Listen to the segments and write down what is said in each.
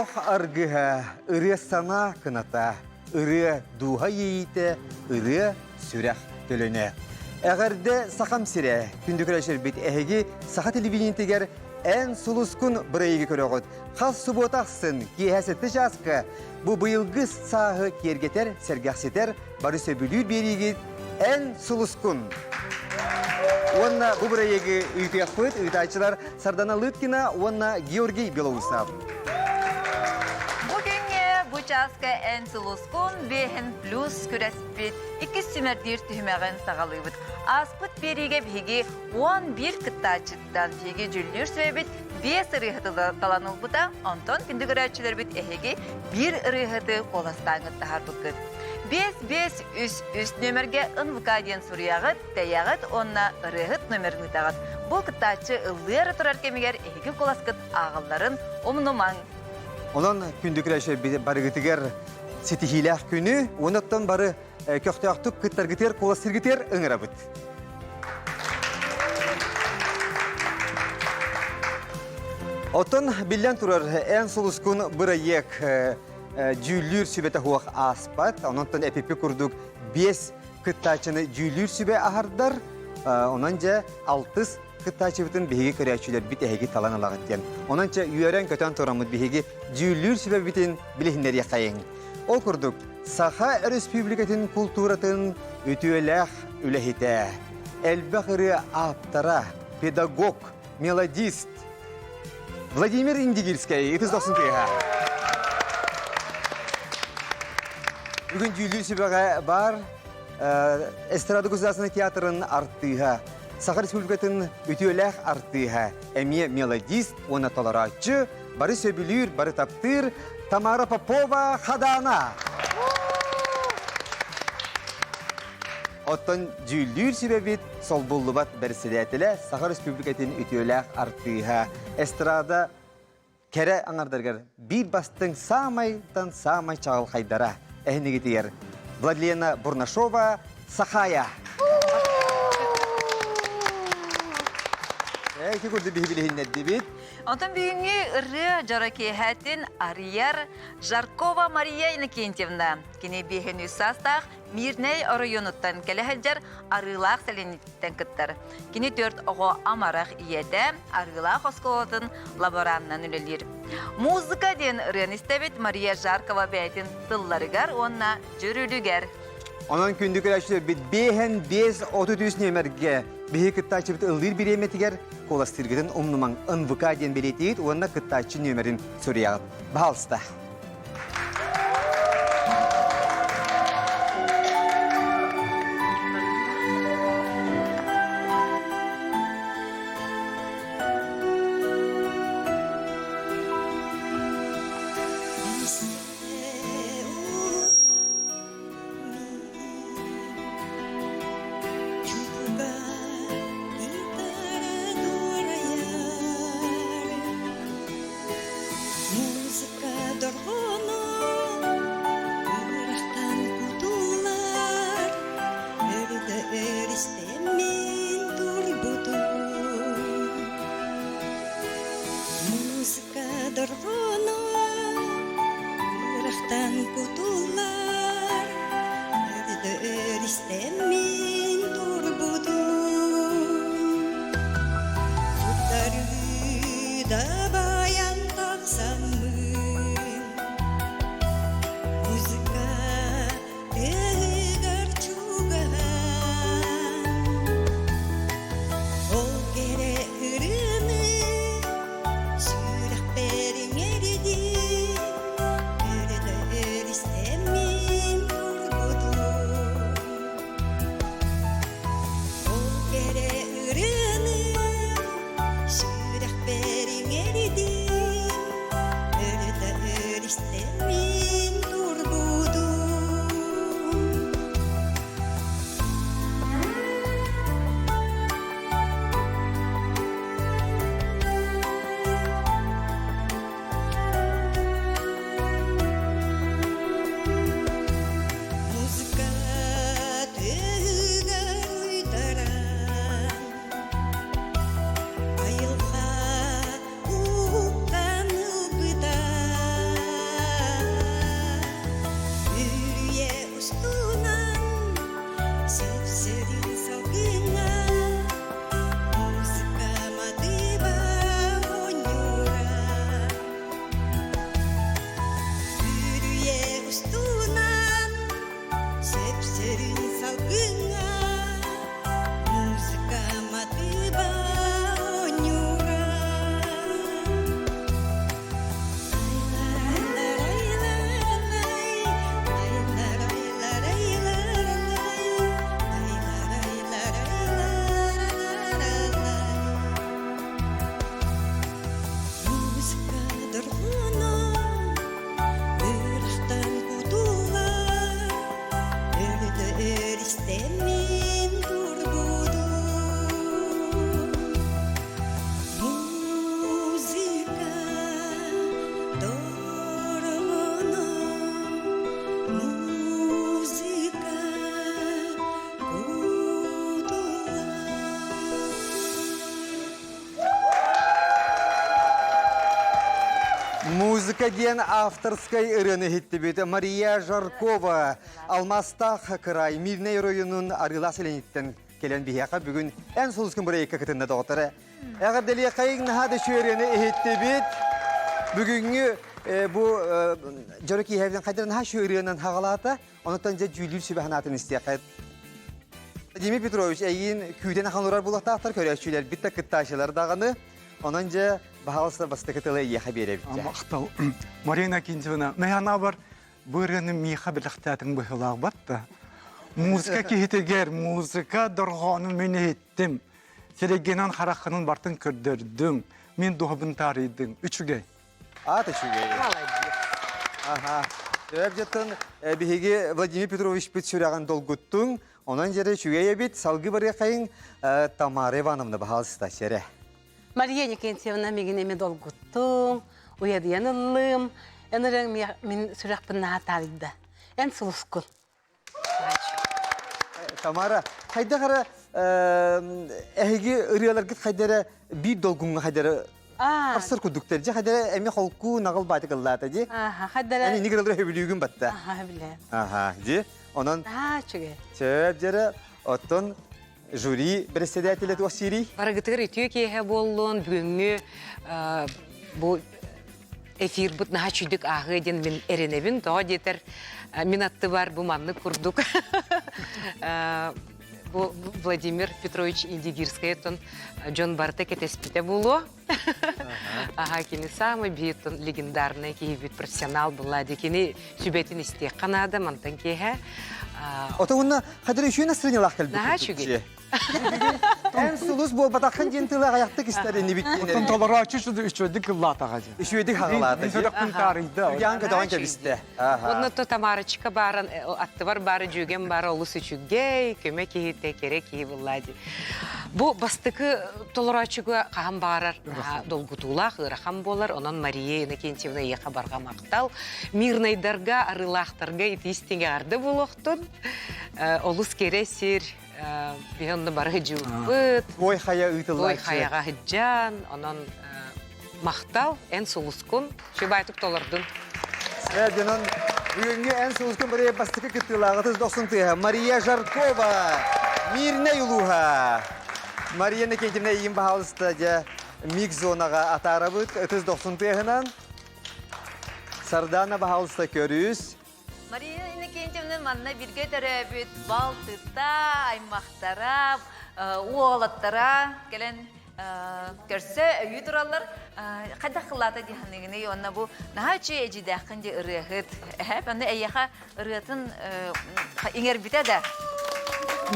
Олох аргыһа, ырыа санаа кыната, ырыа дууһа иэйиитэ, ырыа сүрэх төлөнө. Эҕэрдэ Сахам сирэ, күндү көрөөччүлэрбит эһиги саха телевидениетигэр Эн сулускун бырайыгы көрөҕүт. Хас субуота ахсын киэһэ 7 чааска бу быйылгы сааһы киэргэтэр, сэргэхситэр, бары сөбүлүүр биэриигит Эн сулускун. Уонна бу бырайыагы ыытыахпыт ыытааччылар Сардана Лыткина уонна Георгий Белоусов. Бу күҥҥэ бу чааска Эн сулускун биэһин плюс күрэспит иккис сүүмэрдиир түһүмэҕин саҕалыыбыт. Ааспыт биэриигэ биһиги 11 кыттааччыттан биһиги дьүллүүр сүбэбит биэс ырыаһыты талан ылбыта, онтон күндү көрөөччүлэрбит эһиги биир ырыаһыты куоластааҥҥыт таһаарбыккыт. 5-5-3-3 нүөмэргэ НВК диэн суруйаҕыт, тэйэҕит уонна ырыаһыт номерын ыытаҕыт. Бу кыттааччы ыллыы эрэ турар кэмигэр эһиги куоласкыт ааҕылларын умнумаҥ. Онон күндү көрөөччүлэрбит барыгытыгар ситиһиилээх күнү уонна оттон бары көхтөөхтүк кыттаргытыгар, куоластыыргытыгар ыҥырабыт. Оттон биллэн турар, эн сулускун бырайыак дьүүллүүр сүбэтэ суох ааспат. Онон эпипи курдук биэс кыттааччыны дьүүллүүр сүбэ аһардар. Онон дьэ алтыс кыттааччыбытын биһиги көрөөччүлэрбит эһиги талан ылаҕыт диэн. Онон чэ үөрэн-көтөн тураммыт биһиги дьүүллүүр сүбэбитин билиһиннэриэххэйиҥ. Ол курдук, Саха Өрөспүүбүлүкэтин култууратын үтүөлээх үлэһитэ, элбэх ырыа ааптара, педагог, мелодист Владимир Индигирскэй ытыс дохсун тыаһа. Бүгүн дьүүллүүр сүбэҕэ баар Эстрада государственнай театрын артыыһа, Саха Республикатын үтүөлээх артыыһа, эмиэ мелодист уонна толорооччу, бары сөбүлүүр, бары таптыыр Тамара Попова Хадаана. Оттон дьүүллүүр сүбэбит солбуллубат бэрэссэдээтэлэ Саха Республикатын үтүөлээх артыыһа, эстрада кэрэ аҥардарыгар биир бастыҥ саамайтан саамай чаҕылхайдара эһинигитигэр Владлена Бурнашова Сахая. Ити курдук биһи билиһиннэрдибит. Онтон бүгүҥҥү ырыа дьоро киэһэтин арыйар Жаркова Мария Иннокентьевна. Кини биэһин үс саастаах Мирнэй оройуонуттан кэлэ сылдьар Арыылаах сэлиэнньэтиттэн кыттар. Кини түөрт оҕо амарах ийэтэ, Арыылаах оскуолатын лаборанынан үлэлиир. Музыка диэн ырыаны истэбит Мария Жаркова бэйэтин тылларыгар уонна дьүрүлүгэр. Онон күндү көрөөччүлэрбит биэһэн биэс 33 нүөмэргэ биһиги кыттааччыбыт ыллыыр бириэмэтигэр куоластыыргытын умнумаҥ НВК диэн бэлиэтиигит уонна кыттааччы нүөмэрин суруйаҕыт. Баһаалыста. Музыка дорҕооно ыарахтан кутуллар, өрүтэ өрүстэммин турбутум. Музыка дорҕооно ыарахтан кутуллар, өрүтэ өрүстэммин турбутум. Туттарыы да байан тахсаммын, музыка тыаһыгар чугаһаан, ол кэрэ ырыаны сүрэхпэр иҥэрдим, өрө истэммин тургутум. Сөрүн салгыҥҥа музыка матыыба оонньуура. Музыка дорҕооно Ырахтан кутуллар, өлүтэ өрүстэммин турбутум. Музыка дорҕооно, музыка кутуллар. Музыка диэн авторскай ырыаны иһиттибит Мария Жаркова Алмаастаах кыраай Мирнэй оройуонун Арыылаах сэлиэнньэтиттэн кэлэн биһиэхэ бүгүн эн сулускун бырайыкка кытынна доҕотторо. Эҕэрдэлиэхэйиҥ наһаа да үчүгэй ырыаны иһиттибит. Бүгүҥҥү бу дьоро киэһэбитин хайдах наһаа үчүгэй ырыанан хаҕалаата. Онтон дьэ дьүүллүүр сүбэ санаатын истиэххэ. Владимир Петрович, эйиин күүтэн ахан олорор булуохтаахтар, көрөөччүлэрбит да кыттааччылар даҕаны. Онон дьэ, баһаалыста бастакы тылы эйиэхэ биэрэбит. Махтал. Марина Акинтьевна, мэханабар бу ырыаны миэхэ бэлэхтээтиҥ быһыылаах батта. Музыка киһитигэр музыка дорҕоонун мин иһиттим. Сирэйгинэн хараххынан бартын көрдөрдүҥ. Мин духабын таарыйдыҥ. Үчүгэй. Аат үчүгэй. Молодец. Аха. Сөп дьоттон биһиги Владимир Петровичпыт сүрэҕин долгуттуҥ. Онон дьэрэ үчүгэй эбит. Салгыы барыахайыҥ Тамара Ивановна баһаалыста сэрэ. Мария Никентьевна мигин эми долгуттуҥ, уйадыйан ыллым. Эн ырыаҥ мин сүрэхпин наһаа таарыйда. Эн сулускун. Тамара, хайдах эрэ эһиги ырыаларгыт хайда эрэ биир долгуҥҥа хайда эрэ харсар курдуктар. Дьэ хайда эрэ эмиэ холку наҕыл баатык ыллаата дии. Хайда эрэ Эн инник ырыалары сөбүлүүгүн батта. Аха, билээ. Аха, дии. Онон Аа, үчүгэй. сөп дьэрэ оттон жюри председателэ туох сиирий? Барыгытыгар үтүө киэһэ буоллун. Бүгүҥҥү бу эфирбыт наһаа үчүйдүк ааһыа диэн мин эрэнэбин. Тоҕо диэтэр мин аттыбар бу маннык курдук бу Владимир Петрович Индигирскай дьон барыта кэтэспитэ буолуо. Аха кини самый биир легендарный киһибит профессионал была ди кини сүбэтин истиэххэ наада мантан киэһэ. Ото уонна хадыр үчүгэй настроениялаах кэлбит. Наһаа үчүгэй. Эн сулус буолбатаххын диэн тылы аҕыйахтык истэр инибит Оттон толорооччу үчүгэйдик ыллаатаҕа дии. Үчүгэйдик хаҕалаата дии. Сүрэхпин таарыйда. Үргээн көтөҕөн кэбистэ. Онно то Тамарочка бааран аттыбар баары дьүөгэм баара олус үчүгэй, көмө киһитэ, кэрэ киһи буллаа дии. Бу бастакы толорооччуга хаһан баарар долгутуулаах ыарахан буолар. Онон Мария Иннокентьевна эйиэхэ барҕа махтал. Мирнайдарга, арыылаахтарга итии-истиҥ буолуохтун. Олус кэрэ сир, биһи онно бары сыдьыыппыт. Ой хайа ыытыллааччы. Ой хайаҕа сыдьаан, онон махтал, эн сулускун, сүбаайтык толордун. Дьонон бүгүҥҥү эн сулускун бырайыак бастакы кыттыылааҕытыз дохсун тыаһа Мария Жаркова, Мирнэй улууһа. Мария Никитина ийин баһаалыста дьэ миг зонаҕа атаарабыт ытыс дохсун тыаһынан. Сардаана баһаалыста көрүс. Мария Иннокентьевна манна бииргэ төрөөбүт балтыта, аймахтара, уолаттара кэлэн көрсө өйүү тураллар. Хайдах кылаата дии саныыгыный? Уонна бу наһаа үчүгэй эдьиийдээххин дии ырыаһыт. Эһээп, онно эйиэхэ ырыатын иҥэрбитэ да?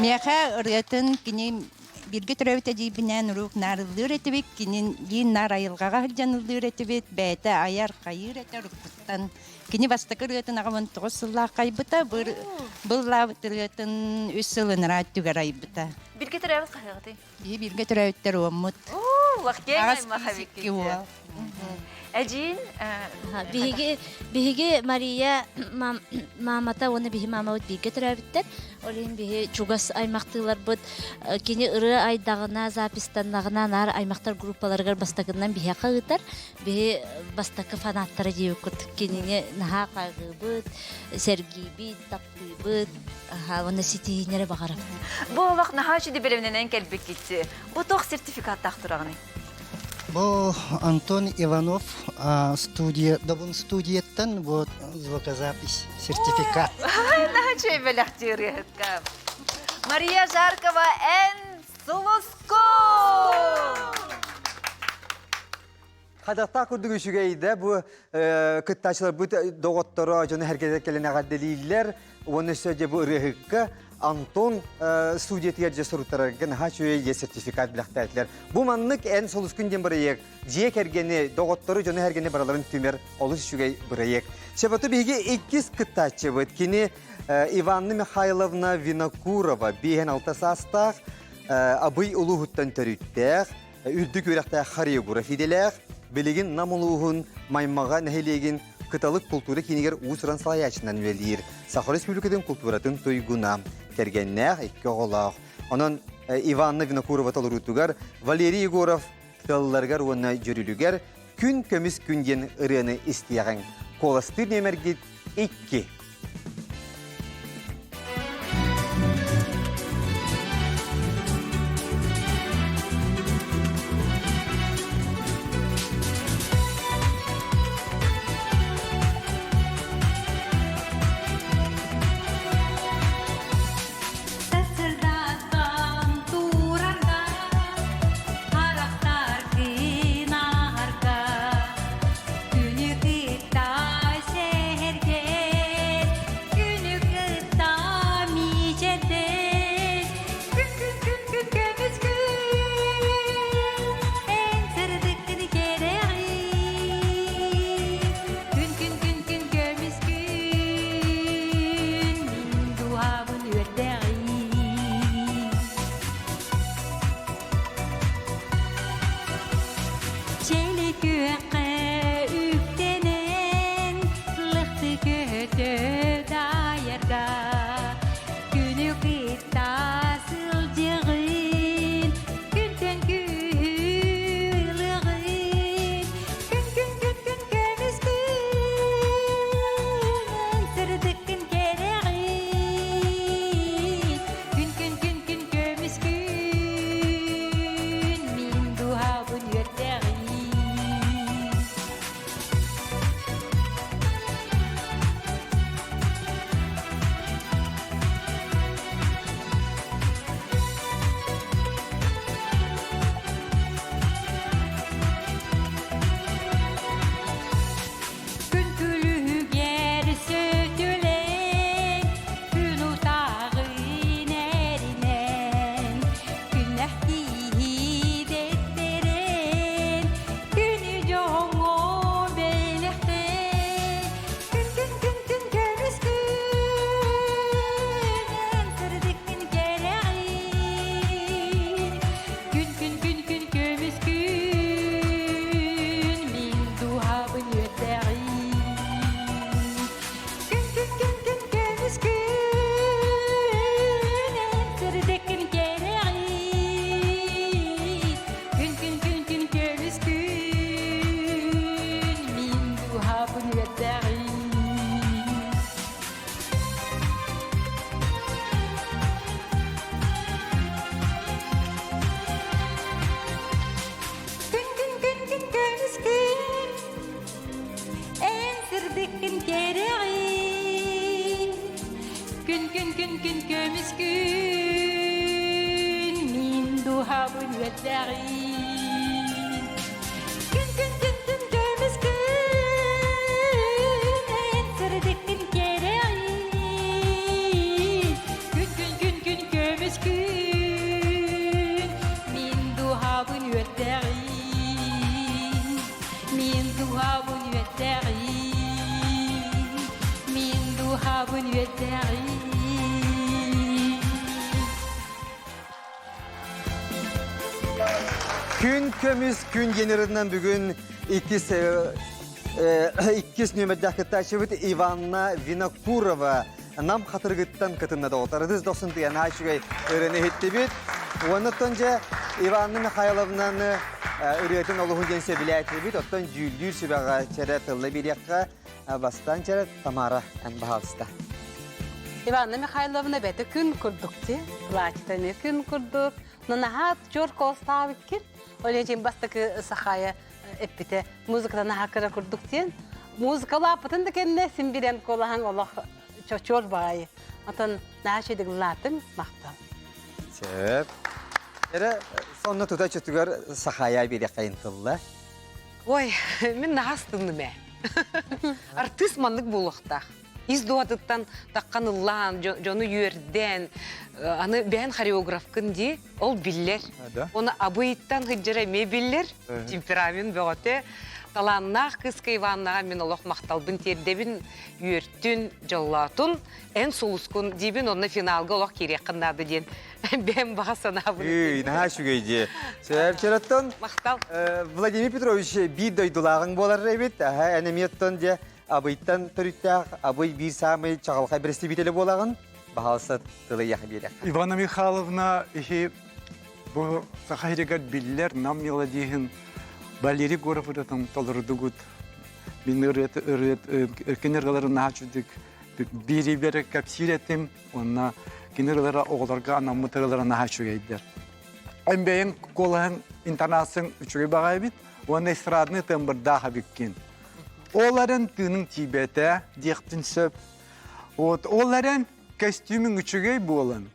Миэхэ ырыатын кини бииргэ төрөөбүт эдьиийбинээн урук наар ыллыыр этибит, кинилиин наар айылҕаҕа сылдьан ыллыыр этибит, бэйэтэ айар, хайыыр этэ уруккуттан. Кини бастакы ырыатын аҕабын 9 сыллаах хайбыта, быллаабыт ырыатын үс сыл ынараа өттүгэр айбыта. Бииргэ төрөөбүт хаһыаҕытый? Биһи бииргэ төрөөбүттэр уоммут. Лахтиэҥ Аҕас аймах киис икки уол. Эдьиин Биһиги биһиги Мария маамата уонна биһи маамабыт бииргэ төрөөбүттэр. Ол иһин биһи чугас аймахтыыларбыт кини ырыа айдаҕына, запистаннаҕына наар аймахтар группаларыгар бастакыннан биһиэхэ ыытар. Биһи бастакы фанаттара диэбиккут кинини наһаа хайҕыыбыт, сэргиибит, таптыыбыт, уонна ситиһииннэри баҕарабыт. Бу олох наһаа үчүгэй бэлэмнэнэн кэлбиккит. Бу туох сертификаттаах тураҕыный? Бу Антон Иванов студия, Добун студияттан вот звукозапись сертификат. Наһаа бэлэхтиир Мария Жаркова эн сулуску! Хадахтаах курдук үчүгэйдэ бу кыттааччыларбыт доҕотторо дьону эргэтэ кэлэн эҕэрдэлииллэр уонна өссө дьэ бу ырыаһыкка Антон студиятыгар дьэ суруттарарга наһаа үчүгэй дьэ сертификат бэлэхтээтилэр. Бу маннык эн сулускун диэн бырайыак дьиэ кэргэни, доҕоттору, дьону эргэни барыларын түмэр олус үчүгэй бырайыак. Сөбөтө биһиги иккис кыттааччыбыт. Кини Иванна Михайловна Винокурова, 56 саастаах, Абый улууһуттан төрүттээх, үрдүк үөрэхтээх хореограф идэлээх, билигин Нам улууһун Маймаҕа нэһилиэгин Кыталык култуура киинигэр уус-уран салайааччынан үлэлиир. Саха Республикатын култууратын туйгуна, кэргэннээх, икки оҕолоох. Онон Иванна Винокурова толоруутугар Валерий Егоров тылларыгар уонна дьүрүлүгэр Күн көмүс күн диэн ырыаны истиэҕиҥ. Куоластыыр нүөмэргит икки. Сарсырдаттан турарга, харахтар кынаарга, күнү кытта сэһэргэр, күнү кытта мичэрдэр, күн күн күн күн көмүс күн, эн сырдыккын кэрэҕин, күн күн күн күн көмүс күн, мин дууһабын үөрдэҕин. Чэли күөххэ үктэнэн, лыхты көтө дайарга, күнү кытта сылдьыҕын, күнтэн күүһү ылыҕын, күн күн күн күн көмүс күн, сырдыккын кэрэҕин, күн күн күн күн көмүс күн, мин дууһабын үөрдэҕин. Күн күлүгэр сөтүлэн, күн утааҕын эринэн, күннэх киһи дэттэрэн, күнү дьоҥҥо бэлэхтэн, күн күн күн күн көмүс күн, эн сырдыккын кэрэҕин, күн күн күн күн көмүс күн, мин дууһабын үөрдэҕин. Күн күн күн күн көмүс күн, эн сырдыккын кэрэҕин. Күн күн күн күн көмүс күн, мин дууһабын үөрдэҕин. Күн күн күн күн көмүс күн, эн сырдыккын кэрэҕин. Күн күн күн күн көмүс күн, мин дууһабын үөрдэҕин. Күн күн күн күн көмүс күн, эн сырдыккын кэрэҕин. Күн күн күн күн көмүс күн, мин дууһабын үөрдэҕин. Мин дууһабын үөрдэҕин. Мин дууһабын үөрдэҕин. Күн көмүс күн генерынан бүгүн иккис иккис нүөмэрдээх кыттааччыбыт Иванна Винокурова Нам хатырыгыттан кытынна доҕоттор. Ытыс дохсун тыйан үчүгэй ырыаны иһиттибит. Уонна дьэ Иванна Михайловнаны ырыатын олуһун диэн сөбүлээтибит. Оттон дьүүллүүр сүбэҕэ чэрэ тылла биэриэххэ бастаан чэрэ Тамара эн баһаалыста. Иванна Михайловна бэти күн курдук ти, плачет эмиэ күн курдук. Но наһаа чуор колстаабыккин. Ол иһин бастакы Сахая эппитэ музыката наһаа кыра курдук диэн. Музыкалааппытын да кэннэ син билэн куолаһаҥ олох чочуор баҕайы. Отон наһаа үчүгэй ыллаатыҥ, махтал. Сөп. Эрэ сонно тута чутугар Сахая биэриэххэйин тылла. Ой, мин наһаа астынным ээ. Артыыс маннык буолуохтаах. Ис дууһатыттан таххан ыллаан, дьону үөрдэн, аны бэйэн хореографкын дии, ол биллэр. Оны абыйыттан сылдьара эмиэ биллэр, темперамент бөҕөтө. Талааннаах кыыска Иваннаҕа мин олох махталбын тиэрдэбин, үөртүн, дьоллоотун, эн сулускун диибин, онно финалга олох киириэххин наада диэн бэйэм баҕа санаабын. Үй, наһаа үчүгэй дии. Сөп, Махтал. Владимир Петрович биир дойдулааҕыҥ буолар эбит. Аха, эн эмиэ оттон дьэ Абыйтан төрүттээх Абый биир саамай чаҕылхай бэрэстэбиитэлэ буолаҕын. Баһаалыста тылы эйиэхэ биэриэххэ. Ивана Михайловна иһи бу Саха сиригэр биллэр Нам мелодиһын Валерий Гуров ырыатын толордугут. Мин ырыат ырыат кини ырыаларын наһаа үчүгдүк биирибэр кэпсиир этим. Уонна кини ырыалара оҕолорго анаммыт ырыалара наһаа үчүгэйдэр. Эн бэйэҥ куолаһыҥ интонацияҥ үчүгэй баҕайы эбит уонна эстрадный тембрдаах эбиккин. Ол эрэн тыыныҥ тиийбэтэ диэхпин сөп. Вот ол эрэн костюмүҥ үчүгэй буолан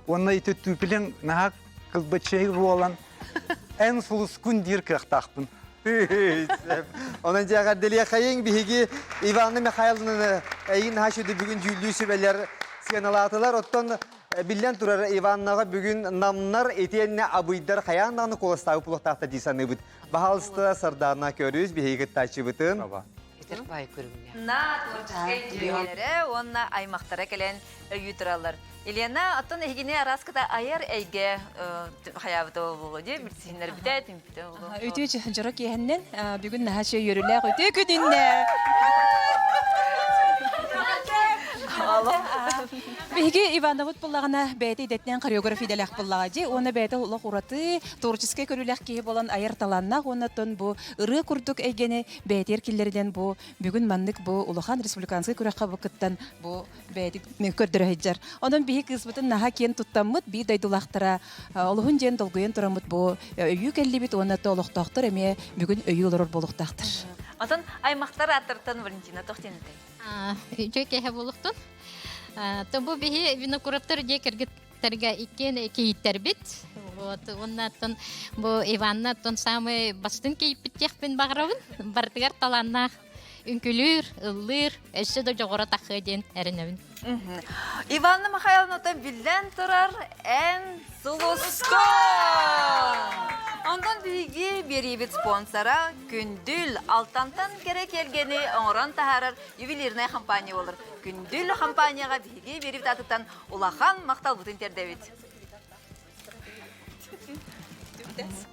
уонна ити түүпүлэҥ наһаа кылбаччай буолан эн сулускун диир кыахтаахпын. Онон дьиэҕэрдэлиэхэйиҥ биһиги Иванна Михайловнаны эйигин наһаа үчүгэй бүгүн дьүүллүү сүбэлэр сыаналаатылар. Оттон биллэн турар Иваннаҕа бүгүн намнар итиэннэ абыйдар хайаан даҕаны куоластаабыт буолуохтаахтар дии саныыбыт. Баһаалыста Сардаана көрүс биһиги кыттааччыбытын. Этэр баай көрүҥнээх. На творческай дьүөгэлэрэ уонна аймахтара кэлэн өйүү тураллар. Елена, оттон эһигини араската айар эйгэ хайаабыта буолуо дии, билсиһиннэрбитэ, түмпүтэ буолуо. Үтүө дьоро киэһэннэн бүгүн наһаа үчүгэй үөрүүлээх үтүө күнүннэ. Биһиги Ивановыт буллаҕына бэйэтэ идэтинэн хореограф идэлээх буллаҕа дии уонна бэйэтэ олох ураты творческай көрүүлээх киһи буолан айар талааннаах уонна оттон бу ырыа курдук эйгэни бэйэтигэр киллэринэн бу бүгүн маннык бу улахан республиканскай күрэххэ бу кыттан бу бэйэтик көрдөрө сылдьар. Онон биһи кыыспытын наһаа киэн туттаммыт, биир дойдулаахтара олуһун диэн долгуйан тураммыт бу өйүү кэллибит уонна то олохтоохтор эмиэ бүгүн өйүү олорор буолуохтаахтар. Отон аймахтар ааттартан Валентина туох диэн этэй? Үтүө киэһэ буолуохтун. Бу биһи Винокуровтар дьиэ кэргиттэргэ иккиэн кийииттэрбит. Вот, уонна оттон бу Иванна оттон самый бастыҥ кийиппит диэхпин баҕарабын. Барытыгар талааннаах үҥкүлүүр, ыллыыр, өссө да дьоҕура тахыа диэн эрэнэбин. Иванна Михайловна биллэн турар эн сулуско! Онтон биһиги биэриибит спонсора Күндүл Алтантан кэрэ киэргэни оҥорон таһаарар ювелирная компания буолар. Күндүл компанияҕа биһиги биэриибит аатыттан улахан махталбытын тиэрдэбит.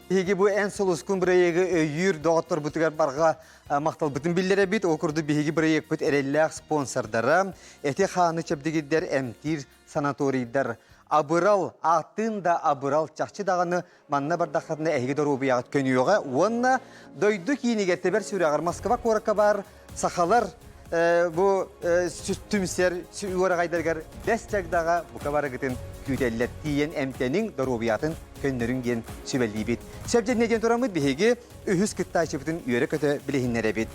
Биһиги бу эн сулускун бырайыагы өйүүр доҕотторбутугар барҕа махталбытын биллэрэбит. Ол курдук биһиги бырайыакпыт эрэллээх спонсордара, эти-хааны чэбдигирдэр эмтиир санаторийдар. Абырал, ааттыын да абырал чахчы даҕаны манна бардаххытына эһиги доруобуйаҕыт көнүөҕэ уонна дойду киинигэр тэбэр сүрэҕэр Москва куоракка баар сахалар бу түмсэр уораҕайдарыгар бэс чагдаҕа бука барыгытын күүтэллэр тиийэн эмтэниҥ доруобуйатын көннөрүҥ диэн сүбэлиибит. Сөп диэн тураммыт биһиги үһүс кыттааччыбытын үөрэ-көтө билиһиннэрэбит.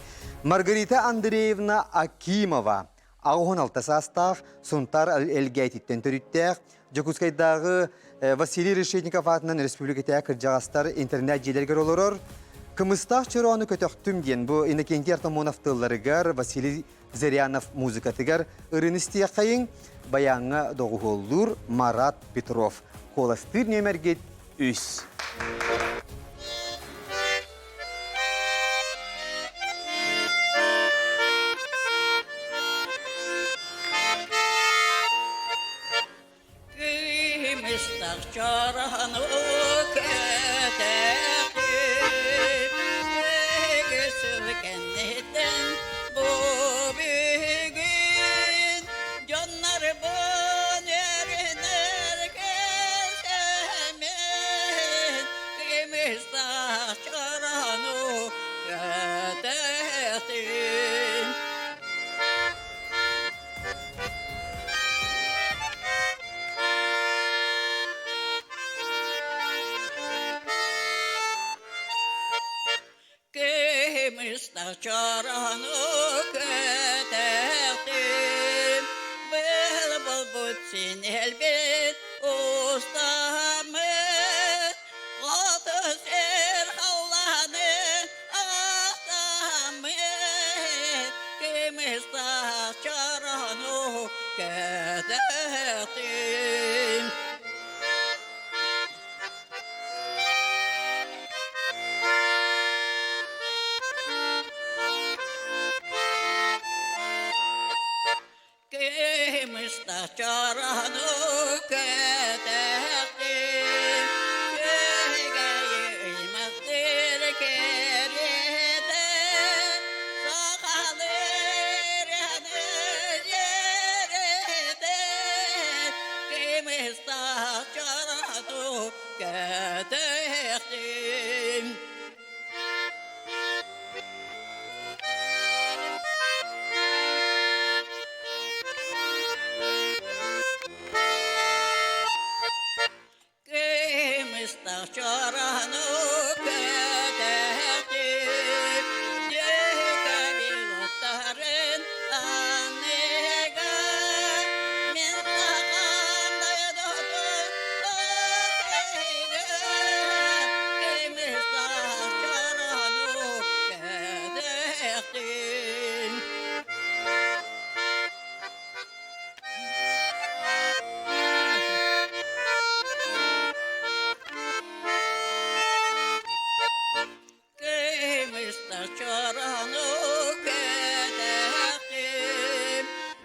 Маргарита Андреевна Акимова 86 саастаах Сунтаар Элгээтиттэн төрүттээх Дьокуускайдааҕы Василий Решетников аатынан республикатааҕы кырдьаҕастар интернет-дьиэлэригэр олорор Кымыстаах чороону көтөхтүм диэн бу Иннокентий Артамонов тылларыгар, Василий Зырянов музыкатыгар ырыаны истиэххэйиҥ, баяҥҥа доҕуһуоллуур Марат Петров. Куоластыыр нүөмэргит үс. Кыымыстах чорону көтөхтүм, Сыл кэнниттэн бу бүгүн дьоннорбун өрүнэр кэлсэммин, Кымыстах чорону көтөхтүм. чорону көтөхтүм, Быһыл булбут синэлбит устаммыт, Хоту сир халлааны ахтаммыт, Кымыстаах чорону көтөхтүм. Кымыста чорону көтөхтүм, Күөгэйи ыймахтыр кэриэтэ, Сахалыр аны дьиэрэтэ, Кымыста чорону көтөхтүм. Кымыстах чорону көтөхтүм, Дьүкэбил оттарын аныгар, Мин сахам дойдутун отыгар, Кымыстах чорону көтөхтүм. Кымыста чорону көтөхтүм,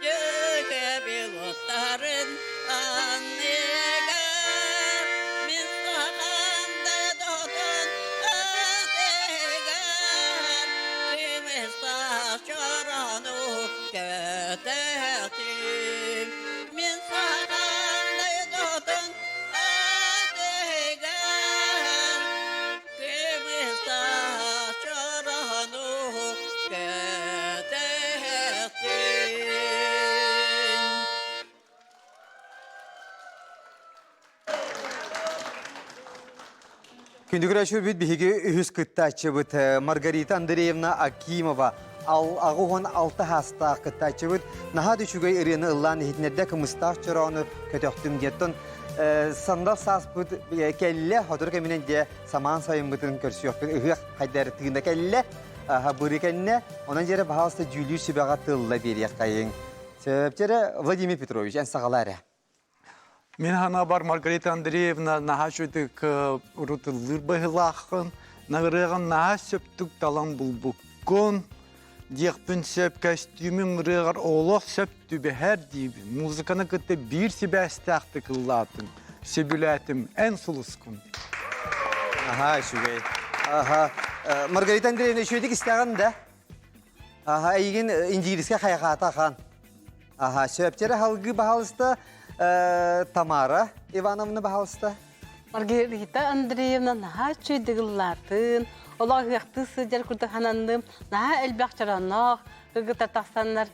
Дьүкэбил оттарын анныгар, Мин сахам дойдутун атыгар, Кымыста чорону көтөхтүм. Мин сахам дойдутун атыгар, Кымыста чорону көтөхтүм. Күндү көрөөччүбүт биһиги үһүс кыттааччыбыт Маргарита Андреевна Акимова 66 хаастаах кыттааччыбыт наһаа да үчүгэй ырыаны ыллаан иһитинэрдэ кымыстаах чороону көтөхтүм диэттон сандал сааспыт кэллэ сотору кэминэн дьэ самаан сайыммытын көрсүөхпүт ыһыах хайдар тыына кэллэ быры кэннэ онон дьэрэ баһаалыста дьүүлүүр сүбэҕэ тылла биэриэххэйиҥ сөп Владимир Петрович эн саҕалаа эрэ Мин санаабар Маргарита Андреевна наһаа үчүгдүк урутуллуур быһыылааххын, наҕырыаҕын наһаа сөптүк талан булбуккун диэхпин сөп, көстүүмүҥ ырыаҕар олох сөп түбэһэр диибин. Музыканы кытта биир сибээстээхтик ыллаатыҥ, сөбүлээтим, эн сулускун. Аһаа, үчүгэй. Аха. Маргарита Андреевна үчүгэйдик истэҕин да? Аха, эйигин индиирискэ хайҕаата ахан. Аха, сөптері халгы баһалыста Тамара Ивановна баһалыста. Маргарита Андреевна наһаа үчүгэйдик ыллаатын, олох ыһыахтыы сылдьар курдук сананным, наһаа элбэх чоронноох кыргыттар тахсаннар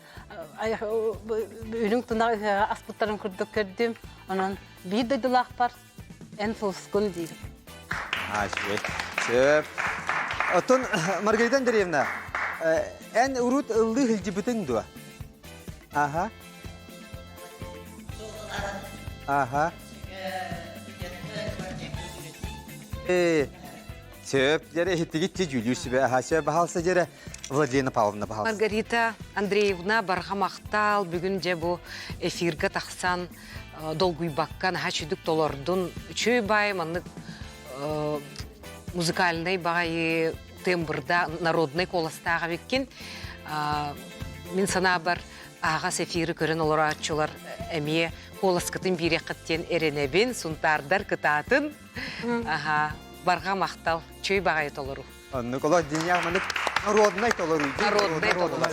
үрүҥ тунах ыһыаҕа аспыттарын курдук көрдүм. Онон биир дойдулаахпар эн сулускун диибин. Аа, үчүгэй. Сөп. Оттон Маргарита Андреевна, эн урут ыллыы сылдьыбытыҥ дуо? Аха. Аха. Э, сөп, дьэрэ иһиттигит ти дьүүлүүр сүбэ. Аха, сөп, баһаалса дьэрэ Владлена Павловна баһаалса. Маргарита Андреевна барҕа махтал бүгүн дьэ бу эфиргэ тахсан долгуйбакка наһаа үчүгдүк толордун. Үчүгэй баай маннык музыкальнай баҕайы тембрда народнай куоластаах эбиккин. Мин санаабар аһаҕас эфиры көрөн олорооччулар эмиэ куоласкытын биэриэххит диэн эрэнэбин, сунтаардар кытаатын. Аха, барҕа махтал, чүй баҕайы толору. Оннук олох дьиҥнээх маннык народнай толору. Народнай толору.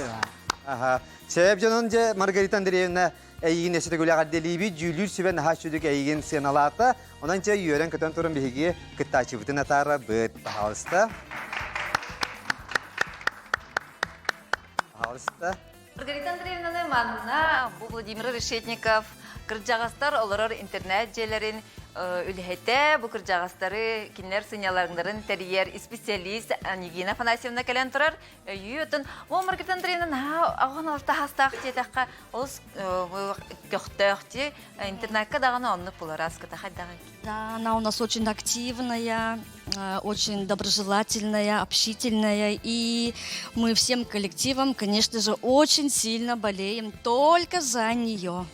Аха. Сөп дьонун дьэ Маргарита Андреевна эйигин өссө төгүл эҕэрдэлиибит, дьүүллүүр сүбэ наһаа сүдүк эйигин сыаналаата. Онон чэ үөрэн-көтөн туран биһиги кыттааччыбытын атаарабыт. Пожалуйста. Пожалуйста. Маргарита Андреевнаны манна бу Владимир Решетников кырдьаҕастар олорор интернет дьиэлэрин. үлэһитэ, бу кырдьаҕастары кинилэр сынньалаҥнарын тэрийэр исписэлиис Нигина Афанасьевна кэлэн турар. Өйүү отун бу Маргарита Андреевна наһаа аҕан алта хастаах диэтэххэ олус көхтөөх дии. Интернакка даҕаны оннук булар аскыта хайдаҕый? Да, она у нас очень активная, очень доброжелательная, общительная. И мы всем коллективом, конечно же, очень сильно болеем только за нее.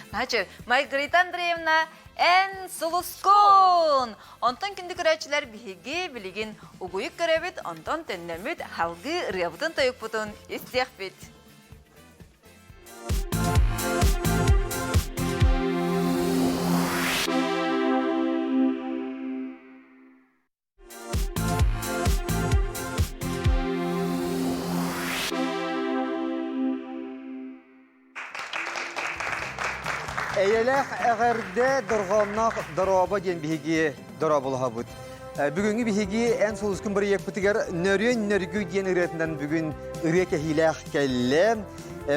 Значит, Маргарита Андреевна, эн сулускун! Онтон күндү көрөөччүлэр биһиги билигин угуйук көрөбүт, онтон төннөмүт, халгыы ырыабытын тойукпутун истиэхпит. Эйэлээх эҕэрдэ дорҕоонноох дорообо диэн биһиги дорооболоһобут. Бүгүҥҥү биһиги эн сулускун бырайыакпытыгар Нөрүөн Нөргү диэн ырыатынан бүгүн ырыа кэһиилээх кэллэ.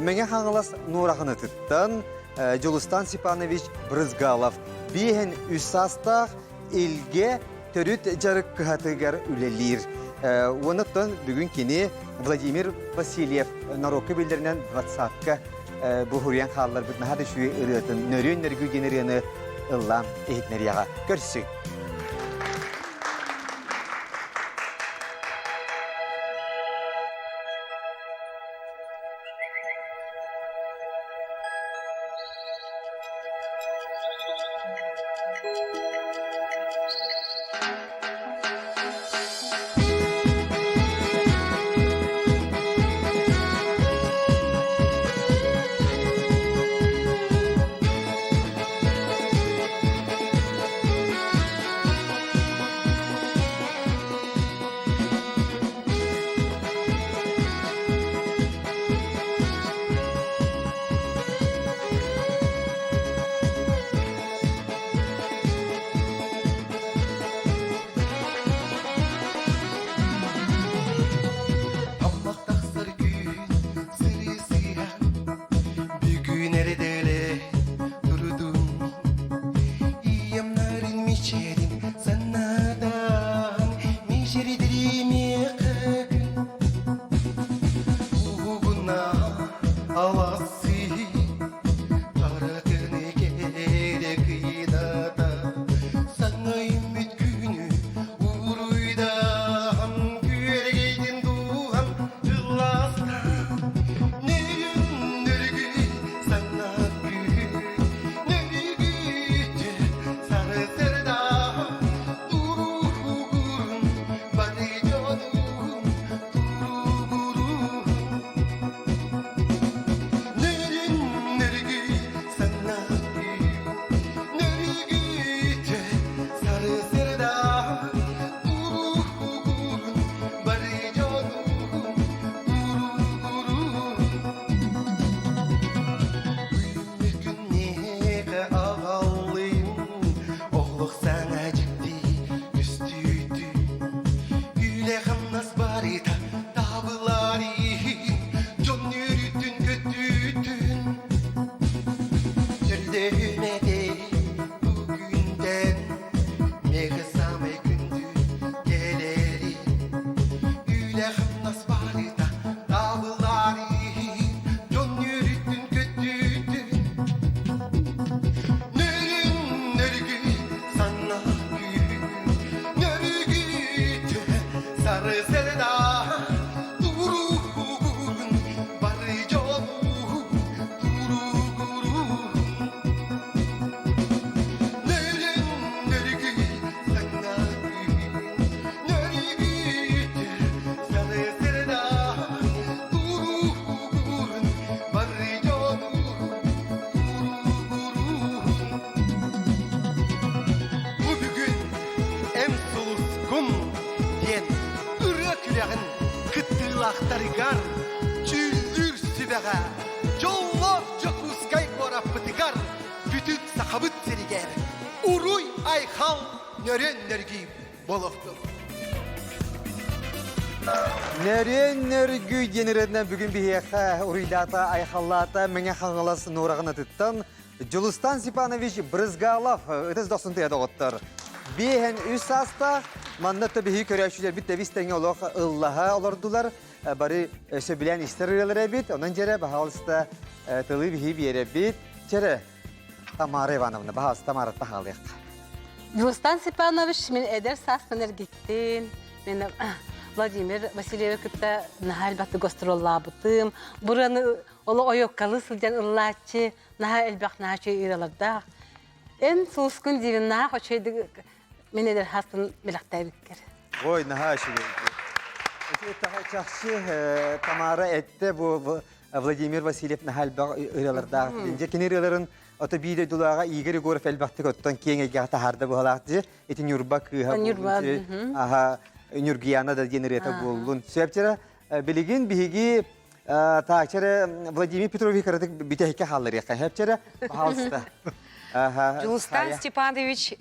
Мэҥэ Хаҥалас Нуорахынытыттан Дьулустан Степанович Брызгалов биэһин үс саастаах Илгэ төрүт дьарык кыһатыгар үлэлиир. Уонна бүгүн кини Владимир Васильев норуокка биллэринэн двадцатка буһуруйан хаалларбыт наһаа да үчүгэй ырыатын Нөрүөн Нөргүү диэн ырыаны ыллаан иһитинэриэҕэ. Көрсүҥ! Таммах тахсар күн сырыы сыыһан бүгүн эрдэлэ турдум Ийэм нарын мичээрин санаатаан мичээрдиримиэхэ күн Угуна аласы Харатын кэрэ кыйдата Саҥа үммүт күнү уруйдаан Күөрэгейдин дууһам ылласта Нөрүн нөргүй саҥа күн Нөргүтэ сарсырда Туругурун бары дьонум туругурун Нөрүн нөргүй саҥа күн Нөргүтэ сарсырда Туругурун бары дьонум туругурун Күннээҕи аҕаллыйым, оҕлук саҥа дьикти көстүүтүн. Үлэ-хамнас барыта табылар иһин, дьон үөрүүтүн көтүүтүн. Төллөмэтэй бу күнтэн, миэхэ саамай күндү кэлэри. Үлэ-хамнас барыта табылар иһин, дьон үөрүүтүн көтүүтүн. Нөрүн нөргүй санна күүн, нөргүтэ сары сэрда, туругурун бары дьолуун туругурун. Нөрүн нөргүй санна күүн, нөргүтэ сары сэрда, туругурун бары дьолуун туругурун. Бу бүгүн эн сулускун диэн ырыа күрэҕин кыттыылаахтарыгар дьүүллүүр сүбэҕэ дьоллоох Дьокуускай куораппытыгар бүтүн Сахабыт сиригэр уруй-айхал нөрүөн нөргүй буолуохтун. Нөрүөн нөргүй диэн ырыатынан бүгүн биһиэхэ уруйдаата, айхаллаата Мэҥэ Хаҥалас Нуораҕын атыттан. Дьулустан Степанович Брызгалов ытыс дохсун тыа доҕоттор. Биэһэн үс саастаах манна төбүһү көрөөччүлэрбит тэбис тэҥэ олох ыллаһа олордулар. Бары сөбүлээн истэр ырыалар эбит. Онон дьэрэ баһаалыста тылы биһи биэрэбит. Чэрэ Тамара Ивановна, баһаалыста Тамара таһаалыахха. Дьулустан Степанович мин эдэр сааспын эргиттин. Мен Владимир Васильевы кытта наһаа элбэхтик гастроллаабытым. Бураны оло ойоккалы сылдьан ыллааччы, наһаа элбэх наһаа үчүгэй ырыалардаах. Эн сулускун диибин наһаа үчүгэйдик мин эдэр сааспын бэлэхтээбиккэр. Ой, наһаа үчүгэй. Чахчы Тамара этте бу Владимир Васильев наһаа элбэх ырыалардаах. Дьэ кини ырыаларын ото биир дойдулааҕа Игорь Егоров элбэхтик оттон киэҥ эйгэҕэ таһаарда быһалаах дьэ ити Ньурба кыыһа Ньурба аха Ньургияна да диэн ырыата буоллун. Сөпчөрө билигин биһиги таачара Владимир Петрович кыратык бүтэһиккэ хаалларыахха сөпчөрө пожалуйста. Дьулустан Степанович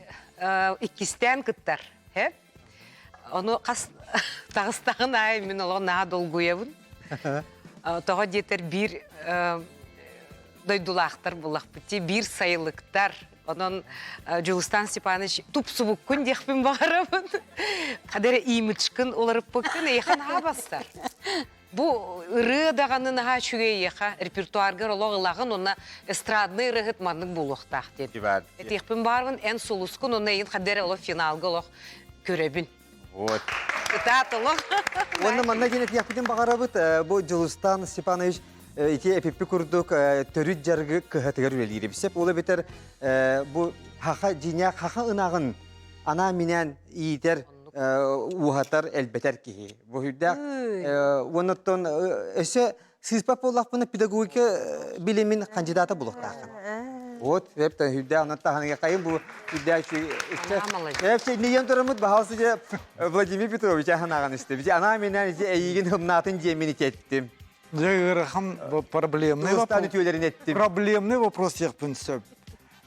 иккистээн кыттар. Ону хас таҕыстаҕын аайы мин олох наһаа долгуйабын. Тоҕо диэтэр биир дойдулаахтар буллахпыт биир сайылыктар. Онон Дьулустан Степанович тупсубуккун диэхпин баҕарабын. Хадара имиджкын уларыппыккын эйиэхэ наһаа бастар. Бу ырыа даҕаны наһаа үчүгэй эйиэхэ репертуаргар олох ылаҕын уонна эстрадный ырыаһыт маннык буолуохтаах диэн. Этиэхпин баарбын эн сулускун уонна эйин хадара олох финалга олох көрөбүн. Вот. Кытаат олох. Уонна манна диэн этиэхпитин баҕарабыт, бу Дьулустан Степанович ити эпиппи курдук төрүт дьарыгы кыһатыгар үлэлиир. Сеп ол эбэтэр бу хаха дьиҥэ хаха ынаҕын анаан-минээн иитэр ууһатар, элбэтэр киһи. Бу үрдээх уоннаттан өссө сыыспат буоллахпына педагогика билимин кандидата булуохтааххын. Вот, эптен үрдээх онон таһаныга хайын бу үрдээх үчү Эп тураммыт баһаалсы же Владимир Петрович аһанаҕан истэ. Бити анаа менен ити эйигин хымнаатын диэмин итеттим. Дьэ ыарахан проблемный вопрос. Проблемный вопрос диэхпин сөп.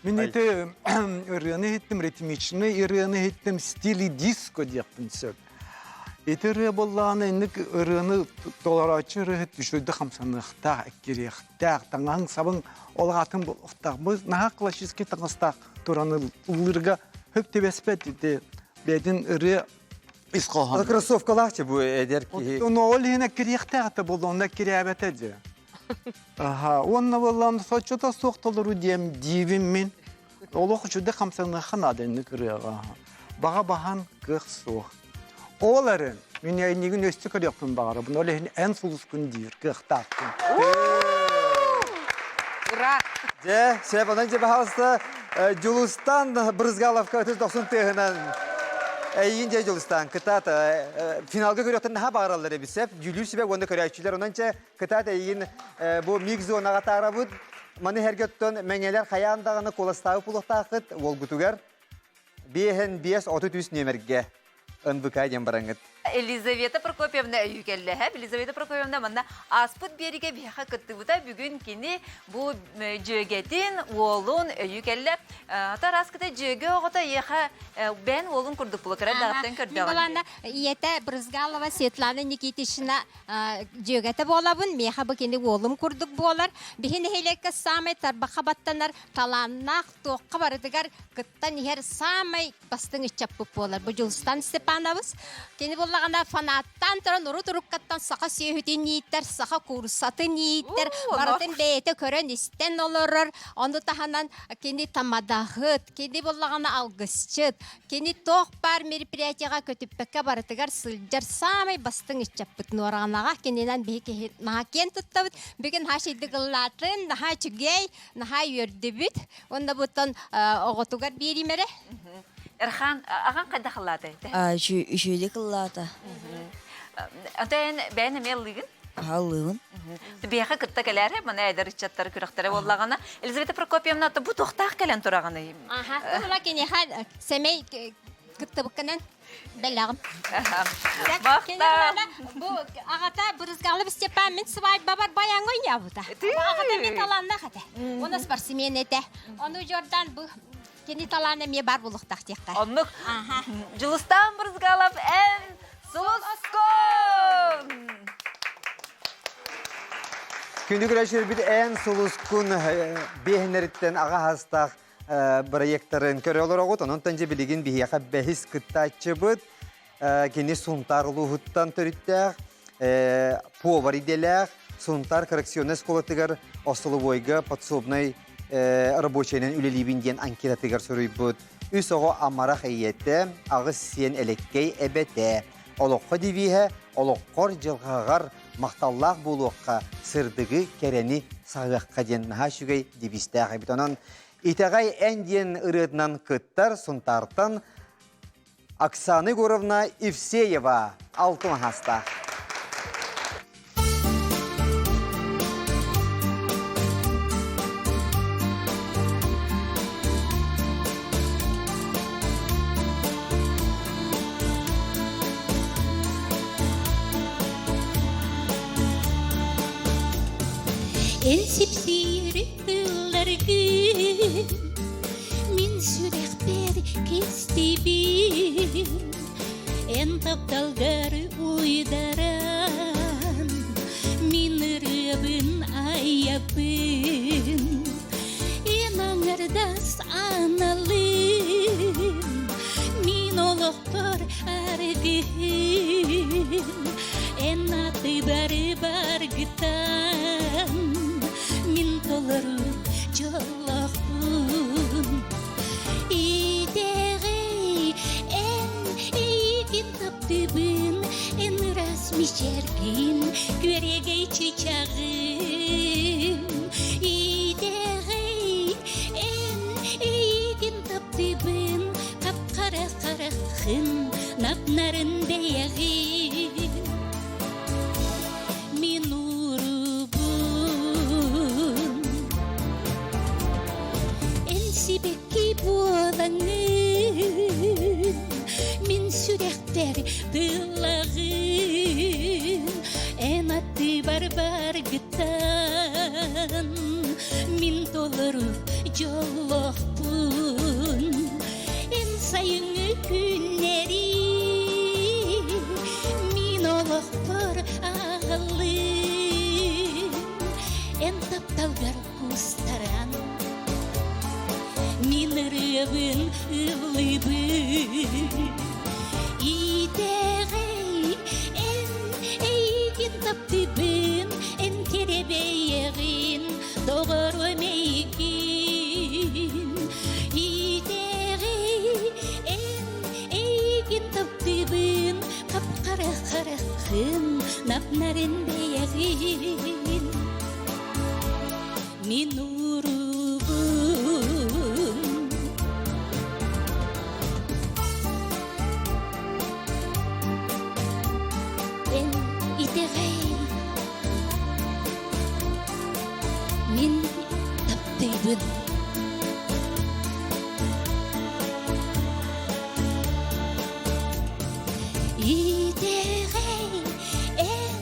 Мин ити ырыаны иһиттим, ритмичный ырыаны иһиттим, стили диско диэхпин сөп. Ити ырыа буоллаҕына инник ырыаны толорооччу ырыаһыт үчүгэйдик хамсаныахтаах, эккириэхтээх, таҥаһыҥ-сабыҥ ол аатын буолуохтаах. Бу наһаа классический таҥастаах туран ыллыырга хөп түбэспэт ити бэйэтин ырыа ис хоһооно. Кроссовкалаах бу эдэр киһи. Ону ол иһин эккириэхтээх этэ буолла, онно эккирээбэтэ дьэ. Аха, уонна буоллаан соччото суох толору диэм диибин мин. Олох үчүгэй хамсаныахха наада инник ырыаҕа. Баҕа баһан кыах суох. Ол эрэн, мин эйнигин өссө көрүөхпүн баҕарабын. Ол иһин эн сулускун диир кыахтаахпын. Ура! Дьэ, сөп, онон дьэ, пожалуйста, Дьулустан Брызгаловка 39 тыаһынан эйигин дьэ Дьулустан кытаат финалга көрүөхтэн наһаа баҕараллар эбит сөп дьүүлүүр сүбэ уонна көрөөччүлэр онон чэ Кытаат эйигин бу миг зонаҕа таарабыт. Маны иһэргэ оттон мэҥэлэр хайаан даҕаны куоластаабыт буолуохтааххыт уолгутугар биэһэн 5 33 нүөмэргэ НВК диэн бараҥҥыт. Елизавета Прокопьевна өйүкэллэһэ. Елизавета Прокопьевна манна ааспыт биэригэ биһиэхэ кыттыбыта. Бүгүн кини бу дьүөгэтин, уолун өйүкэллэ. Тараскыта дьүөгэ оҕото эйиэхэ бэйэн уолун курдук була кыра даҕаттан көрдөҕүн. Ийэтэ Брызгалова Светлана Никитична дьүөгэтэ буолабын, миэхэ бу кини уолум курдук буолар. Биһи нэһилиэккэ саамай тарбахха баттанар талааннаах, туохха барытыгар кыттан иһэр саамай бастыҥ ыччаппыт буолар. Бу Дьулустан Степанович. Кини буоллаҕына фанаттаан туран урут уруккаттан саха сүөһүтүн ииттэр, саха курсатын ииттэр, барытын бэйэтэ көрөн-истэн олорор. Ону таһынан кини тамадаһыт, кини буоллаҕына алгысчыт, Кини туох баар мероприятиеҕа көтүппэккэ барытыгар сылдьар саамай бастыҥ ыччаппыт Нуораҕанаҕа кининэн биһи киһи наһаа киэн туттабыт. Бүгүн наһаа үчүгэйдик ыллаатын, наһаа үчүгэй, наһаа үөрдүбүт. Уонна буттан оҕотугар биэриим эрэ. Эрхан, аҕаҥ хайдах ыллаата? Үчүгэйдик ыллаата. Ата эн бэйэн эмиэ ыллыыгын? Аһаллыыбын. Биһиэхэ кытта кэлээрэ, мана эдэр ыччаттар күрэхтэрэ буоллаҕына. Елизавета Прокопьевна, бу туохтаах кэлэн тураҕыный? Аха, тула киниэхэ сэмэй кыттыбыккынан бэлэҕим. Бу аҕата Брызгалов Степан мин свадьбабар баяҥҥа ойньообута. Аҕата мин талааннаах этэ. Уонна спортсмен этэ. Ону Жордан бу кини талаана эмиэ бар булуохтаах диэххэ. Оннук. Дьулустаан Брызгалов эн сулускун! Күндү көрөөччүлэрбит эн сулускун биэһиннэриттэн аҕа хастаах бырайыактарын көрө олороҕут. Онон дьэ билигин биһиэхэ бэһис кыттааччыбыт. Кини Сунтаар улууһуттан төрүттээх, повар идэлээх, Сунтаар коррекционнай оскуолатыгар остолобуойга подсобнай рабочайынан үлэлиибин диэн анкетатыгар суруйбут. Үс оҕо амарах ийэтэ, аҕыс сиэн элэккэй эбэтэ. Олоххо девиһэ олоххор дьылҕаҕар махталлаах буолуохха, сырдыгы, кэрэни саҕыахха диэн наһаа үчүгэй девизтээх эбит. Онон Итэҕэй эн диэн ырыатынан кыттар Сунтаартан Оксана Егоровна Евсеева алтын аһаастаах. Эн сипсиир тылларгын мин сүрэхпэр кистибин Эн тапталгар уйдаран мин ырыабын айабын Эн аҥардас аналым мин олохпор аргыһым Эн атыбар баргытан мин толору дьоллоохпун Итэҕэй эн эйигин таптыыбын эн ыраас мичээргин күөрэгэй чычаҕым Итэҕэй эн эйигин таптыыбын хап-хара хараххын нап-нарын бэйэҕин Мин урубун Эн сибэкки буолаҥҥын Мин сүрэхпэр тыллаҕын Эн аттыбар баргыттан Мин толору дьоллоохпун Эн сайыҥҥы күннэри Мин олохпор аҕаллын Эн тапталгар кустаран Мин ырыабын ыллыыбын Итэҕэй эн эйигин таптыыбын Эн кэрэ бэйэҕин доҕоруом эйигин Итэҕэй эн эйигин таптыыбын Хап-хара хараххын нап-нарын бэйэҕин Мин урубун Эн итэҕэй Мин таптыыбын Итэҕэй эн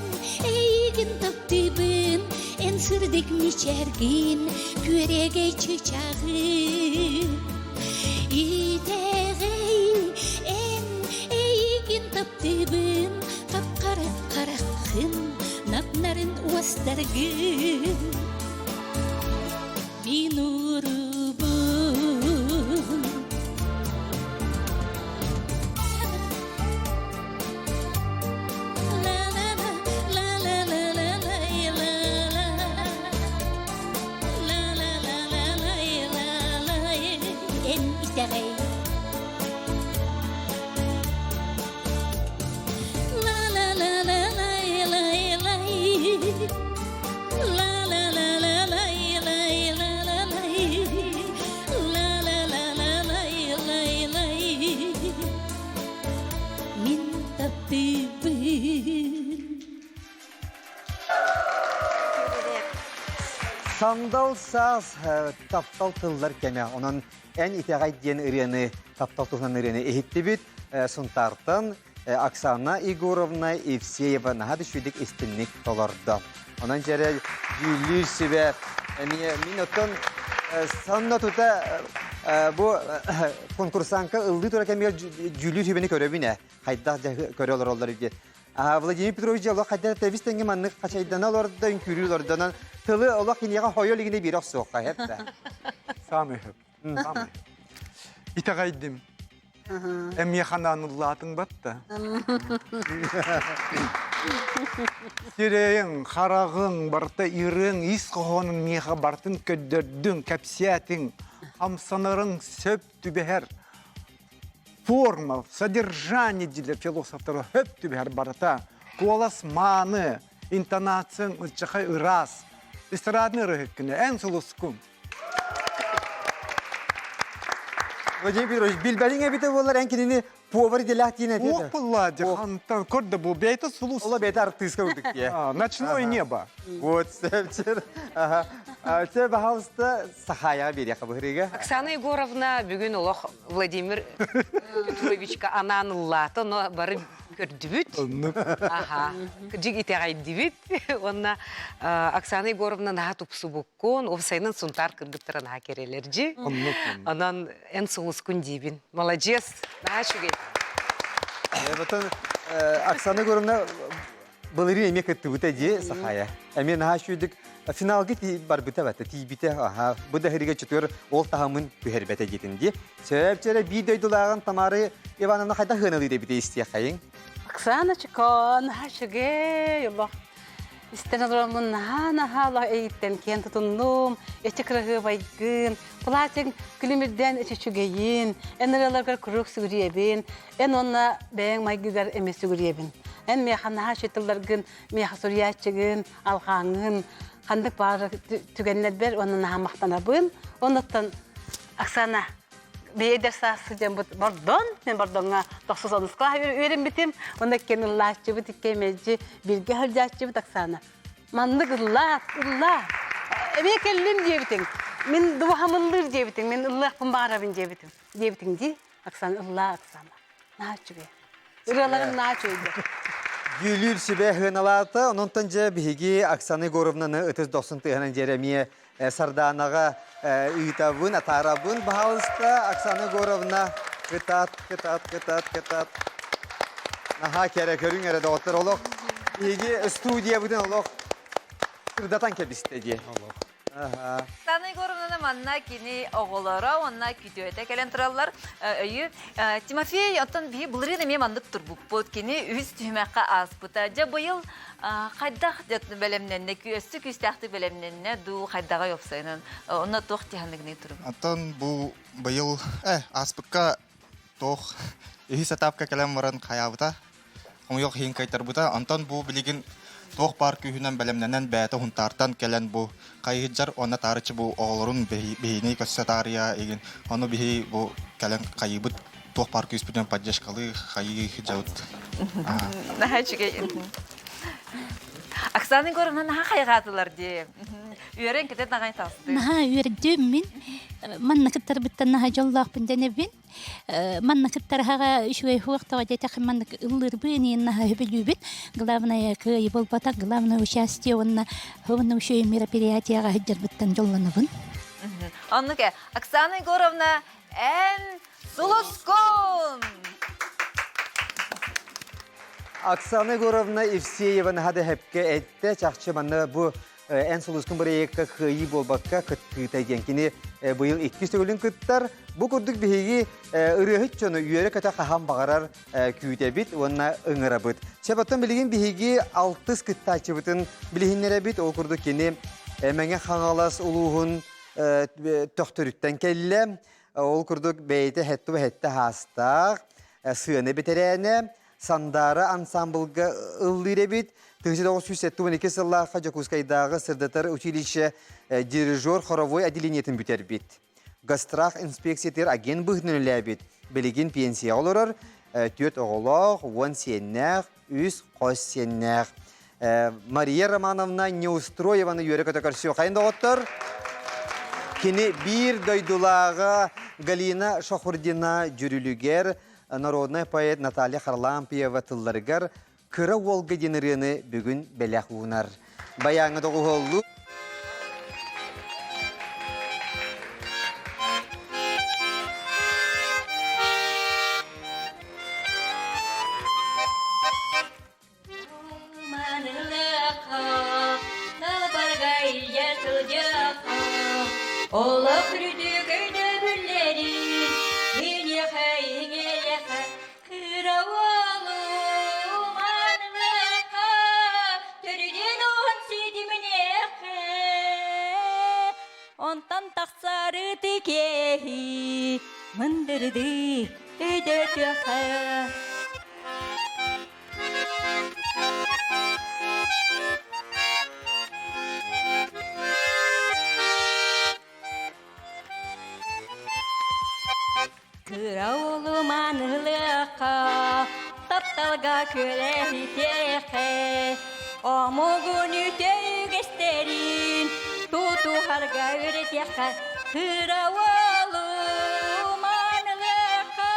эйигин таптыыбын эн сырдык мичээргин күөрэгэй чычааҕын Итэҕэй эн эйигин таптыыбын хап-хара хараххын нап-нарын уостаргын Мин урубун Эн итэҕэй Мин таптыыбын Сандал саас таптал тыллар кэмэ. Онон эн итэҕэй диэн ырыаны, таптал туһунан ырыаны иһиттибит. Сунтаартан Оксана Егоровна Евсеева наһаа да үчүгэйдик истинник толордо. Онон дьэрэ дьүүллүүр сүбэ эмиэ мин оттон сонно тута бу конкурсанка ыллыы тура кэмигэр дьүүллүүр сүбэни көрөбүн ээ. Хайдах көрө олороллор диye. Владимир Петрович олох хайда тэбис тэҥҥэ маннык хачайдана олордо, үҥкүүрүү олордонон тылы олох киниэхэ хойо илигинэ биир охсуохха хэп да. Самый хэп. Самый. Итэҕэйдим. Эмиэ ханааныллаатыҥ батта. Сирэйиҥ, хараҕыҥ, барыта ирыҥ, ис хоһоонун миэхэ барытын көрдөрдүҥ, кэпсээтиҥ. Хамсанарыҥ сөп түбэһэр. Форма, содержание дииллэр философтара сөп түбэһэр барыта. Куолас мааны, интонацияҥ ыччахай ыраас. Эстрадный ырыһыккыны, эн сулускун. Владимир Петрович, билбэлиҥ эбитэ буоллар, эн кинини повар идэлээх диэн этэ. Ох была, хантан көрдө бу бэйэтэ сулус. Ола бэйэтэ артыыска курдук дии. Ночное небо. Вот, сәпчер. Ага. Чэ, пожалуйста, Сахаяға берияқа быһырыга. Оксана Егоровна бүгүн олох Владимир Петровичка анаан ыллаата, но бары көрдүбүт. Аха. Кырдьык итэҕэйдибит. Уонна Оксана Егоровна наһаа тупсубуккун, уопсайынан Сунтаар кыргыттара наһаа кэрэлэрдьи. Онон эн сулускун диибин. Маладьыас, наһаа үчүгэй. Оттон Оксана Егоровна былырыын эмиэ кыттыбыта дии Сахая. Эмиэ наһаа үчүгүйдүк финалга барбыта бата тиийбитэ аха бу да иһиригэ чутугар ол таһымын түһэрбэтэ диэтин дии. Сөп биир дойдулааҕын Тамара Ивановна хайдах ыаналыыр эбитэ истиэххэйиҥ. Оксаночка, наһаа үчүгэй олох. Истэн олороммун наһаа-наһаа олох эйиттэн киэн тутуннум, эчи кыраһыабайгын, платьеҥ күлүмүрдээн эчи үчүгэйин, эн ырыаларгар куруук сүгүрүйэбин, эн уонна бэйэҥ майгыгар эмиэ сүгүрүйэбин. Эн миэхэ наһаа үчүгэй тылларгын, миэхэ суруйааччыгын, алҕааҥҥын, ханнык баҕарар түгэннэрбэр уонна наһаа махтанабын. Оннуттан Оксана, Бэйдэр саас сылдьаммыт Бордон, мен Бордоҥҥо тохсус онуска үөрэммитим. Онно иккиэн ыллааччыбыт, икки мэлдьи бииргэ сылдьааччыбыт Оксана. Маннык ыллаа, ыллаа. Эмиэ кэллим диэбитиҥ. Мин дубаһам ыллыыр диэбитиҥ, мин ыллыахпын баҕарабын диэбитим. Диэбитиҥ дии. Оксана, ыллаа, Оксана. Наһаа үчүгэй. Ырыаларым наһаа үчүгэйдэр. Дьүүлүүр сүбэ сыаналаата. Ононтон дьэ биһиги Оксана Егоровнаны ытыс дохсун тыаһынан дьиэрэ эмиэ Сардаанаҕа ыытабын, атаарабын. Баһаалыста, Оксана Егоровна, кытаат, кытаат, кытаат, кытаат. Наһаа кэрэ көрүҥ эрэ доҕоттор олох. Биһиги студиябытын олох сырдатан кэбистэ дии. Олох. Оксана Егоровнаны манна кини оҕолоро уонна күтүөтэ кэлэн тураллар. Өйү Тимофей, оттон биһи былырыын эмиэ маннык турбуппут. Кини үһүс түһүмэххэ ааспыта. Дьэ быйыл хайдах бэлэмнэннэ, өссө күүстээхтик бэлэмнэннэ дуу, хайдаҕай уопсайынан? Онно туох тиһаныгыный туругу? Оттон бу быйыл ааспыкка туох үһүс этапка кэлэн баран хайаабыта хомойуох иһин кыайтарбыта. Онтон бу билигин туох баар күүһүнэн бэлэмнэнэн бэйэтэ Хунтаартан кэлэн бу хайыһыдьар уонна таарыччы бу оҕолорун биһини көссө таарыйа игин ону биһи бу кэлэн хайыыбыт туох баар күүспүтүнэн поддержкалыы хайыы дьабыт. Наһаа үчүгэй. Оксана Егоровна наһаа хайҕаатылар дии. Үөрэн кэтэн аҕай таҕыстыы. Наһаа үөрдүм мин. Манна кыттарбыттан наһаа дьоллоохпун дэнэбин. Манна кыттарыһаҕа үчүгэй суох тоҕо диэтэххэ маннык ыллыырбын наһаа сөбүлүүбүн. Главное кыайыы буолбатах, главное участие уонна уонна үчүгэй мероприятияҕа сылдьарбыттан дьоллонобун. Оннук ээ. Оксана Егоровна, эн сулускун! Оксана Егоровна Евсеева наһаа да сөпкө эттэ. Чахчы манна бу эн сулускун бырайыакка кыайыы буолбакка кыттыыта диэн кини быйыл иккис төгүлүн кыттар. Бу курдук биһиги ырыаһыт дьону үөрэ-көтө хаһан баҕарар күүтэбит уонна ыҥырабыт. Сөп оттон билигин биһиги алтыс кыттааччыбытын билиһиннэрэбит. Ол курдук кини Мэҥэ Хаҥалас улууһун Төхтөрүттэн кэллэ. Ол курдук бэйэтэ хэттэ хаастаах, сыана бэтэрээнэ, Сандаара ансаамбылга ыллыыр эбит. 1972 сыллаахха Дьокуускайдааҕы сырдатар училище дирижер хоровой отделениетын бүтэрбит. Гострах инспекциятыгар агент быһыытынан үлэлээбит. Билигин пенсияҕа олорор, түөрт оҕолоох, уон сиэннээх, үс хос сиэннээх. Мария Романовна Неустроеваны үөрэ-көтө көрсүөххэйин доҕоттор. Кини биир дойдулааҕа Галина Шахурдина дьүрүлүгэр народнай поэт Наталья Харлампьева тылларыгар «Кыра уолга» диэн ырыаны бүгүн бэлэх уунар. Байааҥҥа доҕуһуоллуу Олох үрдүк өйдөбүллэрин киниэхэ иҥэриэххэ кыра уолу маанылыахха төрүтүн уһун ситимниэххэ онтон тахсары тикиэһи мындырдыы өйдөтүөххэ. Кыра уолу маанылыахха, тапталга күөлэһитиэххэ, омугун үтүө үгэстэрин тутуһарга үөрэтиэххэ. Кыра уолу маанылыахха,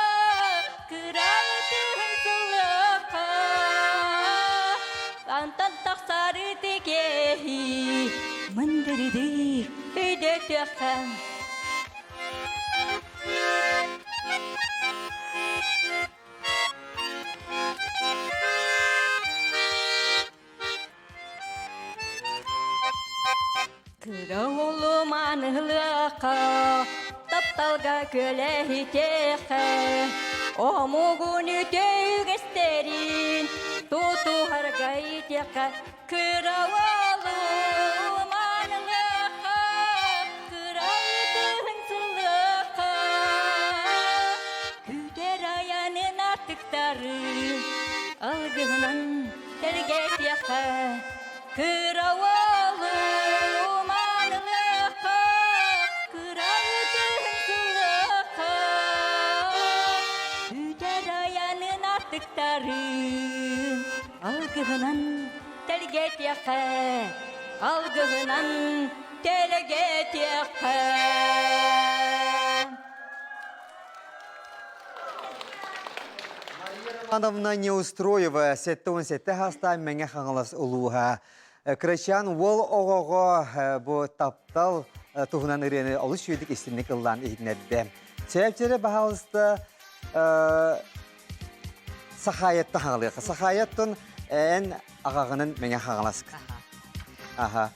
кыра ытыһын сылыахха, антан тахсар ытыкеһи мындырдыы өйдөтүөххэ. Кыра уолу маанылыахха, тапталга күөлэһитиэххэ, омугун үтүө үгэстэрин тутуһарга иитиэххэ, кыра уолу маанылыахха, кыра ытыһын сылыахха, күүтэр айанын артыктарын алгыһынан тэлгэтиэххэ, кыра уолу маанылыахха, кыра ытыһын сылыахха, күүтэр айанын артыктарын алгыһынан тэлгэтиэххэ, алгыһынан тэлгэтиэххэ. Ивановна Неустроева 77 хастаан Мэҥэ Хаҥалас улууһа. Кырачаан уол оҕоҕо бу таптал туһунан ырыаны олус үөдүк истинник ыллаан иһитинэрдэ. Сээпчэрэ баһаалыста Сахаайаттан хаҥалыаха. Сахаайаттан эн аҕаҕынан Мэҥэ Хаҥаласка. Аха.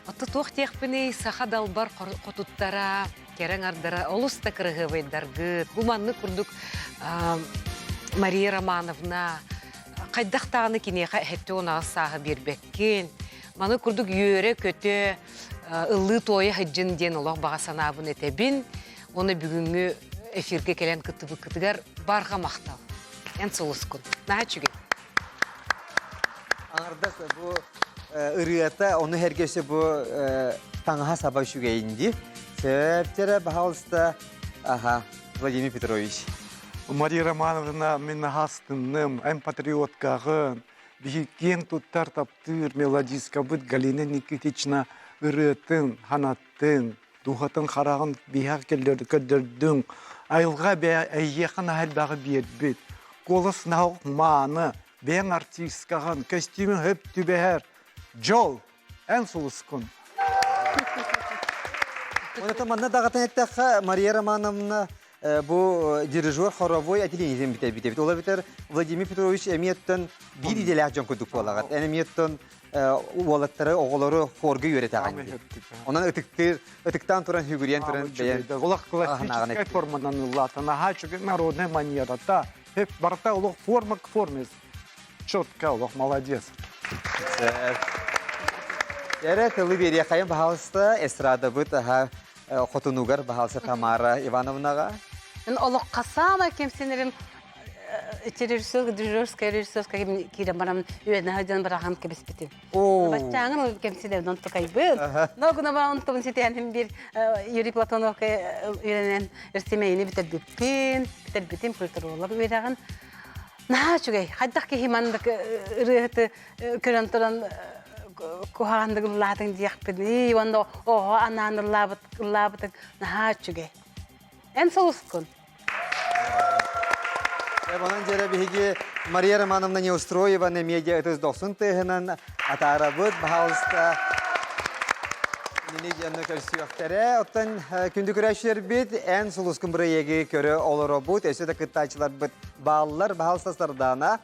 Отто туох диэхпиний, саха далбар хотуттара, кэрэ аҥардара олус да кыраһыабайдаргыт. Бу маннык курдук Мария Романовна хайдах даҕаны киниэхэ 78 сааһы биэрбэккин. Маны курдук үөрэ-көтө, ыллыы-туойа сылдьын диэн олох баҕа санаабын этэбин. Уонна бүгүҥҥү эфиргэ кэлэн кыттыбыккытыгар барҕа махтал. Эн сулускун. Наһаа үчүгэй. Аҥардас бу ырыата, ону сэргэ бу таҥаһа саба үчүгэйин дии. Сөптөрө, пожалуйста, ага, Владимир Петрович. Мария Романовна, мин астынным, эн патриоткаҕын, биһи киэҥ туттар таптыыр мелодисткабыт Галина Никитична ырыатын, ханаттын, дууһатын хараҕын биһиэхэ көрдөрдүҥ, айылҕа эйиэхэ наһаа элбэҕи биэрбит, куолас наһаа мааны, бэйэҥ артисткаҕын, көстүүмүҥ хөп түбэһэр, дьол, эн сулускун. Онон манна даҕатан эттэххэ, Мария Романовна бу дирижер хоровой отделениетин бүтэрбит. Ол эбэтэр Владимир Петрович эмиэттэн биир идэлээх дьон курдук буолаҕыт. Эн эмиэттэн уолаттары, оҕолору хорга үөрэтэҕин. Онон ытыктыыр, ытыктаан туран, хүгүрүйэн туран бэйэн Олох классическай форманан ыллаата. Наһаа үчүгэй народная манерата. Хеп барыта олох форма к форме. Четко олох молодец. Эрэ тылы биэриэхайын баһаалыста эстрадабыт аха хотунугар баһаалыста Тамара Ивановнаҕа. Олохха саамай кэмсинэрим режиссер, дирижерская, режиссерская киирэн баран үөрэнэ сылдьан быраҕан кэбиспитим. Баччааҥын кэмсинэбин онтукайбын. Но гына баран онтубун ситиһэн бир Юрий Платоновка үөрэнэн Эрсимэйини бүтэрбиппин, бүтэрбитим культуролог үөрэҕин. Наһаа үчүгэй. Хайдах киһи маннык ырыаһыты көрөн туран куһаҕаннык ыллаатыҥ диэхпиний уонна оҕо анаан ыллаабыт ыллаабытыҥ наһаа үчүгэй. Эн сулускун. Онон дьэрэ биһиги Мария Романовна Неустроеваны медиа ытыс дохсун тыаһынан атаарабыт. Баһаалыста Мини дьонно көрсүөхтэрэ. Оттон күндү көрөөччүлэрбит эн сулускун бырайыагы көрө олоробут. Өссө да кыттааччыларбыт бааллар. Баһаалыста Сардаана.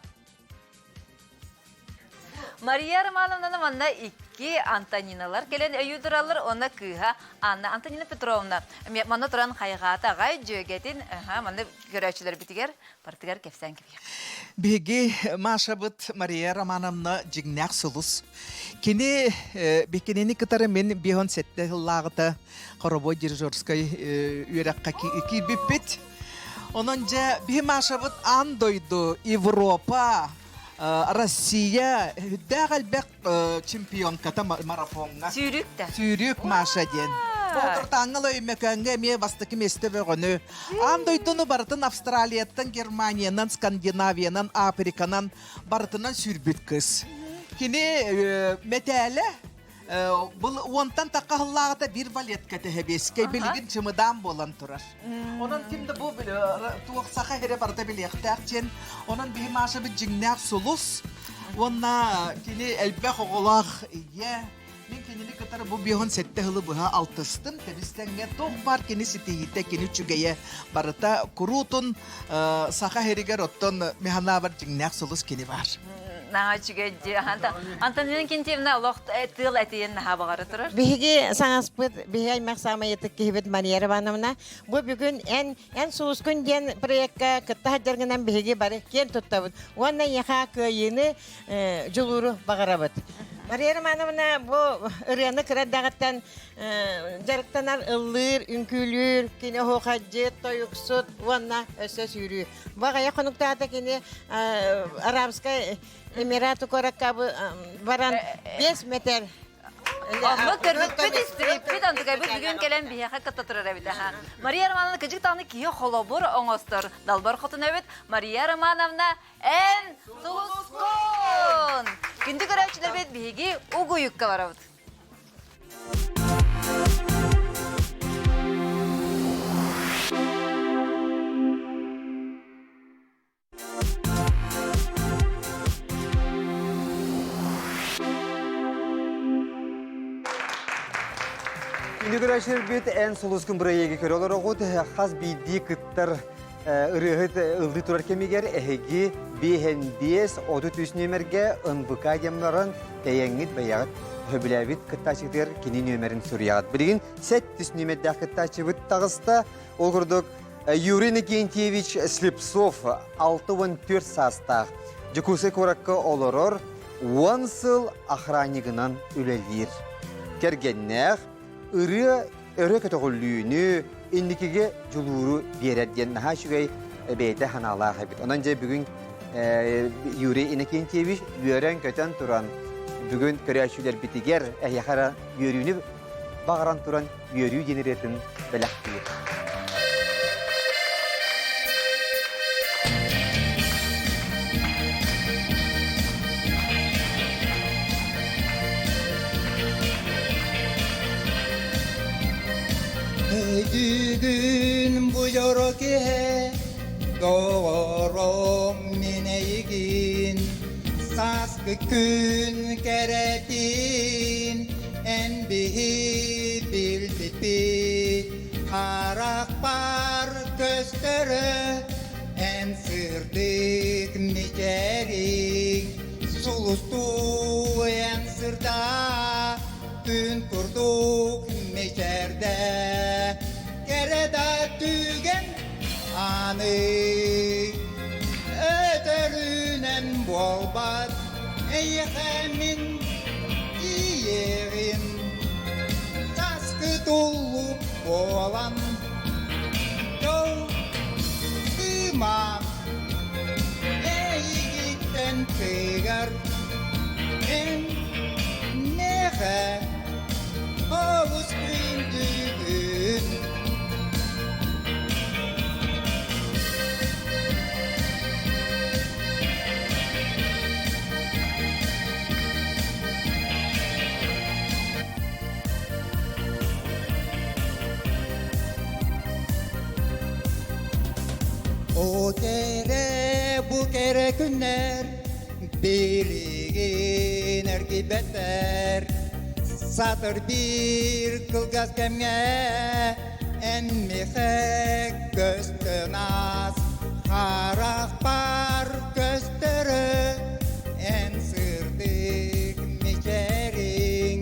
Мария Романовнаны манна Икки Антониналар кэлэн өйүү тураллар, уонна кыыһа Анна Антонина Петровна манна туран хайҕаата аҕай дьүөгэтин манна көрөөччүлэрбитигэр барытыгар кэпсээн кэбиһиэх. Биһиги Машабыт Мария Романовна дьиҥнээх сулус. Кини бикинини кытары мин 57 сыллааҕыта хоровой дирижерскай үөрэххэ киирбиппит. Онон дьэ биһи Машабыт аан дойду, Европа, Россия үрдээх элбэх чемпионката марафоҥҥа. Сүүрүк да. Сүүрүк Маша диэн. Боотуртааҥҥа Өймөкөөҥҥө эмиэ бастакы миэстэ бөҕөнү. Аан дойдуну барытын Австралияттан, Германиянан, Скандинавиянан, Африканан барытынан сүүрбүт кыс. Кини мэтээлэ Бұл уонтан таққа хыллааҕыта биир балетка тэһэбиэскэй билигин чымыдаан буолан турар. Онон ким да бу туох саха иһирэ барыта билиэхтээх диэн. Онон биһи Машабыт дьиҥнээх сулус. Уонна кини элбэх оҕолоох ийэ. Мин кинини кытары бу биһон сэттэ сылы быһа алтыстым. Тэбис-тэҥҥэ туох баар кини ситиһиитэ, кини үчүгэйэ барыта куруутун саха иһиригэр оттон механаабар дьиҥнээх сулус кини бар. Наһаа үчүгэй дии. Антонина Кентьевна олох тыал этиэн наһаа баҕара турар. Биһиги саҥаспыт, биһиги аймах саамай ытык киһибит Мария Ивановна. Бу бүгүн эн эн сулускун диэн проекка кытта сылдьаргынан биһиги бары киэн туттабыт. Уонна эйиэхэ кыайыыны, дьулууру баҕарабыт. Мария Романовна бу ырыаны кыра эрдэҕиттэн дьарыктанар, ыллыыр, үҥкүүлүүр, кини оһуохайдьыт, тойуксут уонна өссө сүүрүү. Бу аҕыйах хонуктаата кини Арабскай Эмираты куоракка баран 5 метр Онно көрбүппүт, истибиппит, антыкайбыт бүгүн кэлэн биһиэхэ кытта турар эбит. Мария Романовна кыдьык даҕаны киһи холобур оҥостор. Далбар хотун эбит. Мария Романовна, эн сулускун! Күндү көрөөччүлэрбит биһиги угуйукка барабыт. Күндү көрөөччүлэрбит эн сулускун бырайыагы көрө олороҕут хас биирдии кыттар ырыаһыт ыллыы турар кэмигэр эһиги биэһэн биэс 33 нүөмэргэ НВК диэн баран тэйэҥҥит бэйэҕит сөбүлээбит кыттааччытыгар кини нүөмэрин суруйаҕыт. Билигин 700 нүөмэрдээх кыттааччыбыт таҕыста. Ол курдук Юрий Никентьевич Слепцов 64 саастаах Дьокуускай куоракка олорор 10 сыл охраннигынан үлэлиир. Кэргэннээх, ырыа өрө көтөҕүллүүнү, инникигэ дьулууру биэрэр диэн наһаа үчүгэй бэйэтэ санаалаах эбит. Онон дьэ бүгүн Юрий Иннокентьевич үөрэн-көтөн туран бүгүн көрөөччүлэрбитигэр эһиэхэ эрэ үөрүүнү баҕаран туран үөрүү диэн ырыатын бэлэхтиир. Бүгүн бу дьоро киһи доҕорум мин эйигин сааскы күн кэрэтин эн биһи билбиппит харахпар көстөрө эн сырдык мичээрик сулустуу эн сырдаа күн курдук мичээрдэ кэрэ да түгэн аны өтөрүнэн буолбат эйиэхэ мин тиийэҕин сааскы туллук буолан дьол кыыма эйигиттэн тыгар эн миэхэ олус күндүгүн. О кэрэ бу кэрэ күннэр билигин эргийбэттэр Сатыр биир кылгас кэмҥэ эн миэхэ көстөн аас харахпар көстөрө эн сырдык мичээриҥ.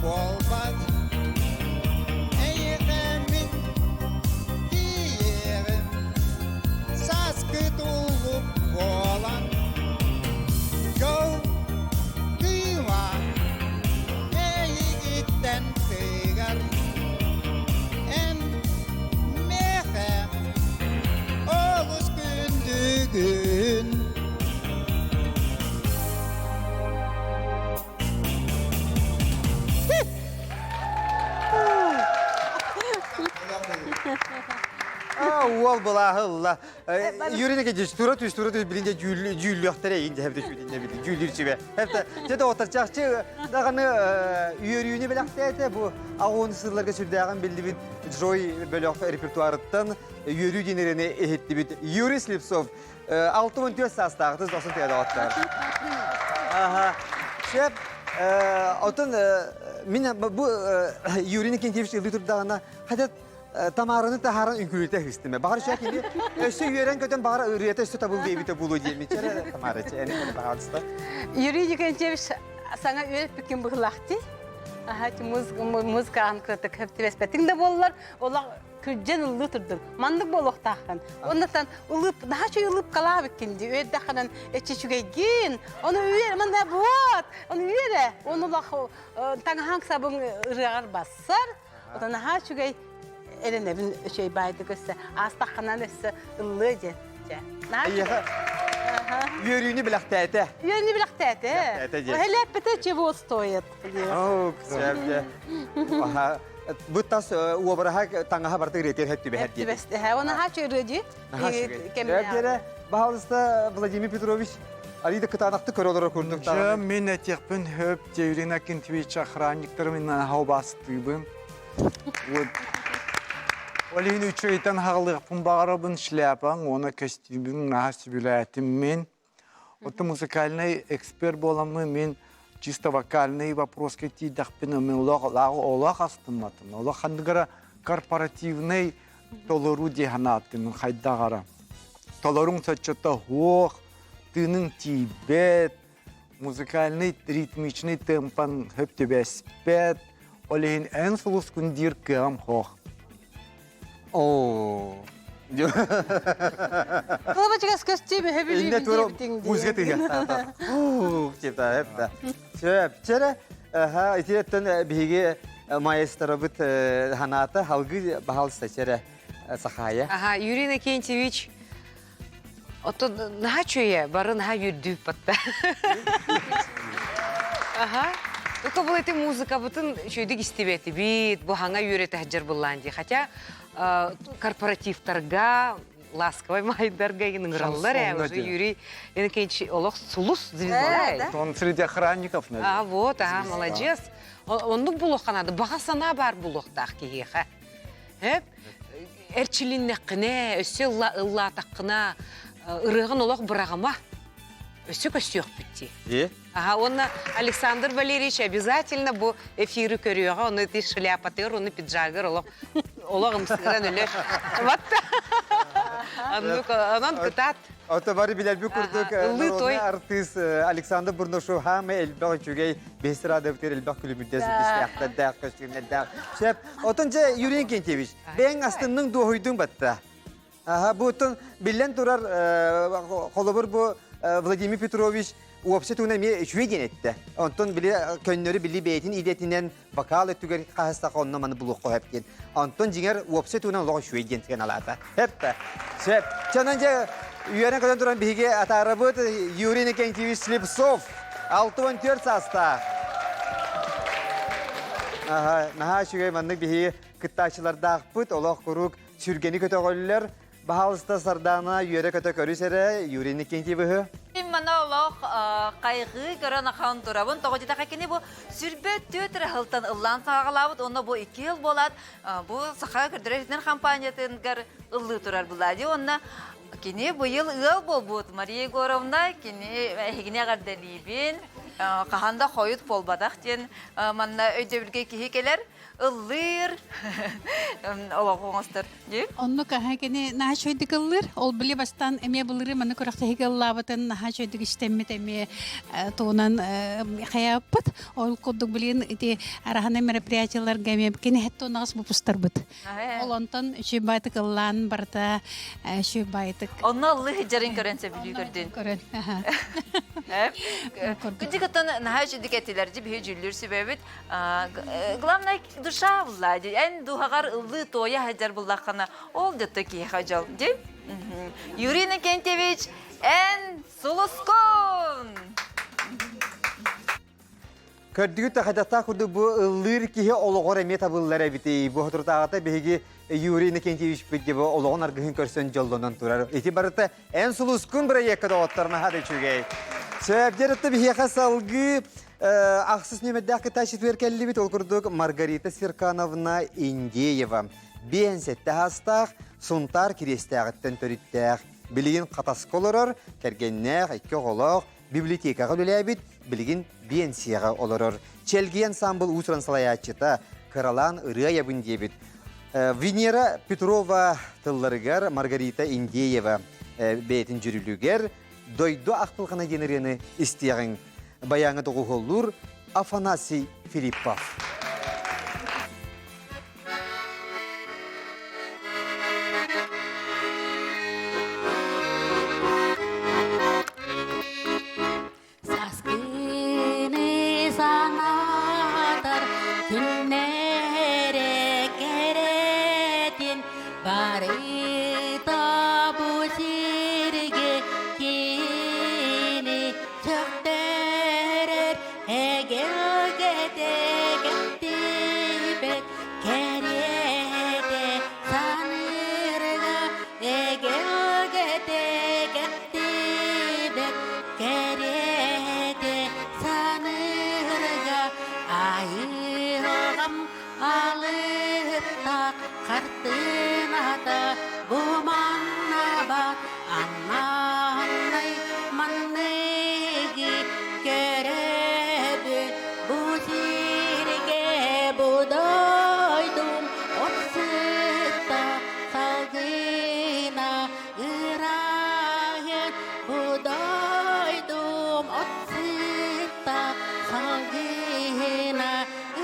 буолбат Эйиэхэ мин тиийиэҕим Сааскы туллук буолан Дьол кыыма эйигиттэн тыгар Эн миэхэ олус күндүгүн Уол былааһы ылла. Юрий Никитич, тура түс, тура түс, билинде дьүүллүөхтэрэ иин дьэһэбитэ сүүтинне били, дьүүллүүр сүбэ. Хэпте, дьэ доҕоттор, чахчы даҕаны үөрүүнү бэлэхтээтэ бу аҕуон сылларга сүрдээҕин биллибит Джой бөлөх репертуарыттан үөрүү диэн иһиттибит. Юрий Слепцов 64 саастаах, дохсун тыа доҕоттор. Аха. Шеф, отон мин бу Юрий Никитич ылыы турдаҕына, хотя Тамараны таһааран үҥкүүлүтэ ыһыстым. Баҕар үчүгэй кини өссө үөрэн-көтөн баҕар ырыата өссө табыл диэбитэ буолуо диэммит. Чэрэ Тамара, эни эни пожалуйста. Юрий Николаевич саҥа үөрэппиккин быһылаахти. Аха, музыка аан кытык хэптибэспэтиҥ да буоллар, олох күрдьэн ыллыы турдум. Маннык буолуохтааххын. Оннуттан ылып, наһаа үчүгэй ылыпкалаабыккын дии. Үөрдэххинэн эчи үчүгэйгин. Ону үөр, манна вот, ону үөрэ. Ону олох таҥаһаҥ сабыҥ ырыаҕар бассар. Ота наһаа үчүгэй эрэнэбин үчүгэй баайдык өссө аастаххынан өссө ыллыа диэн. Дьэ. Наһаа үчүгэй. Үөрүүнү билэхтээтэ. Үөрүүнү билэхтээтэ. Билэхтээтэ диэн. Хэлээппитэ чего стоит. Оо, сөп Бу тас уобараһа таҥаһа барыта ырыатыгар сөп түбэһэр диэн. Түбэстэһэ. Оны хаачы ырыа дии. Кэмнээх. Баһалыста Владимир Петрович Арида кытаанахтык көрө олорор курдук Дьэ, мин этиэхпин хөп Юрий Акинтович охранниктары мин убаастыыбын. Вот. Ол иһин үчүгэйтэн хаҕылыахпын баҕарабын шляпаҥ уонна көстүүбүн наһаа сөбүлээтим мин. Оттон музыкальный эксперт буоламмын мин чисто вокальный вопроска тиийдэхпинэ мин олох олох астымматым. Олох ханныгара корпоративный толоруу дии санаатым мин хайдаҕара. Толоруҥ соччото суох, тыыныҥ тиийбэт, музыкальный ритмичный темпан хөп түбэспэт, ол иһин эн сулускун диир кыаҕым суох. Оо. Кылабачыгас көстүү Инне тура музыка тыгыахтаата. Типа, эппэ. Сөп, чэрэ, аха, итиэттэн биһиги маэстробыт ханаата халгы баһалыста чэрэ Сахая. Аха, Юрий Иннокентьевич, Оттон наһаа үчүгэйэ, бары наһаа үөрдүүп батта. Аха. Только бұл эти музыкабытын үчүгэйдик истибэтибит, бу хаҥа үөрэтэ сылдьар буллаан дии. Хотя корпоративтарга, ласковай майдарга ыҥыраллар ээ. Уже Юрий Иннокентьевич олох сулус звезда. Он среди охранников, наверное. А, вот, ага, молодец. Оннук булуохха наада, баҕа санаа баар булуохтаах киһиэхэ. Эп эрчилиннэххинэ, өссө ыллаатаххына, ырыаҕын олох быраҕыма. Өссө көстүөхпүт дии. Дии? Аха, уонна Александр Валерьевич обязательно бу эфиры көрүөҕэ, ону ити шляпатыгар, ону пиджагар олох олох ымсыыран өлөр. Вот. Оннук, онон кытаат. Ото бары билэрбит курдук Ыллыы той. народный артыыс Александр Бурнашов хаамай элбэх үчүгэй бэһис элбэх күлүмүрдэс бистээхтэрдээх, көстүүмнэрдээх. Сөп. Отон дьэ Юрий Иннокентьевич, бэйэҥ астынныҥ дуоһуйдуҥ батта. Аха, бу оттон биллэн турар, холобур бу Владимир Петрович уопсай туһунан эмиэ үчүгэй диэн эттэ. Онтон били көннөрү били бэйэтин идэтинэн вокал өттүгэр хаһыстаха онно маны булуохха сөп диэн. Онтон дьиҥэр уопсай туһунан олох үчүгэй диэн сыаналаата. Сөп Сөп. Чанан дьэ үөрэн көтөн туран биһиги атаарабыт Юрий Иннокентьевич Слепцов 64 саастаах. Аха, наһаа үчүгэй маннык биһиги кыттааччылардаахпыт, олох куруук сүргэни көтөҕөллөр. Баһаалыста Сардаана үөрэ-көтө көрүс эрэ Юрий Иннокентьевиһы. Мин мана олох хайгыы көрөн ахан турабын. Тоҕо диэтэххэ кини бу сүрбэ түөрт эрэ сылтан ыллаан саҕалаабыт уонна бу икки сыл буолаат бу саха көрдөрөр компаниятыгар ыллыы турар Влади уонна кини быйыл ыал буолбут Мария Егоровна кини эһигини эҕэрдэлиибин хаһан да хойут буолбатах диэн манна өйдөбүлгэ киһи кэлэр. ыллыыр олоҕу оҥостор. Оннук аһа кини наһаа үчүгэйдик ыллыыр. Ол били бастаан эмиэ былырыы манна күрэхтэһиигэ ыллаабытын наһаа үчүгэйдик истэммит эмиэ тугунан хайааппыт. Ол курдук билигин ити араһаны мероприятиеларга эмиэ кини хеттунаҕас выпустарбыт. Ол онтон үчүгэй баайтык ыллаан барыта үчүгэй баайтык. Онно ыллыы сылдьарын көрөн сөбүлүү көрдүн. Көрөн. Күндү кыттан наһаа үчүгдүк этилэр дьи биһи дьүүллүүр сүбэбит. Главное душа булла ди. Эн духаҕар ыллыы туойа сылдьар буллаххына ол дьотто киһиэхэ дьол ди. Юрий Иннокентьевич, эн сулускун! Көрдүгүт тахадаттаах курдук бу ыллыыр киһи олоҕор эмиэ табыллар эбитий. Бу соторутааҕыта биһиги Юрий Иннокентьевичпит бу олоҕун аргыһын көрсөн дьоллонон турар. Ити барыта эн сулускун бырайыакка доҕоттор наһаа да үчүгэй. Сөбдер ытты биһиэхэ салгыы ахсыс нүөмэрдээх кытааччытыгар кэллибит. Ол курдук Маргарита Серкановна Индеева. Биэн сэттэ аастаах, Сунтаар Кириэстээҕиттэн төрүттээх. Билигин Хатаска олорор, кэргэннээх, икки оҕолоох, библиотекаҕа үлэлээбит, билигин биэнсийэҕэ олорор. Чэлгий ансаамбыл уус-уран салайааччыта, кыралаан ырыа айабын диэбит. Венера Петрова тылларыгар Маргарита Индеева бэйэтин дьүрүлүгэр «Дойду ахтылҕана» диэн ырыаны истиэҕиҥ. Баяҥа доҕуһуоллуур Афанасий Филиппов. Саскыны санатар күннэре кэрэтин барыта бу сиргэ кини сөхтөрөр Эгэлгэтэ кэхтибэт кэриэтэ саныырга эгэлгэтэ кэхтибэт кэриэтэ саныырга айылҕам алыптаах хартыыната бу манна баар Аннай манныгы көрөбүн бу сиргэ бу дойдум от сыта салгына ырааһын бу дойдум от сыта салгына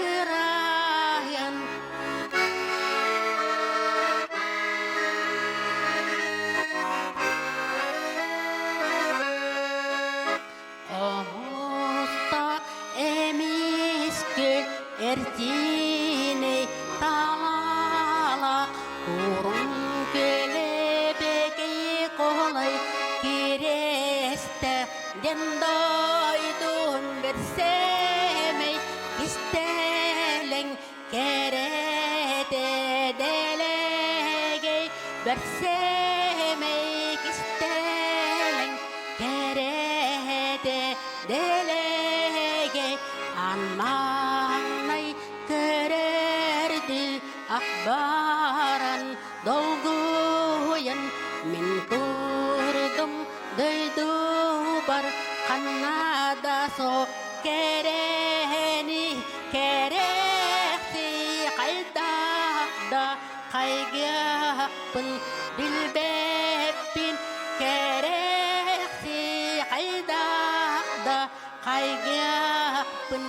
ырааһын Хомустаах эмис күл эртиини талаалаах курун көлөбөкөй колой киристэ ден дойдун берсемей кистэлэҥ Кэрэтэ дэлэгэй бэрсэмэй кистэлэҥ кэрэтэ дэлэгэй Анмаҥнай көрөрдүү акбаран долгуйан мин турдум дойдубар ханна да суох кэрэни Кэрэхси хайдах да хайгыахпын билбэппин Кэрэхси хайдах да хайгыахпын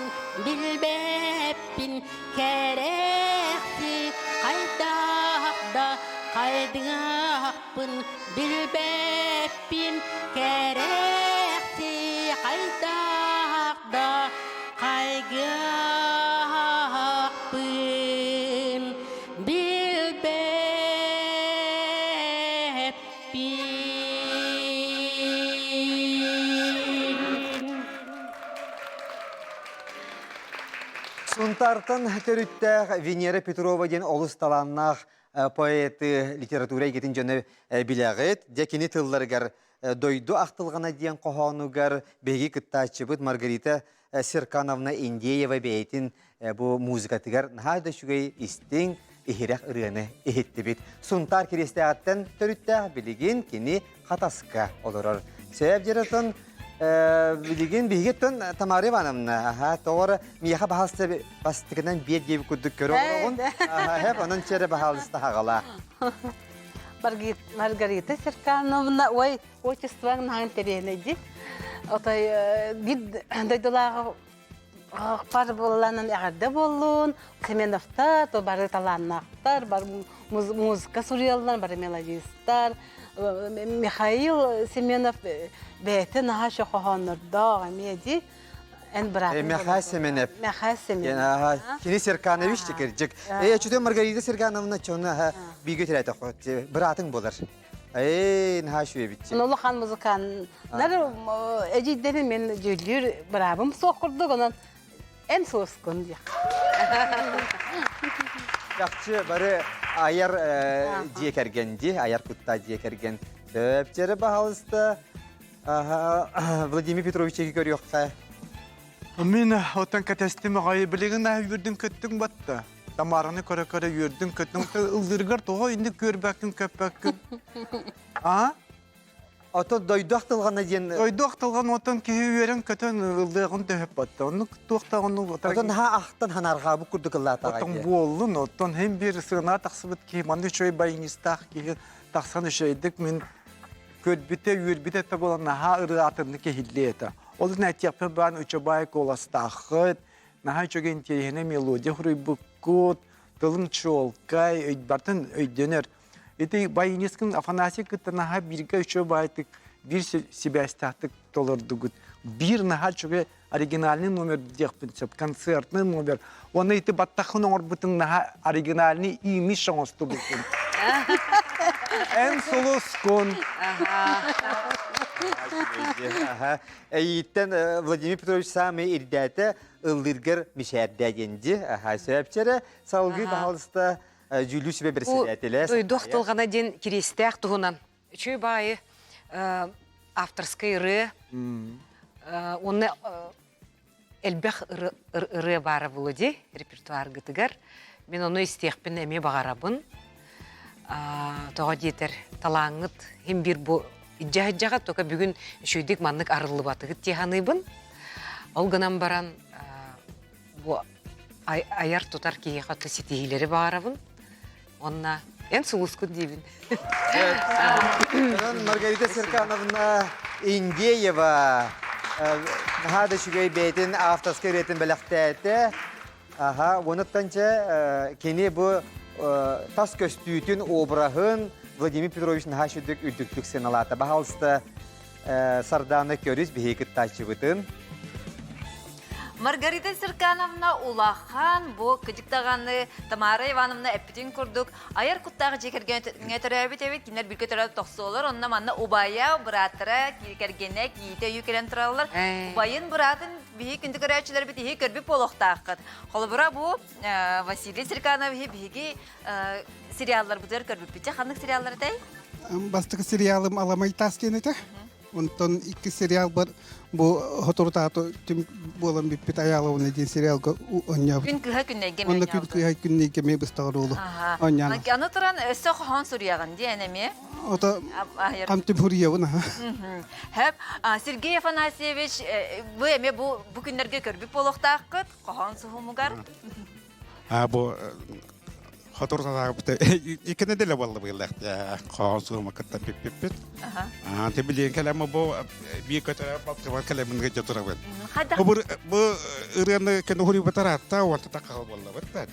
билбэппин Кэрэхси хайдах да хайдыахпын билбэппин Кэрэхси хайдах да хайгыахпын билбэппин. Сунтаартан төрүттээх Венера Петрова диэн олус талааннаах поэты, литература эйгэтин дьоно билэҕит. Дьэ кини тылларыгар Дойду ахтылҕана диэн хоһоонугар биһиги кыттааччыбыт Маргарита Серкановна Индеева бэйэтин бу музыкатыгар наһаа да үчүгэй истиҥ, иһирэх ырыаны иһиттибит. Сунтаар Кириэстээҕиттэн төрүттээх билигин кини Хатаска олорор. Сөп дьарытын. Билигин биһиги Тамара Ивановна, аха, тоҕор миэхэ баһалыста бастыкынан биэр диэбит курдук көрө олороҕун. Аха, онон чэрэ баһалыста хаҕала. Маргарита Серкановна, ой, отчествоң наһаа интэриэһинэй Отой бир дойдулааҕы пар буолланан эҕэрдэ буоллун, Семеновтар, то бары талааннаахтар, бары музыка суруйаллар, бары мелодистар. Михаил Семенов бэйэтэ наһаа хоһооннордоох эмиэ дии. Эн быраатым Михаил Семенов. Михаил Семенов. Кини Серканович кирдьик. Э, чүтэ Маргарита Сергановна чону биге тирәтә быраатың болар. Эй, наһаа үчүгэй Улахан музыканнар эдьиийдэрин мен дьүүллүүр быраабым суох курдук, онон эн суоскун диэх. Чахчы бары айар дьиэ кэргэн дии, айар кутта дьиэ кэргэн. Сөпчері баһалыста Владимир Петровичеги көрүөххэ. Мин оттон кэтэстим аҕай билигин үрдүн көттүҥ батта. Тамараны көрө-көрө үөрдүҥ көттүҥ. Ыллыыргар тоҕо инник көрбөккүн көппөккүн? А? Ото дойду ахтылҕана диэн Дойду ахтылҕан оттон киһи үөрэн көтөн ыллыаҕын төһөп батта. Оннук туохта оннук Отон наһаа ахтан ханарҕаабыт курдук ыллаатаҕа Оттон буоллун, оттон хем бир сыана тахсыбыт киһи, манна үчүгэй баянистаах киһи тахсан үчүгэйдик мин көрбүтэ, үөрбүтэ этэ буолан наһаа ырыатынны киһиллиэ этэ. Ол иһин этиэхпин баан үчүгэй куоластааххыт, наһаа үчүгэй интириэһинэй мелодия суруйбуккут, тылын чуолкай, барытын өйдөнөр. Ити баянисткын Афанасий кытта наһаа бииргэ үчүгэй баайтык, биир сибээстээхтик толордугут. Биир наһаа үчүгэй оригинальный номер диэхпин сөп, концертный номер. Уонна ити баттаххын оҥорбутуҥ наһаа оригинальный имидж оҥостубуккун. Эн сулускун. Эйииттэн Владимир Петрович саамай ирдээтэ ыллыыргар мишээрдээ диэн ди. Сөпчэрэ салгыы баһалыста дьүүллүүр сүбэ председателэ. Дойду ахтылҕана диэн кириэстээх туһунан үчүгэй баайы авторскай ырыа уонна элбэх ырыа баара буолуо дии репертуаргытыгар. Мин ону истиэхпин эмиэ баҕарабын. Тоҕо диэтэр талааҥҥыт иһин биир бу илдьэ только бүгүн үчүгэйдик маннык арыллыбатыгыт дии саныыбын. Ол гынан баран бу айар тутар киһиэхэ ситиһиилэри баҕарабын. Уонна эн сулускун диибин. Онон Маргарита Серкановна Индеева наһаа да үчүгэй бэйэтин авторскай ырыатын бэлэхтээтэ. Аха, онуттан чэ кини бу тас көстүүтүн, обраһын Владимир Петрович наһаа үчүгдүк үрдүктүк сыаналаата. Баһаалыста Сардаана көрүс биһиги кыттааччыбытын. Маргарита Серкановна улахан бу кыдьык даҕаны Тамара Ивановна эппитин курдук айар куттаах дьиэ кэргэҥҥэ төрөөбүт эбит. Кинилэр бииргэ төрөөбүт тохсуолар. Онно манна убайа, бырааттара, кэргэнэ, кийиитэ өйүү кэлэн тураллар. Убайын, быраатын биһи күндү көрөөччүлэрбит иһи көрбүт буолуохтааххыт. Холобура бу Василий Серканов иһи биһиги сериалларбытыгар көрбүппүт. Ханнык сериаллар этэй? Бастакы сериалым Аламай таас диэн этэ. Онтон икки сериал бар бу соторутааты түм буолан бүппүт Аяловна диэн сериалга оонньообут. Күн кыһа күннэйгэ Онно күн кыһа күннэйгэ эмиэ быстаҕар уолу оонньоон. Аны туран өссө хоһоон суруйаҕын диэн эмиэ. Ото хам түм суруйабын аха. Хэп Сергей Афанасьевич бу эмиэ бу бу күннэргэ көрбүт буолуохтааххыт хоһоон суһумугар. А бу хотур сатаабыт икки нэдиэлэ буолла быыллах хоһоон суһума кытта пиппиппит. Аа те билиэн кэлэм бу биир көтөрө балтыбар кэлэмин гыжа турабын. Бу бу ырыаны кен уһуруйбатар атта уонта такал буоллабыт да.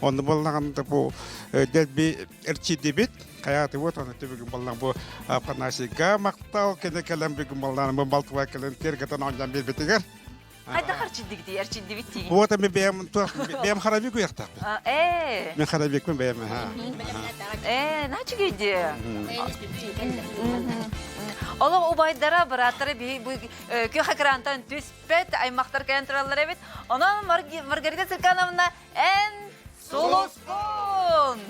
Онну боллаган да бу дэлби эрчидибит хайаты вот аны түбүгүн боллан бу Афанасийга мактал кене кэлэн бүгүн боллан бу балтыбар кэлэн тергетен онжан бербитигер Хайдах эрчийдигитий, эрчийдибит тиий? Вот эми бэйэм туох бэйэм харавик уйахтаахпын. Ээ. Мен харавикпин бэйэм Ээ, наачыгый дии. Олох убайдара, бырааттара биһи бу күөх экрантан түспэт аймактар кэлэн тураллар эбит. Онон Маргарита Циркановна эн сулускун!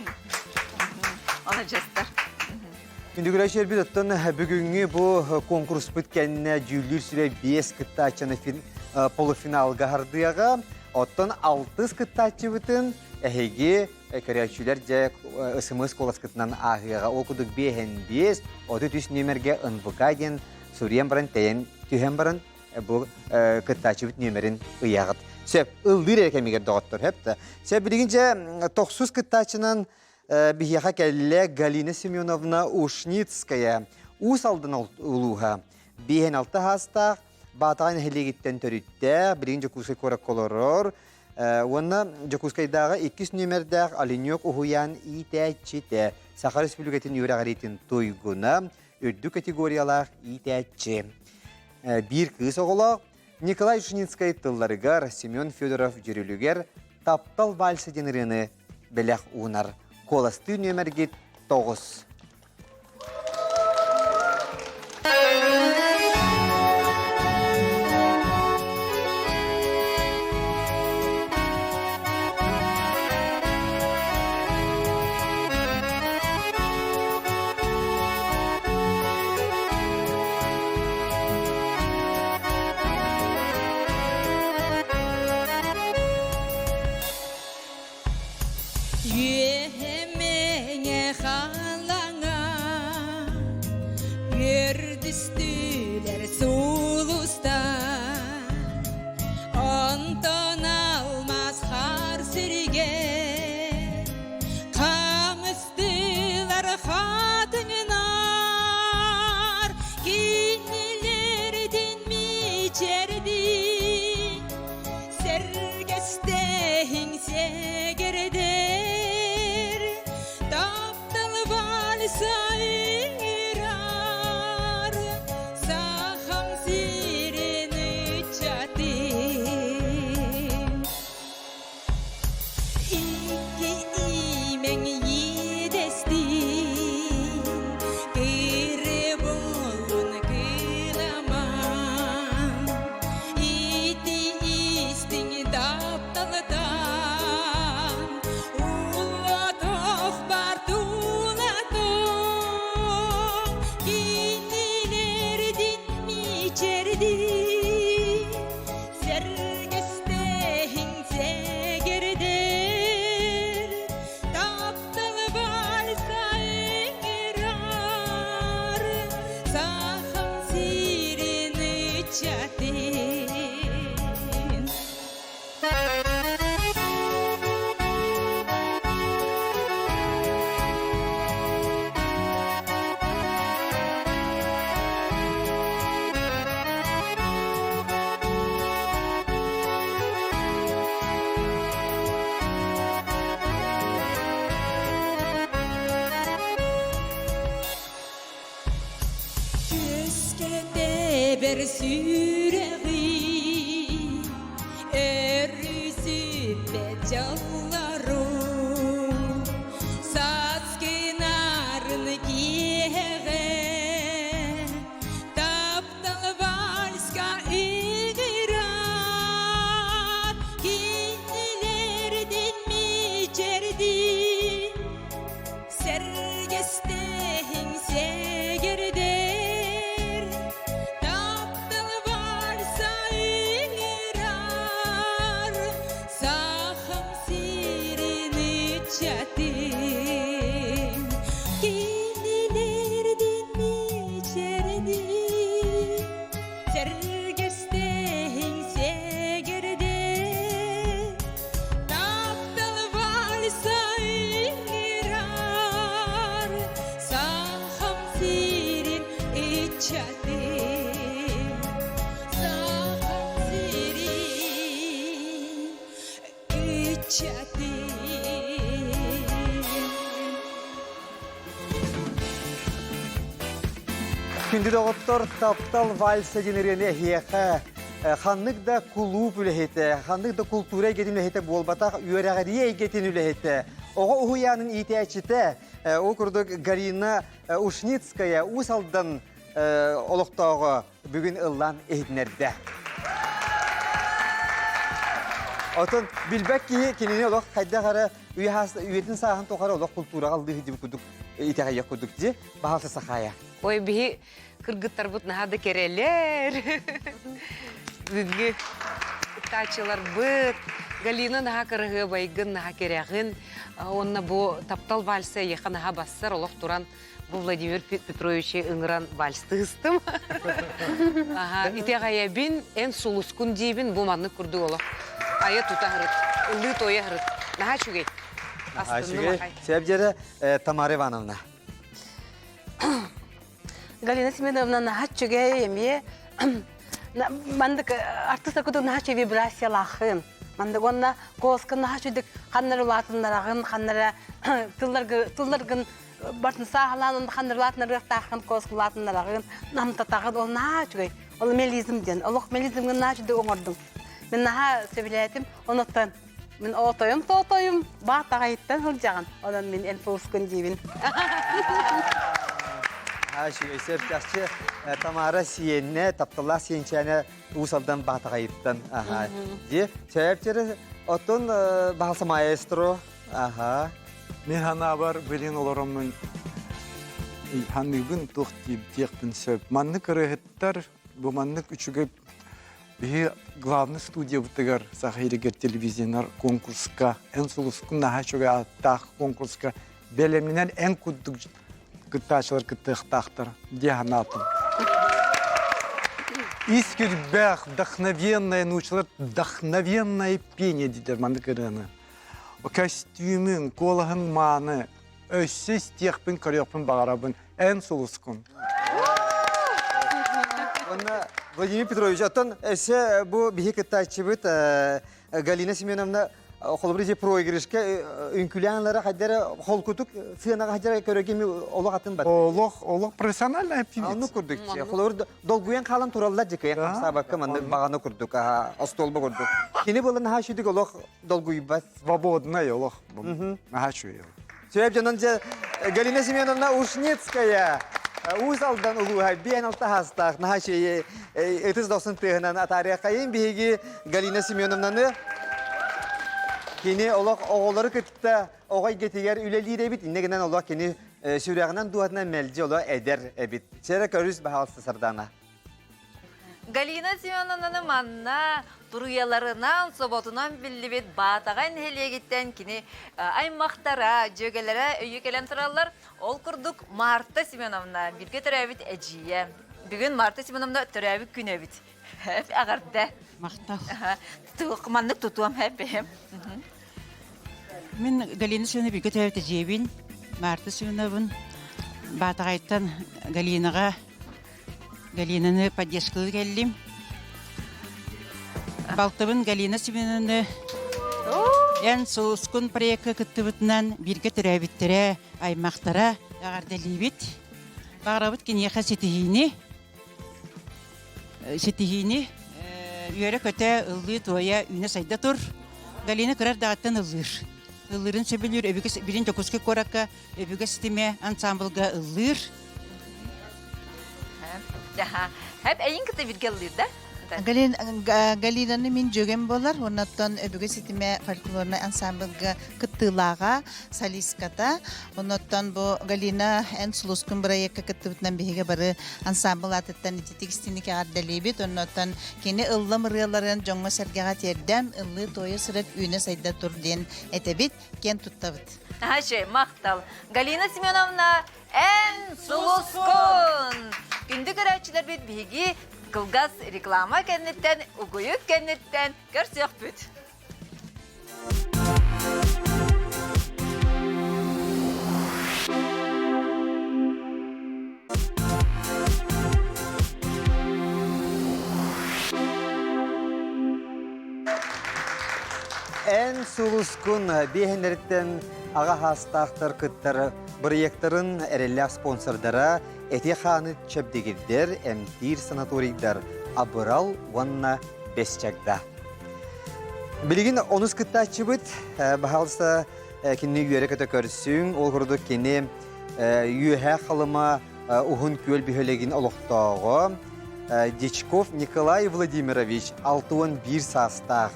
Оны жастар. Күндүгүрэ шербит оттон бүгүҥҥү бу конкурспут кэннэ дьүүллүүр сүбэ биэс кыттааччыны полуфиналга хардыаҕа. Оттон алтыс кыттааччыбытын эһиги көрөөччүлэр дьэ СМС куоласкытынан ааһыаҕа. Ол курдук биэһэн биэс, 33 нүөмэргэ НВК диэн суруйан баран тэйэн Түһэн баран бу кыттааччыбыт нүөмэрин ыйаҕыт. Сөп, ыллыыр эрэ кэмигэр доҕоттор, сөп да. Сөп, билигин дьэ тохсус кыттааччынан биһиэхэ кэллэ Галина Семеновна Ушницкая, Уус Алдан улууһа. Биэһин алта хаастаах, Баатаҕай нэһилиэгиттэн төрүттээх, билигин Дьокуускай куоракка олорор, уонна Дьокуускайдааҕы иккис нүөмэрдээх Оленек уһуйаан иитээччитэ, Саха Республикатын үөрэҕириитин туйгуна, үрдүк категориялаах иитээччи. Биир кыыс оҕолоох Николай Ушницкай тылларыгар Семен Федоров дьүрүлүгэр «Таптал вальса» диэн ырыаны бэлэх уунар. Куоластыы нүөмэргит 9. Үөһэмэҥэ халаҥа Үөрдүстүлэр сулустар Онтон алмаас хаар сиргэ Хаҥыстылар хатыҥнар Кинилэрдин мичэрдин Сэргэстэһиҥ сэгэрдэр, таптал вальса ыҥырар, сахам сирин ыччатын. Икки имэҥ иэдэстин, кыры буолун кыламан, ити истиҥ тапталтан уллатох бар тулатох, кинилэрдин мичэрдин Сэргэстэһиҥ сэгэрдэр, таптал вальса ыҥырар, сахам сирин ыччатын. Үөскэтэбэр сүрэҕи өрүсүппэт дьоллорум сааскынарын киэһэҕэ Таптал вальска ыҥырар, кинилэрдин мичэрдин, сэргэстэһиҥ сэгэрдэр. Таптал вальса ыҥырар, сахам сирин ыччатын. Кинилэрдин мичэрдин, сэргэстэһиҥ сэгэрдэр, таптал вальса ыҥырар, сахам сирин ыччатын, сахам сирин ыччатын. Күндү доҕоттор, таптал вальса диэн ырыаны эһиэхэ ханнык да кулууп үлэһитэ, ханнык да култуура эйгэтин үлэһитэ буолбатах, үөрэҕирии эйгэтин үлэһитэ, оҕо уһуйаанын иитээччитэ, ол курдук Галина Ушницкая Уус Алдан олохтооҕо бүгүн ыллаан иһитиннэрдэ. Отон билбэт киһи кинини олох хайдах эрэ үйэтин сааһын тухары олох култуураҕа ыллыы диэн курдук итэҕэйиэх курдук дии. Баһаалта Сахая. Ой, биһи кыргыттарбыт наһаа да кэрэлэр. Бүгүҥҥү кыттааччыларбыт Галина наһаа кыраһыабайгын, наһаа кэрэҕин. Уонна бу таптал вальса эйиэхэ наһаа бассар олох туран. Бу Владимир Петровичи ыҥыран вальстыыстым. Аха, итэҕэйэбин, эн сулускун диибин, бу маннык курдук олох. Айа тута һырыт, ыллыы тойа һырыт. Наһаа үчүгэй. Астынным ахай. Сөп Тамара Ивановна. Галина Семеновна наһаа үчүгэй эмиэ мандык артыста кудук наһаа үчүгэй вибрациялаахын. Мандык уонна куоска наһаа үчүгдүк ханнары улаатыннараҕын, ханнары тылларгын бартын сааһылаан онно ханнары улаатыннарыахтааххын куоска улаатыннараҕын, намтатаҕын ол наһаа үчүгэй. Ол мелизм диэн. Олох мелизмгын наһаа үчүгэй оҥордуҥ. Мин наһаа сөбүлээтим. Онуттан Мин оотойум тоотойум баатаҕайыттан сылдьаҕын. Онон мин эн сулускун диибин. Сөптөхчү Тамара сиэннэ, тапталлаах сиэнчээнэ Уус Алдан Баатаҕайыттан. Дьи, сөптөрү оттон баһалса маэстро. Аха. Мин ханаабар билин олороммун ханыыбын туох диэхпин сөп. Маннык ырыаһыттар бу маннык үчүгэй Биһи главный студиябытыгар Саха сиригэр телевизионер конкурска эн сулускун наһаа үчүгэй ааттаах конкурска бэлэмнэнэн эн курдук кыттааччылар кыттыахтаахтар дии санаатым. Ис кирбээх, вдохновенное, научилар вдохновенное пение диидэр маннык ырыаны. Костюмүн, куолаһын мааны, өссө истиэхпин, көрүөхпүн баҕарабын. Эн сулускун. Уонна Владимир Петрович, оттон өссө бу биһи кыттааччыбыт Галина Семеновна холобур ити проигрышка үҥкүлээн хайдара холкутук сыанаҕа хайдара көрөгеми олох атын бар. Олох, олох профессиональная певица. Онну курдук. Холобур долгуйан хаалан тураллар дьикэйэн хамсаабакка маннык баҕаны курдук, остуолба курдук. Кини буолан наһаа үчүгэй олох долгуйбат. Свободный олох. Наһаа үчүгэй. Сөп дьонон дьэ Галина Семеновна Ушницкая Уус Алдан улууһа биэн алта хаастаах наһаа үчүгэй ытыс дохсун тыаһынан атаарыаххайын биһиги Галина Семеновнаны кини олох оҕолору кытта оҕо эйгэтигэр үлэлиир эбит иннэ гынан олох кини сүрэҕинэн дууһатынан мэлдьи олох эдэр эбит. Сэрэ көрүс баһаалыста Сардана. Галина Семеновнаны манна туруйаларынан, соботунан биллибит Баатаҕай нэһилиэгиттэн кини аймахтара, дьүөгэлэрэ өйүү кэлэн тураллар. Ол курдук Марта Семеновна бииргэ төрөөбүт эдьиийэ. Бүгүн Марта Семеновна төрөөбүт күнэ эбит. Эҕэрдэ. Махтал. Маннык тутуом бэйэм. Мин Галина Семеновна бииргэ төрөөбүт эдьиийбин Марта Семеновын Баатаҕайтан Галинаҕа Галинаны поддержкалыы кэллим. Балтыбын Галина Семеновнаны эн сулускун проекка кыттыбытынан бииргэ төрөөбүттэрэ, аймахтара эҕэрдэлиибит. Баҕарабыт киниэхэ ситиһиини, ситиһиини үөрэ-көтө, ыллыы-туойа, үүнэ-сайда тур. Галина кыра эрдэҕиттэн ыллыыр. Ыллыырын сөбүлүүр, өбүгэ билин Дьокуускай куоракка өбүгэ ситимэ ансамблга ыллыыр. Хэп эйин кытта бирге ыллыыр да? Галинаны мин дьүөгэм буолар, оннуттан өбүгэ ситимэ фольклорнай ансамблга кыттыылааҕа, солистката. Оннуттан бу Галина эн сулускун бырайыакка кыттыбытынан биһиги бары ансамбл аатыттан ититик истиник эҕэрдэлиибит. Оннуттан кини ыллам ырыаларын дьоҥҥо-сэргэҕэ тиэрдэн, ыллыы-туойа сырыт үүнэ-сайда тур диэн этэбит, киэн туттабыт. Наһаа махтал. Галина Семеновна Эн сулускун! Күндү көрөөччүлэрбит биһиги кылгас реклама кэнниттэн, угуйук кэнниттэн көрсүөхпүт. Эн сулускун биэһиннэриттэн аҕа хаастаахтар кыттар Бырайыактарын эрэллээх спонсордара эти-хааны чэбдигирдэр, эмтиир санаторийдар Абырал уонна Бэс Чагда. Билигин онус кыттааччыбыт, баһаалыста кинини үөрэ-көтө көрсүҥ. Ол курдук кини Үөһээ Халыма Уһун Күөл бөһүөлэгин олохтооҕо Дьячков Николай Владимирович 61 саастаах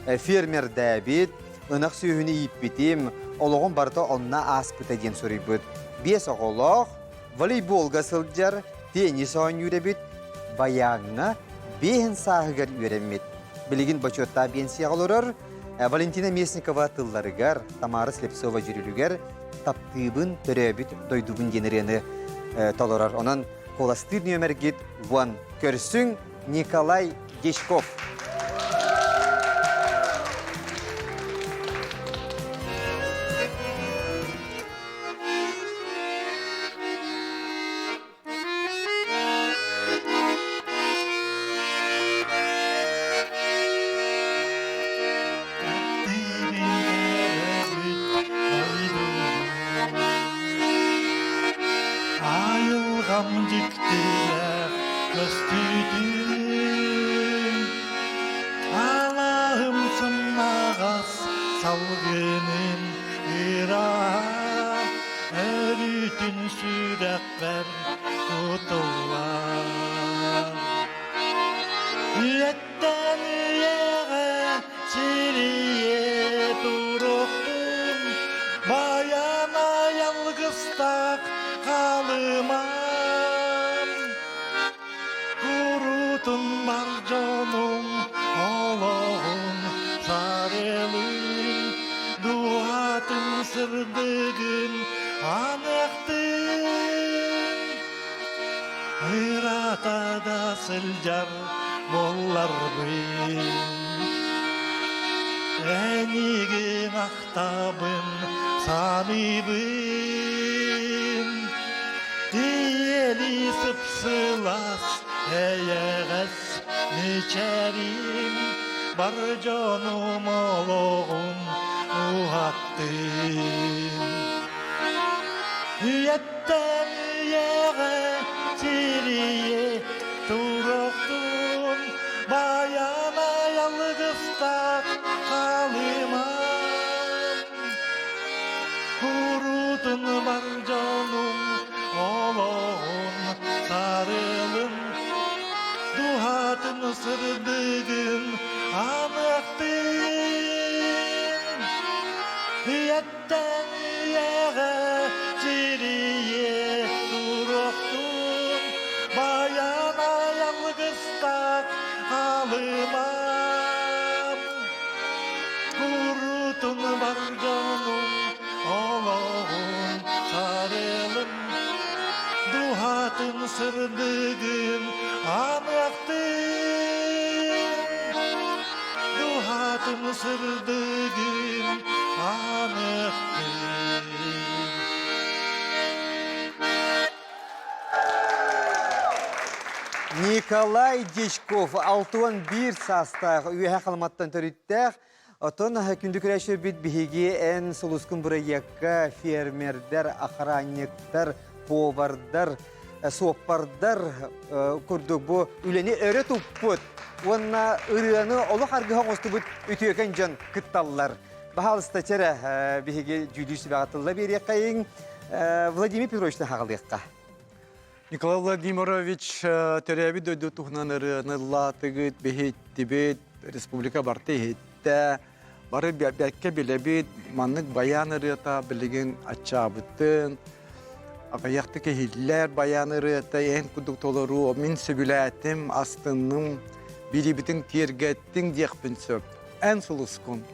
фермердээбит, Ынах сүөһүнү ииппитим, олоҕум барыта онно ааспыта диэн суруйбут. Биэс оҕолоох, волейболга сылдьар, теннис оонньуур эбит, баяҥҥа биэһин сааһыгар үөрэммит. Билигин бочуоттаах биэнсийэҕэ олорор Валентина Местникова тылларыгар, Тамара Слепцова дьүрүлүгэр «Таптыыбын, төрөөбүт дойдубун» диэн ырыаны. толорор. Онон куоластыыр нүөмэргит уон. Көрсүҥ Николай Дьячков. Айылҕам дьиктилээх көстүүтүн Алаһым сымнаҕас салгынын ыраах Өрүүтүн сүрэхпэр кутуллар Үйэттэн үйэҕэ сирийэ туруохтун Байанай алгыстаах халымам Куруутун бар дьонум олоҕун сарылын Дууһатын сырдыгын аныахтын Ыраата да сылдьар буолларбын Эйигин ахтабын саныыбын Ийэли сыпсылас эйэҕэс мичээрим Бар дьонум олоҕун уһаттым Үйэттэн үйэҕэ сирийэ туруохтун Байанай алгыстаах халыман Куруутун бар дьонум олоҕун сарылын Дууһатын сырдыгын аныахтын Үйэттэн үйэҕэ сирийэ туруохтун Байанай алгыстаах халымам Куруутун бар дьонум олоҕун сарылын Дууһатын сырдыгын аныахтын Дууһатын сырдыгын аныахтын Николай Дьячков 61 саастаах үөһэ Халыматтан төрүттээх. Оттон күндү күрэшөбүт биһиги эн сулускун бырайыакка фермердэр, охранниктар, повардар, суоппардар курдук бу үлэни өрө туппут уонна ырыаны олох аргыһа оҥостубут үтүөкэн дьон кытталлар. Баһаалыста чэрэ биһиги дьүүлүүр сүбэҕэ тылла биэриэххэйиҥ. Владимир Петровичтан хаҕалыахха. Николай Владимирович төрөөбүт дойду туһунан ырыаны ыллаатыгыт, биһиттибит, республика барыта иһиттэ. Бары бэркэ билэбит, маннык баян ырыата билигин аччаабытын, аҕыйахтык иһиллэр баян ырыата эн курдук толоруу мин сөбүлээтим, астынным, билибитин киэргэттиҥ диэхпин сөп. Эн сулускун.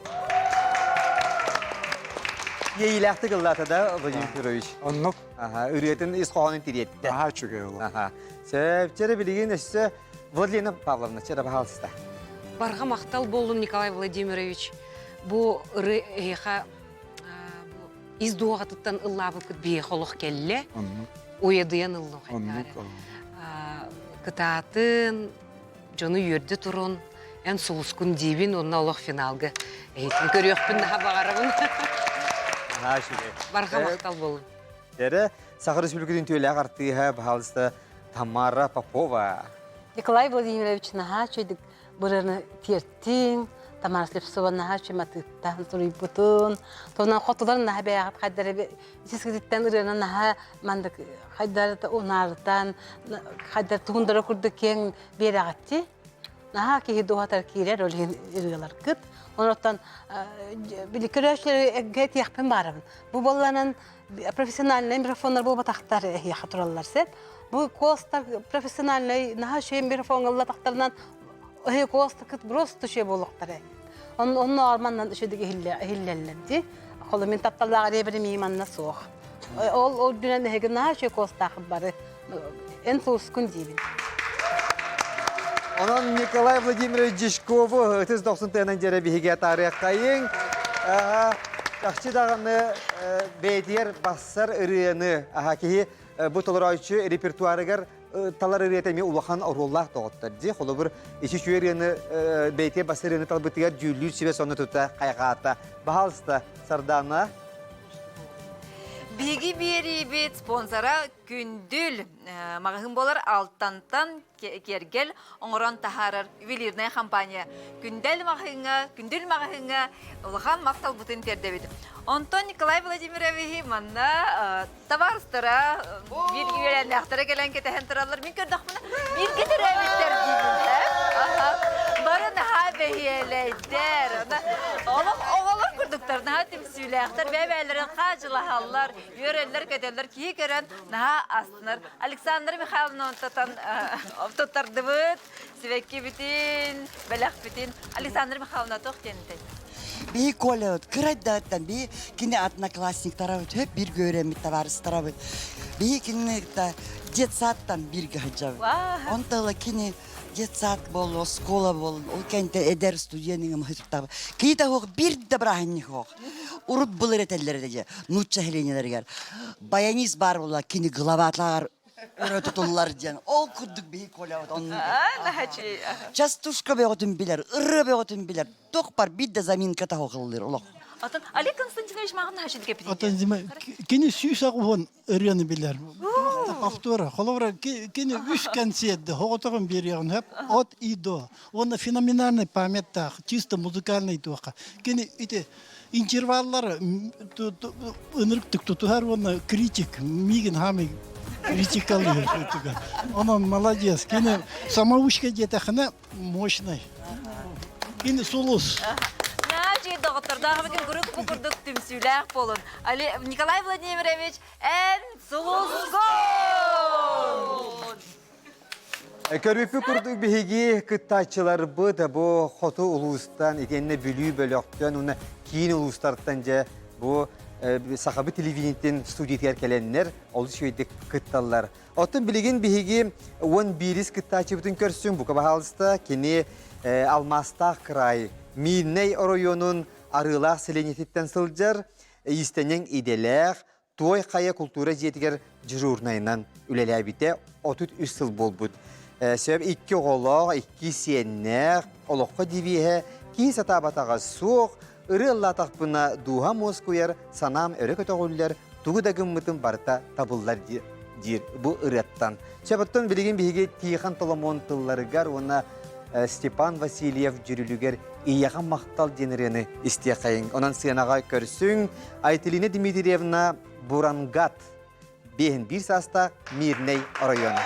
Иэйиилээхтик ыллаата да Владимир Петрович? Оннук. Аха, ырыатын ис хоһоонун тириэттэ. Аха, үчүгэй ол. Аха. Сөп, чэрэ билигин өссө Владлена Павловна, чэрэ пожалуйста. Барҕа махтал буоллун Николай Владимирович. Бу ыры эһиэхэ ис дуоҕатыттан ыллаабыккыт биһиэхэ олох кэллэ. Уйадыйан ыллым хайдаары. Кытаатын, дьону үөрдэ турун, эн сулускун диибин уонна олох финалга эһитин көрүөхпүн наһаа баҕарабын. Наһаа үчүгэй. Барҕа махтал буолун. Эрэ Саха Республикатын түөлээх артыыһа, баһаалыста Тамара Попова. Николай Владимирович наһаа үчүгэй быраны тиэртиҥ, Тамара Слепцова наһаа үчүгэй матыыптаан суруйбутун, туһунан хотулар наһаа бэйэҕит хайдары сискититтэн ырыаны наһаа мандык хайдары унаарытан, хайдар туһундара курдук киэҥ биэрэҕитти. Наһаа киһи дууһатар киирэр ол иһин ырыаларгыт. Онуттан били көрөөччүлэргэ этиэхпин баарабын. Бу буолланан профессиональнай микрофоннар буолбатахтар эһиэхэ тураллар сеп. Бу костар профессиональнай наһаа үчүгэй микрофон ыллатахтарынан эһи костакыт просто үчүгэй буолуохтара. Онно маннан үчүгэй иһиллэллэр дии. Холо мин тапталлаах эриэбэрим манна суох. Ол үрдүнэн эһиги наһаа үчүгэй куоластааххыт бары. Эн сулускун диибин. Онон Николай Владимирович Жишкову ытыс дохсун тыынан дьэрэ биһиги атаарыаххайыҥ. Чахчы даҕаны бэйэтигэр бассар ырыаны аха киһи бу толорооччу репертуарыгар талар ырыата эмиэ улахан оруоллаах доҕоттор дии. Холобур, ичи үчүгэй ырыаны бэйэтигэр бассар ырыаны талбытыгар дьүүллүүр сүбэ сонно тута хайҕаата. Баһаалыста, Сардаана. Биһиги биэриибит спонсора Күндүл маҕаһыын буолар Алтантан киэргэл оҥорон таһаарар ювелирная компания. Күндэл маҕаһыыҥҥа, Күндүл маҕаһыыҥҥа улахан махталбытын тиэрдэбит. Онтон Николай Владимировиһи манна табаарыстара, биир үөрэннээхтэрэ кэлэн кэтэһэн тураллар. Мин көрдөхпүнэ, бииргэ төрөөбүттэр диибин. Бары наһаа бэһиэлэйдэр. Олох оҕолор курдуктар, наһаа түмсүүлээхтэр, бэйэ-бэйэлэрин хаадьылаһаллар. Үөрэллэр-көтөллөр, киһи көрөн наһаа астынар. Александра Михайловна туттардыбыт, сибэккибитин, бэлэхпитин. Александра Михайловна туох диэн этэй? Биһи Колябыт кырайдааттан биһи кини одноклассниктарабыт хөп бирге үөрэммит табаарыстарабыт. Биһи кинини кытта детсадтан бирге сылдьабыт. Онтон ыла кини детсад буолла, оскуола буолла, ол кэнтэ эдэр студент ымыһыттабы. Кини да суох бир да бырааһынньык суох. Урут былыр этэллэр этэ дьэ, нуучча селениелэригэр. Баянист баар буолла, кини главатааҕар өрө тутуллар диэн. Ол курдук биһи Колябыт оннук. Частушка бөҕөтүн билэр, ырыа бөҕөтүн билэр. Туох бар биир да заминка таһыллыр олох. Атын Олег Константинович маған хашид кепитин. Атын кини сүүс аҕуһун ырыаны билэр. Повтора. Холобура, кини үс кэнсиэрдэ хоҕотоҕун биэриэҕин сөп от и до. Уонна феноменальный памяттаах, чисто музыкальный туоха. Кини ити интерваллары ынырыктык тутуһар уонна критик, миигин хаамый критикалыыр. Онон молодец. Кини самоучка диэтэххинэ мощный. Кини сулус. Наачи доҕоттордоох бүгүн куруук бу курдук түмсүүлээх буолун. Николай Владимирович, эн сулускун! Көрүүппүт курдук биһиги кыттааччыларбыт бу хоту улуустан, итиэннэ Бүлүү бөлөхтөн уонна киин улуустартан дьэ бу Сахабыт телевидениетин студиятыгар кэлэннэр олус үчүгэйдик кытталлар. Оттон билигин биһиги 11-ис кыттааччыбытын көрсүҥ, бука баһаалыста, кини Алмаастаах кыраай Миирнэй оройуонун Арыылаах сэлиэнньэтиттэн сылдьар, иистэнньэҥ идэлээх, Туой Хайа култуура дьиэтигэр дежурнайынан үлэлээбитэ 33 сыл буолбут. Сөп икки оҕолоох, икки сиэннээх, олоххо девиһэ, киһи сатаабатаҕа суох, ырыа ыллаатахпына дууһам уоскуйар, санаам өрө көтөҕүллэр, тугу да гыммытым барыта табыллар диир бу ырыаттан. Сөп оттон билигин биһиги Тихон Толомон тылларыгар уонна Степан Васильев дьүрүлүгэр Ийэҕэ махтал диэн ырыаны истиэхэйиҥ. Онон сыанаҕа көрсүҥ. Айтилина Дмитриевна Бурангат биэһин биир саастаах Мирнэй оройуона.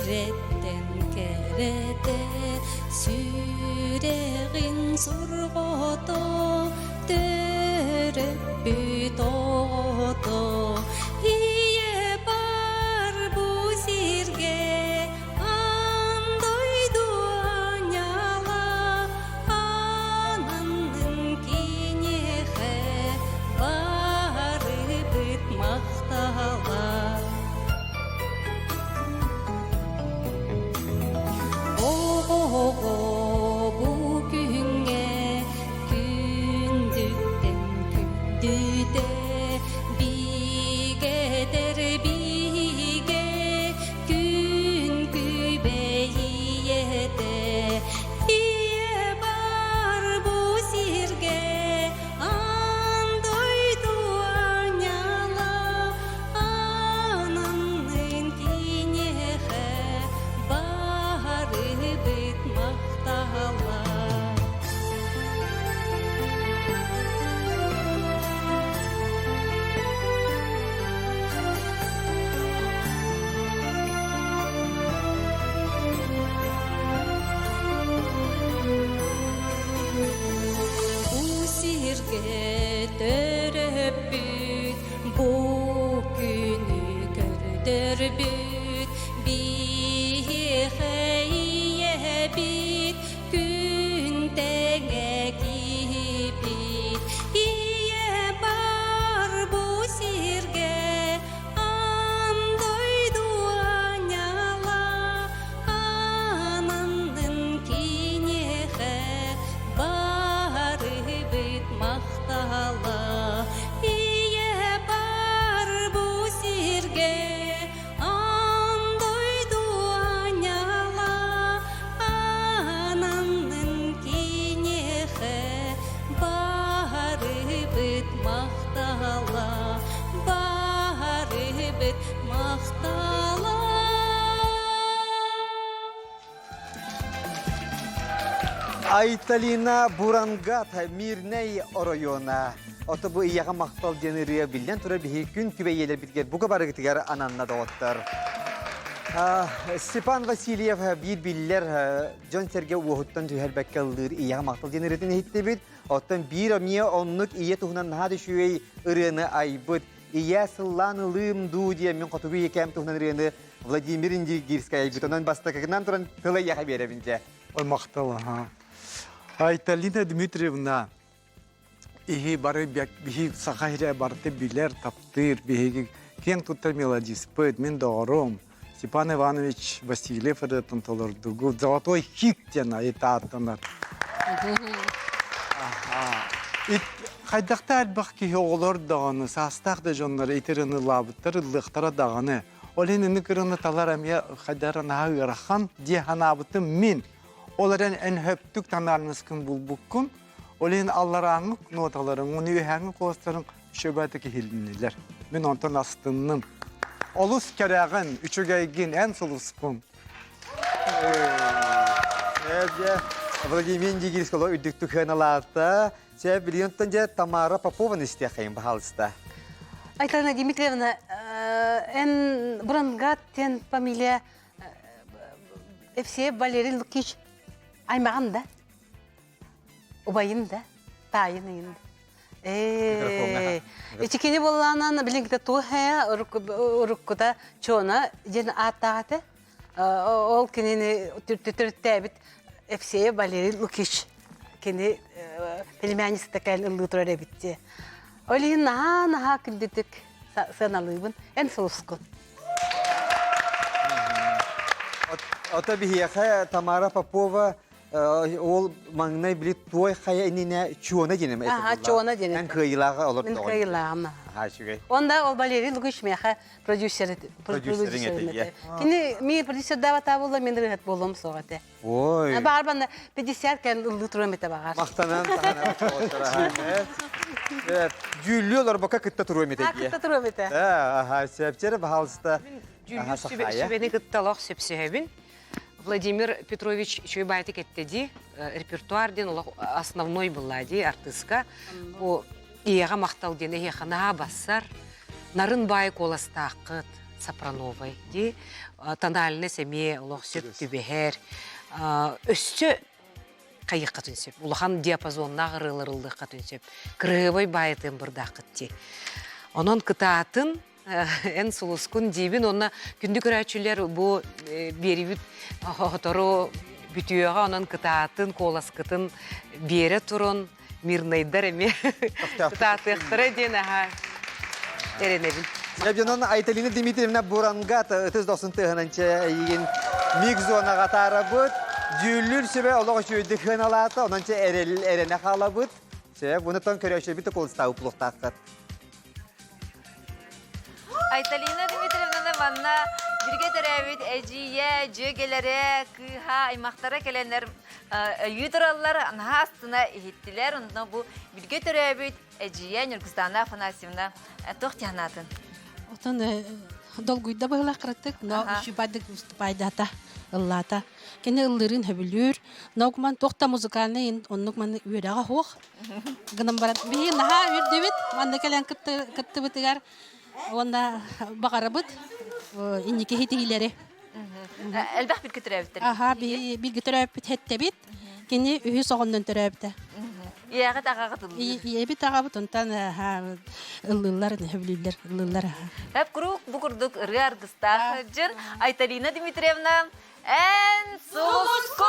Кэрэттэн кэрэтэ сүрэҕин сорҕото төрөппүт оҕото ийэ бар бу сиргэ аан дойду аанньала ананнын киниэхэ барыбыт махтала Оҕо бу күҥҥэ күндүттэн. Айталина Бурангат Мирнэй оройуона. Ото бу ийэҕэ махтал диэн ырыа биллэн турар биһиги күн күбэй ийэлэрбитигэр бука барыгытыгар ананна доҕоттор. Степан Васильев биир биллэр дьон-сэргэ уоһуттан түһэрбэккэ ыллыыр ийэҕэ махтал диэн ырыатын иһиттибит. Оттон биир эмиэ оннук ийэ туһунан наһаа да үчүгэй ырыаны айбыт. Ийэ сыллаан ылыым дуу диэн мин хотугу ийэкээм туһунан ырыаны Владимир Индигирскай айбыт. Онон бастакынан туран тыл эйиэхэ биэрэбин дьэ. Ой, махтал, аха. Айталина Дмитриевна, иһи бары биһи саха иһирэ барыты билэр, таптыыр, биһиги киэҥ туттар мелодиспыт, мин доҕорум Степан Иванович Васильев ырыатын толордугу «Золотой хит» диэн айытааттанар. Хайдахта элбэх киһи оҕолор даҕаны, саастаах да дьоннор итирин ыллаабыттар, ыллыахтара даҕаны. Ол иһин ини кырыны талар эмиэ хайдара наһаа ыарахан дии санаабытым мин. Ол эрэн эн хөптүк тональноскын булбуккун, ол иһин алларааҥҥы ноталарыҥ, уну үөһээҥҥи куоластарыҥ шөбөтүк иһилиннилэр. Мин онтон астынным. Олус кэрэҕин, үчүгэйгин, эн сулускун. Владимир Индигирского үрдүктүк сыаналаата. Сэ билигин дьэ Тамара Попованы истиэххэйин баһаалыста. Айталина Дмитриевна, эн Бурангат диэн фамилия Евсеев Валерий Лукич аймаҕын да, убайын да, таайын ыйын да. Ээ, ичикини буоллаанан билиҥҥитэ туох ээ уруккута Чона диэн ааттаах этэ. Ол кинини төрүттээбит Евсеев Валерий Лукич кини племянницата кэлэн ыллыы турар эбит дии. Ол иһин наһаа-наһаа күндүтүк сыаналыыбын. Эн сулускун. Ото биһиэхэ Тамара Попова ол маҥнай били туой хайа иннинэ Чуона диэн этэ. Аха, Чуона диэн. Эн кыайыылааҕа олордоҕун. Мин кыайыылааҕым. Аха, үчүгэй. Онда ол Валерий Лукич миэхэ продюсер продюсеринг этэ. Кини ми продюсердаабата буолла мен ырыһыт буолуом суох этэ. Ой. Баҕар банна 50 кэн ыллыы туруом этэ баҕар. Махтанан Дьүүллүү олорбокко кытта туруом этэ. Кытта туруом этэ. Аха, сөпчер баһалыста. Дьүүллүүр сүбэни кытта олох сөпсөһөбүн. Владимир Петрович үчүгэй баайтык этте дии, репертуар диэн олох основной была дии артыыска. Бу ийэҕэ махтал диэн эһиэхэ наһаа бассар, нарын баай куоластааххыт, сопрановай дии, тональность эмиэ олох сөп түбэһэр. Өссө хайыаххытын сөп, улахан диапазоннаах ырыалар ыллыаххытын сөп, кырыһыабай баайытыан бырдааххыт дии. Онон кытаатын, эн сулускун диибин уонна күндү көрөөччүлэр бу биэрибит хотору бүтүөҕэ онон кытаатын куоласкытын биэрэ турун мирнайдар эмиэ кытаатыахтара диэн аһа эрэнэбин. Дьонон Айталина Дмитриевна Бурангат ытыс дохсун тыаһынан эйигин миг зонаҕа таарабыт. Дьүүллүүр сүбэ олох үчүгэйдик сыаналаата, онон чэ эрэнэ хаалабыт. Чэ, буну тон көрөөччүлэрбит укулустаабыт булуохтааххыт. Айталина Дмитриевнаны манна бииргэ төрөөбүт эдьиийэ, дьүөгэлэрэ, кыыһа, аймахтара кэлэннэр өйүү тураллар, наһаа астына иһиттилэр. Онно бу бииргэ төрөөбүт эдьиийэ Ньургустана Афанасьевна туох диһанаатын? Отон долгуйда быһылах кыратык, но үчүбайдык выступайдата, ыллаата. Кини ыллыырын хөбүлүүр. Но ман туох да музыкальный оннук маны үөрэҕэ суох. Гынан баран биһиги наһаа үөрдүбүт манна кэлэн кыттыбытыгар уонна баҕарабыт инники ситиһиилэри. Элбэх биргэ төрөөбүттэр. Аха, биргэ төрөөбүт хэттэбит. Кини үһүс оҕоннон төрөөбүтэ. Ийэҕит аҕаҕыт ыллыыр. Ийэбит аҕабыт онтон ыллыыллар, сөбүлүүллэр, ыллыыллар. Эп куруук бу курдук ырыа аргыстаах сылдьын Айталина Дмитриевна Эн сулускун!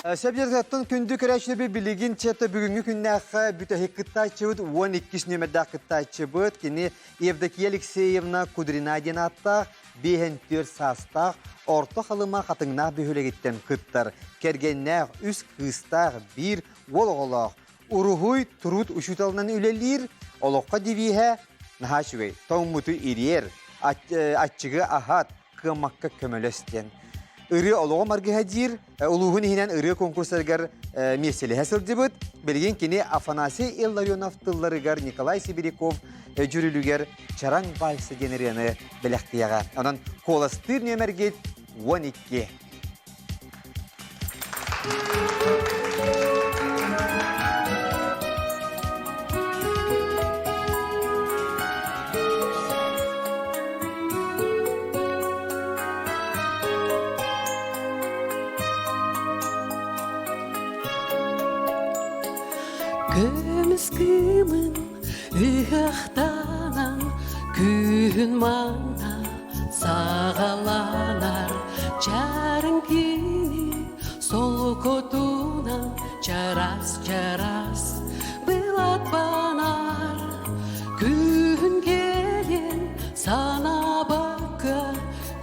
Сөбүлэттэн күндү көрөөччүлэрбит билигин чето бүгүҥҥү күннээххэ бүтэһик кыттааччыбыт 12 нүөмэрдээх кыттааччыбыт. Кини Евдокия Алексеевна Кудрина диэн ааттаах, 54 саастаах, Орто Халыма Хатыҥнаах бөһүөлэгиттэн кыттар. Кэргэннээх, үс кыыстаах, биир уол оҕолоох. Уруһуй труд учууталынан үлэлиир, олоххо девиһэ наһаа үчүгэй. Тоҥмуту ириэр, аччыгы аһат, кыаммакка көмөлөс диэн. Ырыа олоҕум аргыһа диир, улууһун иһинэн ырыа конкурсарыгар миэстэлэһэ сылдьыбыт. Билигин кини Афанасий Илларионов тылларыгар Николай Сибиряков дьүрүлүгэр Чараҥ вальса диэн ырыаны бэлэхтиэҕэ. Онон куоластыыр нүөмэргит 12. Көмүс кыымын ыһыахтанан күһүн манна саҕаланар чарын кини солкотунан чарас-чарас былатпанар күһүн кэлэн санаабакка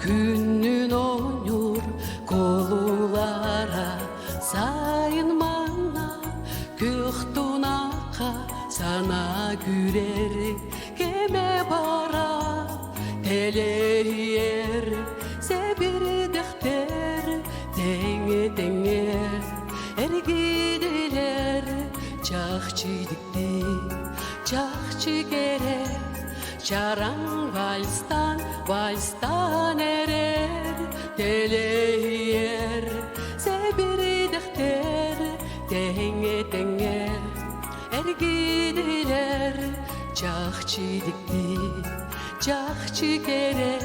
күннүн оонньуур кулулара сайын манна күөх тунахха санаа күүрэр кэмэ бара Телейер сэбирдэхтэр тэҥэ-тэҥэ эргидилэр чахчы дикти чахчы кэрэ чараҥ вальстан вальстан эрэр телейер сэбирдэхтэр тэҥэ-тэҥэ эргидилэр чахчы дикти чахчы кэрэ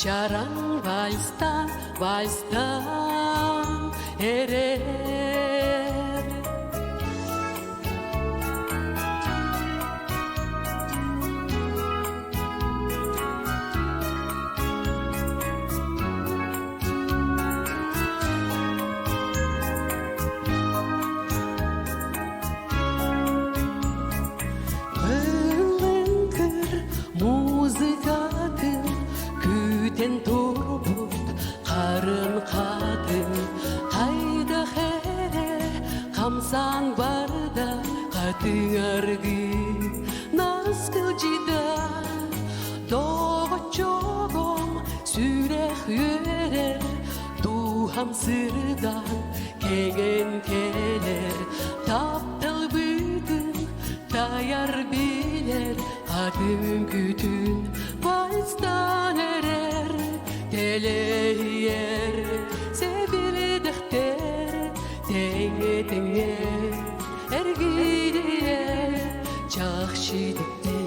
чараҥ вальстан вальстан эрэр Ыллыҥкыр музыкатын күүтэн турбут харын хатын хайдах эрэ хамсаан барда хатыҥ аргы наскылдьыда доҕоччогом сүрэх үөрэр дууһам сырдаан кэҥэн кэлэр таптал быытын тайар билэр атын күтүн вальстан эрэр телейэр сэбиридэхтэр тэҥэ-тэҥэ эргийэр чахчы дикти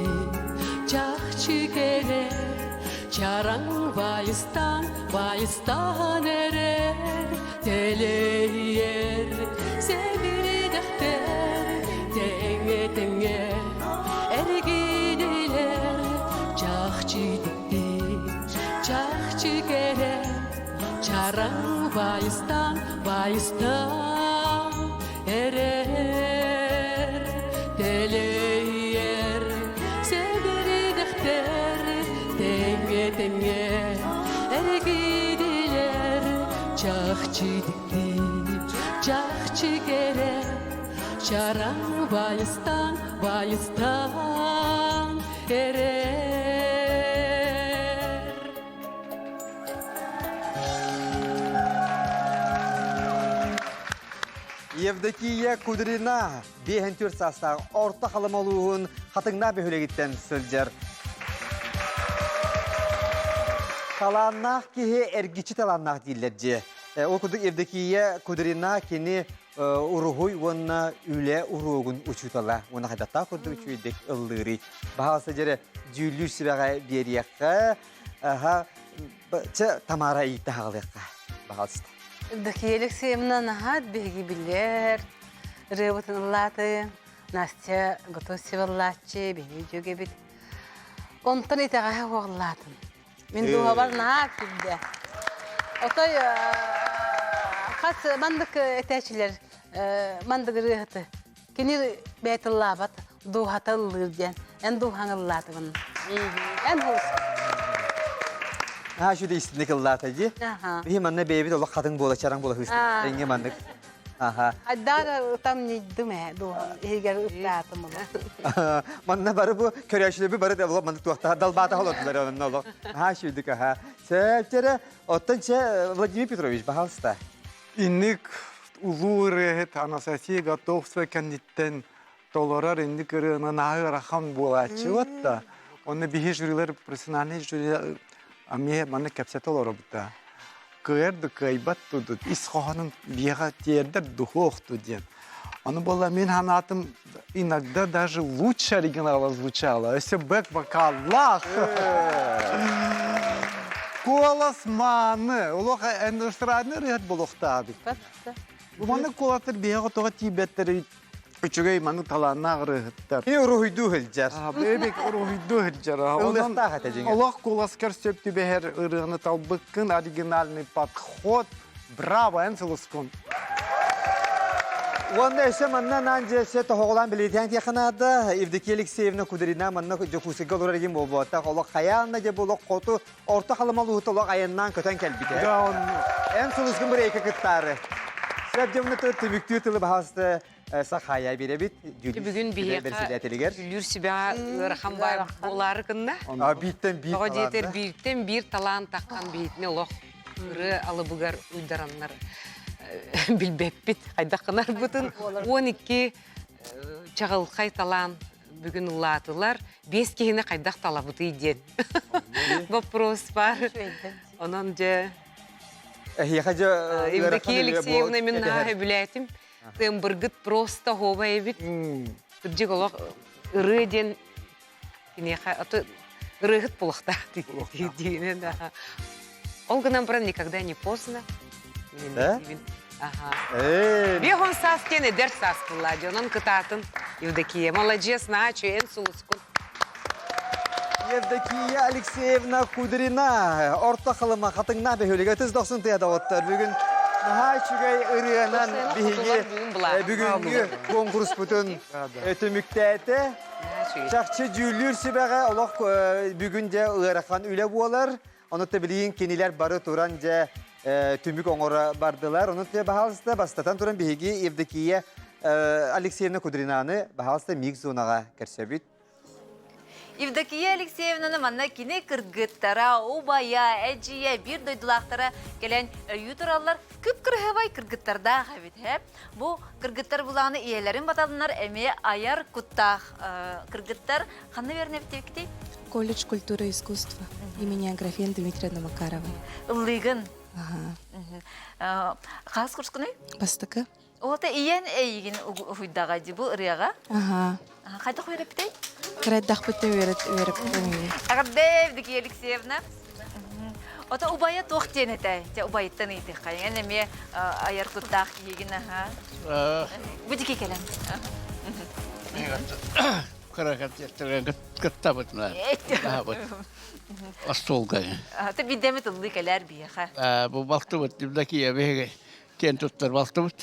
чахчы кэрэ чараҥ вальстан вальстан эрэр телейэр сэбиридэхтэр тэҥэ-тэҥэ эргидилэр чахчы дикти чахчы кэрэ чараҥ вальстан вальстан эрэр телейэр сэбиридэхтэр тэҥэ-тэҥэ эргидилэр чахчы дикти чахчы кэрэ чараҥ вальстан вальстан эрэр Евдокия Кудрина 54 саастаах орто халыма улууһун Хатыҥнаах бөһүөлэгиттэн сылдьар. Талааннаах киһи эргиччи талааннаах дииллэр дьиэ. Ол курдук Евдокия Кудрина кини уруһуй уонна үлэ уруогун учуутала. Уонна хайдахтаах курдук үчүгэйдик ыллыырый. Баһаалыста дьэрэ дьүүллүүр сүбэҕэ биэриэххэ. Аха, чэ, Тамара иитте хаҕалыахха. Баһаалыста. Евдокия Алексеевна наһаа биһиги билэр, ырыабытын ыллааты, Настя Готовцева ыллааччы, биһиги дьүөгэбит. Онтон итэҕэһэ уоҕуллаатын. Мин дууһабар наһаа киирдэ. Отой хас мандык этээчилэр мандык ырыаһыты кини бэйэ ыллаабат дууһата ыллыыр диэн. Эн дууһаҥ ыллаатыгын. Эн хос. Аа, шүдэ истинник ыллаата дии. Биһи манна бэйэбит олох хатыҥ буола чараҥ буола хыыстык. Эҥҥэ маннык. Аха. Айдаар ытам ньыйдым ээ дууһам иһигэр ыттаатым олох. Манна бары бу көрөөчүлөрбү бары да олох маннык туохтаах далбаата олордулар онно олох. Аха шүдүк аха. Сөп Оттон чэ Владимир Петрович, пожалуйста. Инник улуу ырыаһыт Анастасия Готовцева кэнниттэн толорор инник ырыаны наһаа ыарахан буолааччы да. Онно биһи жюрилар профессиональный жюри эмиэ маннык кэпсэтэ олоробут да. кыайар да кыайбат дуу, ис хоһоонун биэҕэ тиэрдэр духуохту диэн. Ону буолла мин санаатым иногда даже лучше оригинала звучало. Өссө бэк-вокаллаах. Куолас мааны. Олох эстрадный ырыат буолуохтаабыт. Бу маннык куоластар биһиэхэ тоҕо тиийбэттэрий? Үчүгэй маннык талааннаах ырыаһыттар. И уруһуйдуу сылдьар. Бэбик уруһуйдуу сылдьар. Ыллыахтаах этэ дьиҥэр. Олох куоласкар сөп түбэһэр ырыаны талбыккын, оригинальный подход. Браво, эн сылыскун. Уонна өссө манна анаан дьиэсэ тоһоҕолоон бэлиэтээн тиэхэ наада. Евдокия Алексеевна Кудрина манна Дьокуускайга олорор игин буолбуоттах. Олох хайаан да дьэ бу олох хоту орто халыма улууһута олох айаннаан көтөн кэлбитэ. Эн сылыскын бырайыакка кыттаары. Сөп дьомно түмүктүү тылы баһаалыста Сахая биэрэбит. Бүгүн биһиэхэ Дьүүллүүр сүбэҕэ ыарахан баар буолаары кынна. Бииртэн биир Тоҕо диэтэр бииртэн биир талаан таххан биһитини олох ырыа алыбыгар уйдараннар билбэппит хайдах гынарбытын 12 чаҕылхай талаан бүгүн ыллаатылар биэс киһини хайдах талабытый диэн вопрос бар онон дьэ Эһиэхэ дьэ Евдокия Алексеевна мин наһаа сөбүлээтим тымбыргыт просто хоба эбит кырдьык олох ырыа диэн Киниэхэ аты ырыаһыт буолуохтаах диинэн Ол гынан баран никогда не поздно. Да? Ага. Бегун саас диэн эдэр саас буолла дьонон кытаатын Евдокия. Маладьыас, наачу, эн сулускун. Евдокия Алексеевна Кудрина орто халыма хатыҥна бөһүөлүгэ тыс дохсун тыа доҕоттор. Бүгүн наһаа үчүгэй ырыанан биһиги бүгүҥҥү куонкуруспутун түмүктээтэ. Чахчы дьүүллүүр сүбэҕэ олох бүгүн дьэ ыарахан үлэ буолар. Ону билигин кинилэр бары туран дьэ түмүк оҥоро бардылар. Ону баһаалыста бастатан туран биһиги Евдокия Алексеевна Кудринаны баһаалыста миг зонаҕа көрсөбүт. Евдокия Алексеевнаны манна кини кыргыттара, убайа, эдьиийэ, биир дойдулаахтара кэлэн өйүү тураллар. Күп-кырыһыбай кыргыттардаах эбит, һэ? Бу кыргыттар булааны ийэлэрин баталынар эмиэ айар куттаах кыргыттар ханна үөрэнэбит Колледж культуры и искусства имени Аграфены Дмитриевны Макаровой. Ыллыгын. Ага. Хас курскуный? Бастакы. Ота ийэн эйигин уһуйдаҕа ди бу ырыаҕа. Ага. Хайдах үөрэппитэй? Кырайдахпыт үөрэт үөрэппитим. Эҕэрдэ, Евдокия Алексеевна. Ото убайа туох диэн этэй? Дьэ убайыттан ыйытыахха. Эн эмиэ айар куттаах киһигин аха. Бу дики кэлэн. Кыттабыт мына. Остуолга. Ты бидемит ыллыы кэлээр биһиэхэ. Бу балтыбыт Евдокия биһиги киэн туттар балтыбыт.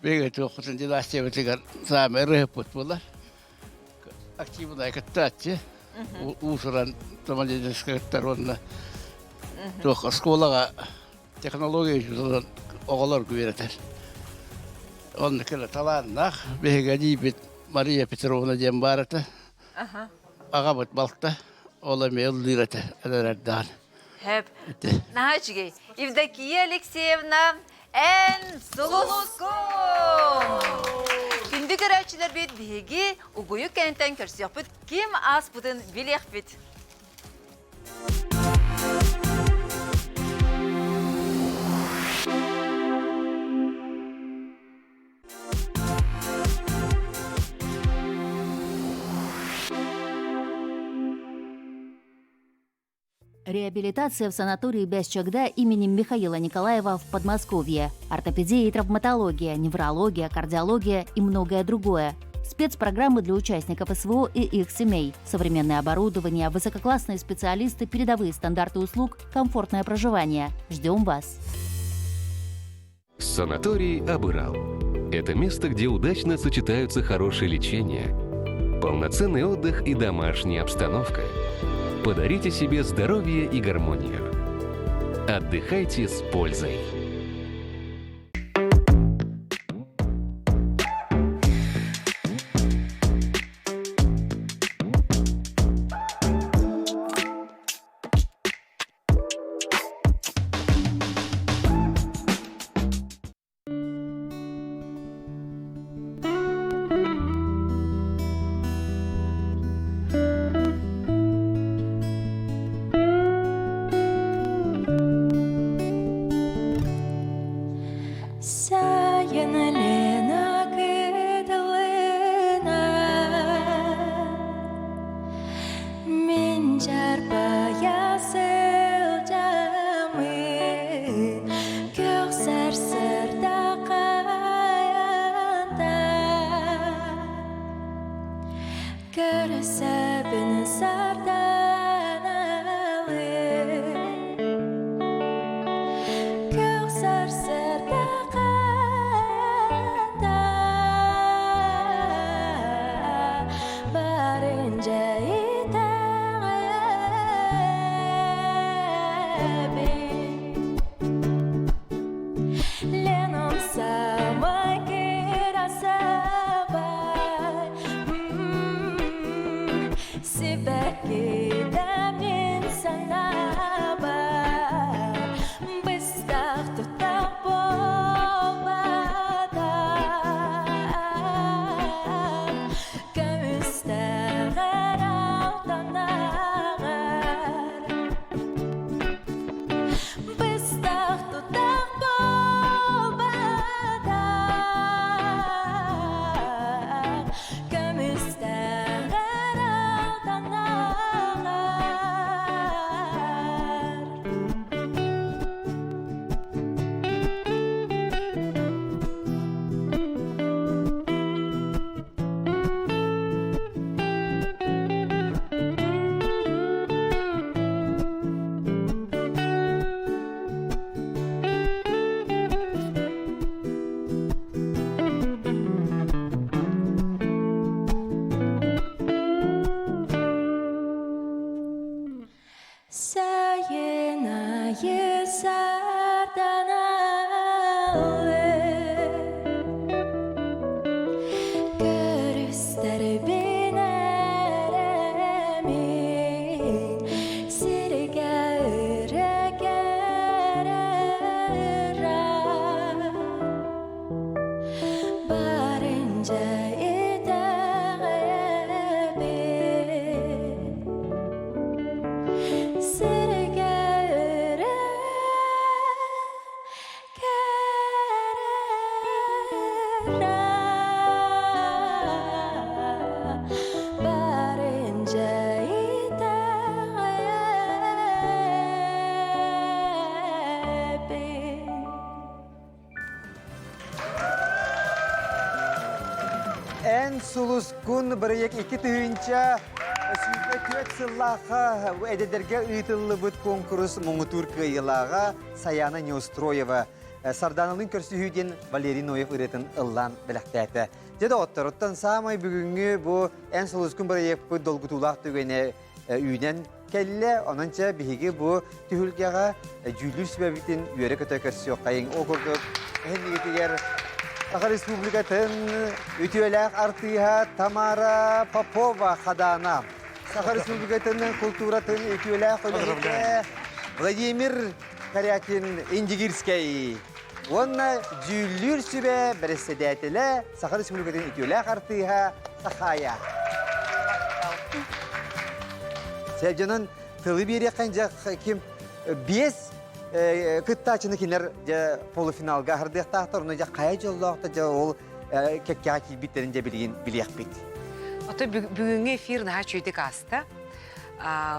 Биһиги туохпутун династиябытыгар саамай ырыһыппыт буолар. Активнай кыттааччы. Уусуран самодеятельскай кыттар уонна туох оскуолаҕа технология учууталын оҕолорго үөрэтэр. Онно кэлэ талааннаах биһиги эдьиийбит Мария Петровна диэн баар этэ. Аҕабыт балта, ол эмиэ ыллыыр этэ эдэрэрдэҕин. Хөп. Наһаа үчүгэй. Евдокия Алексеевна, эн сулускун! Күндү көрөөччүлэрбит биһиги угуйук кэнниттэн көрсүөхпүт ким ааспытын билиэхпит. Реабилитация в санатории Бесчагда имени Михаила Николаева в Подмосковье. Ортопедия и травматология, неврология, кардиология и многое другое. Спецпрограммы для участников СВО и их семей. Современное оборудование, высококлассные специалисты, передовые стандарты услуг, комфортное проживание. Ждем вас! Санаторий Абырал. Это место, где удачно сочетаются хорошее лечение, полноценный отдых и домашняя обстановка. Подарите себе здоровье и гармонию. Отдыхайте с пользой. Сайын айы сарданаллы Көрүстэрбин эрэ мин Сиргэ өрө кэрэ Барынча итэҕэйэбин Сиргэ өрө Барынча итэҕэйэбин Эн сулускун бырайыак 2024 сыллаахха эдэрдэргэ ыытыллыбыт куонкурус муҥутуур кыайыылааҕа Саяна Неустроева Сарданалыын көрсүһүү диэн Валерий Ноев ырыатын ыллаан бэлэхтээтэ. Дьэ доҕотторуттан саамай бүгүҥҥү бу Эн сулускун бырайыакпыт долгутуулаах түгэнэ үүнэн кэллэ. Онон чэ биһиги бу түһүлгэҕэ дьүүллүүр сүбэбитин үөрэ-көтө көрсүөххэйиҥ. Ол курдук эһиннигитигэр Саха Республикатын үтүөлээх артыыһа Тамара Попова Хадаана, Саха Республикатын култууратын үтүөлээх үлэһитэ Владимир Корякин Индигирскэй уонна дьүүллүүр сүбэ бэрэссэдээтэлэ Саха Республикатын үтүөлээх артыыһа Сахая. Сэрдьонун тылы биэриэххин дьэ ким биэс кыттааччыны кинилэр дьэ полуфиналга аһардыахтаахтар, ону дьэ хайа дьоллоохто дьэ ол кэккэҕэ киирбиттэрин дьэ билигин билиэхпит. Ото бүгүҥҥү эфир наһаа үчүгэйдик ааста.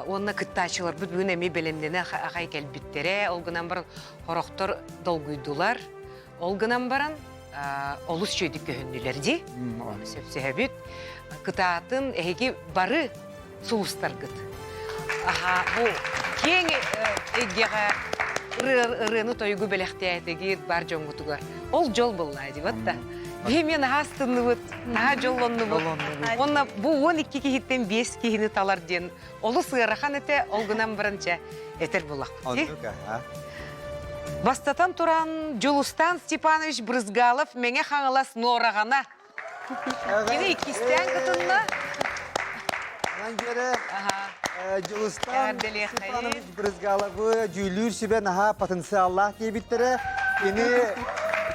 Уонна кыттааччыларбыт бүгүн эмиэ бэлэмнэнэ аҕай кэлбиттэрэ. Ол гынан баран хорохтор долгуйдулар. Ол гынан баран олус үчүгэйдик көһүннүлэр дии. Сөпсөһөбүт. Кытаатын эһиги бары сулустаргыт. Аха, бу киэҥ эйгэҕэ ырыаны тойугу бэлэхтээтигит бар дьоҥҥутугар. Ол дьол буолла дии да. Биһи мен наһаа астынныбыт, наһаа дьоллоннубут. Уонна бу 12 киһиттэн 5 киһини талар диэн олус ыарахан этэ, ол гынан баран чэ этэр булахпыт. Оннук, аха. Бастатан туран Дьулустан Степанович Брызгалов Мэҥэ Хаҥалас Нуораҕана. Кини иккистээн кытынна. Онон дьэрэ Дьулустан Степанович Брызгаловы дьүүллүүр сүбэ наһаа потенциаллаах диэбиттэрэ. Кини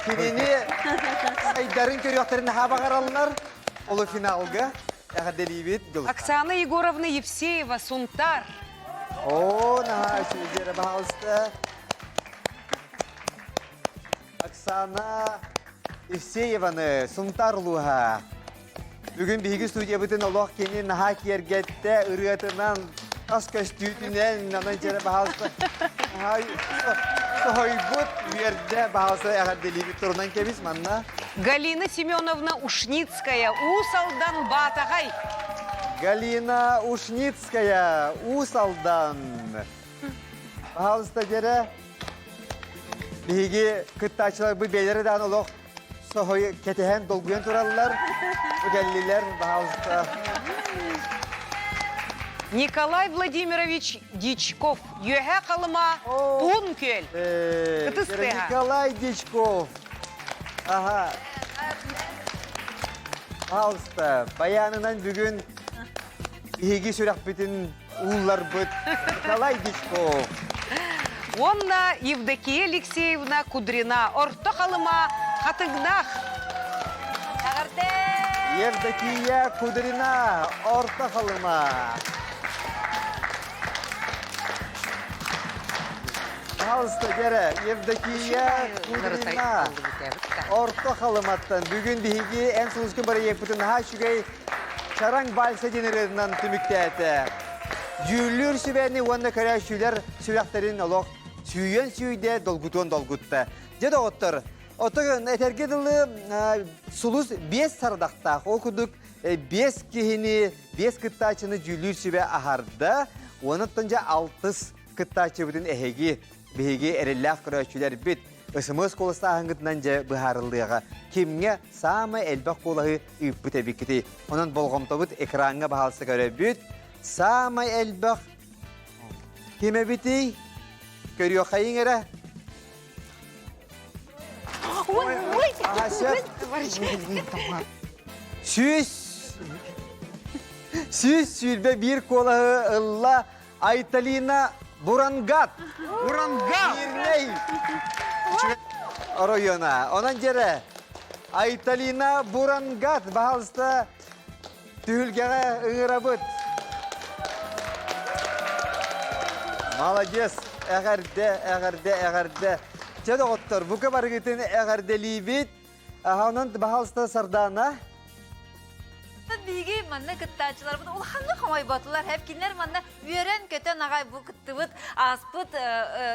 кинини сайдарын көрүөхтэрин наһаа баҕараллар. Полуфиналга эҕэрдэлиибит Дьулустан. Оксана Егоровна Евсеева, Сунтар. О, наһаа үчүгэй, пожалуйста. Оксана Евсееваны, Сунтар улууһа. Бүгүн биһиги студиябытын олох кини наһаа киэргэттэ, ырыатынан, тас көстүүтүнэн, онон дьэрэ баһаалыста соһуйбут, үөрдэ, баһаалыста эҕэрдэлиибит турунан кэбис манна. Галина Семеновна Ушницкая, Уус Алдан Баатаҕай. Галина Ушницкая, Уус Алдан. Пожалуйста, дьэрэ. Биһиги кыттааччыларбыт бэйэлэрэ даҕаны олох соһуй кэтэһэн долгуйан тураллар. Кэллилэр, пожалуйста. Николай Владимирович Дичков, Үөһээ Халыма, Туун Күөл. Ытыс тыаһа. Николай Дичков. Ага. Пожалуйста, баянынан бүгүн биһиги сүрэхпитин уулларбыт Николай Дичков. Уонна Евдокия Алексеевна Кудрина Орто Халыма Хатыгнах. Евдокия Кудрина Орто Халыма. Пожалуйста, Гера, Евдокия Кудрина. Орто Халыматтан бүгүн биһиги эн сулускун бырайыакпытын наһаа үчүгэй Чараҥ вальса диэн ырыатынан түмүктээтэ. Дьүүллүүр сүбэни уонна көрөөччүлэр сүрэхтэрин олох сүүйэн сүүйдэ, долгутуон долгутта. Дьэ доҕоттор, оттон этэргэ дылы сулус биэс сардахтаах. Ол курдук биэс киһини, биэс кыттааччыны дьүүллүүр сүбэ аһарда. Уонуттан дьэ алтыс кыттааччыбытын эһиги, биһиги эрэллээх көрөөччүлэрбит СМС куоластааһыҥҥытынан дьэ быһаарыллыаҕа. Кимҥэ саамай элбэх куолаһы ыыппыт эбиккитий? Онон болҕомтобут экраҥҥа баһаалыста көрөбүт. Саамай элбэх... Ким эбитий? Көрүөххэйиҥ эрэ. 121 куолаһы ылла Айталина Бурангат. Бурангат! Мирнэй оройуона. Онон дьэрэ Айталина Бурангат, баһалыста түһүлгэҕэ ыҥырабыт. Молодец, эҕэрдэ, эҕэрдэ, эҕэрдэ. Чэ доҕоттор, бука барыгытын эҕэрдэлиибит. Онон баһалыста Сардаана. Биһиги манна кыттааччыларбыт улаханнык хомойботулар. Хэп кинилэр манна үөрэн-көтөн аҕай бу кыттыбыт ааспыт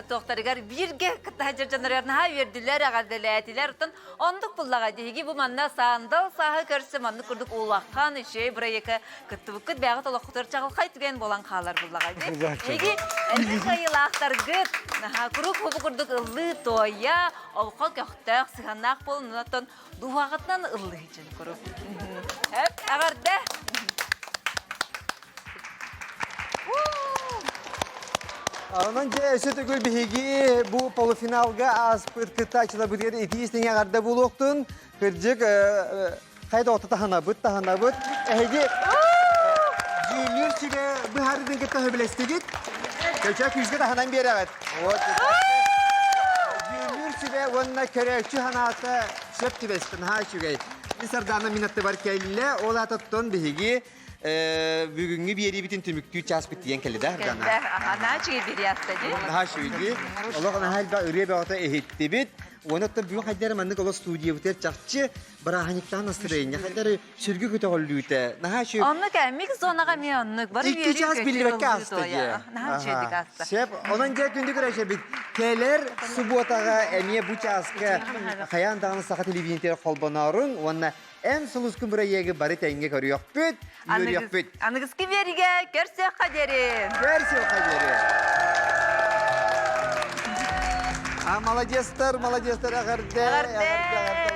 туохтарыгар бииргэ кыттаһа дьоннорор наһаа үөрдүлэр, эҕэрдэлээтилэр. Оттон оннук буллаҕа биһиги бу манна саандал сааһы көрсө маннык курдук улахан үчүгэй бырайыакка кыттыбыккыт бэйэҕит олоххутугар чаҕылхай түгэн буолан хаалар буллаҕа. Биһиги элбэх кыайыылаахтаргыт наһаа куруук бу курдук ыллыы-туойа, олоххо көхтөөх сыһыаннаах буолун, оттон дууһаҕытынан ыллыы дьон куруук. Эҕэрдэ! Онон дьэ өссө төгүл биһиги бу полуфиналга ааспыт кыттааччыларбытыгар итии истиҥ эҕэрдэ буолуохтун. Кырдьык, хайда ото таһынабыт, таһынабыт. Эһиги дьүүллүүр сүбэ быһаарыытын кытта сөбүлэстигит. Көчө күүскэ таһынан биэрэҕит. Вот. Дьүүллүүр сүбэ уонна көрөөччү санаата сөп түбэстэ, наһаа үчүгэй. Мин Сардаана мин аттыбар кэллэ, ол аатыттан биһиги бүгүҥҥү биэриибитин түмүктүү чааспыт тиийэн кэллэ да Ардана? Кэллэ. Наһаа үчүгэй биэрии аста дии. Наһаа үчүгэй. Олох наһаа элбэх ырыа бөҕөтө иһиттибит. Уонна оттон бүгүн хайдах эрэ маннык олох студиябытыгар чахчы бырааһынньыктаах настырыанньа хайдах эрэ сүргү көтөҕүллүүтэ наһаа үчүгэй. Оннук ээ, микс зонаҕа эмиэ оннук. Бары Икки чаас биллибэккэ ааста дии. Наһаа үчүгэйдик ааста. Сөп. Онон дьэ күндү көрөөччүбүт кэлэр субуотаҕа эмиэ бу чааска хайаан даҕаны саха телевидениетигэр холбонооруҥ уонна Эн сулускун бырайыагы бары тэҥҥэ көрүөхпүт, үөрүөхпүт. Аныгыскы биэригэ көрсүөххэ диэри. Көрсүөххэ диэри. А, молодецтар, молодецтар, эҕэрдэ. Эҕэрдэ.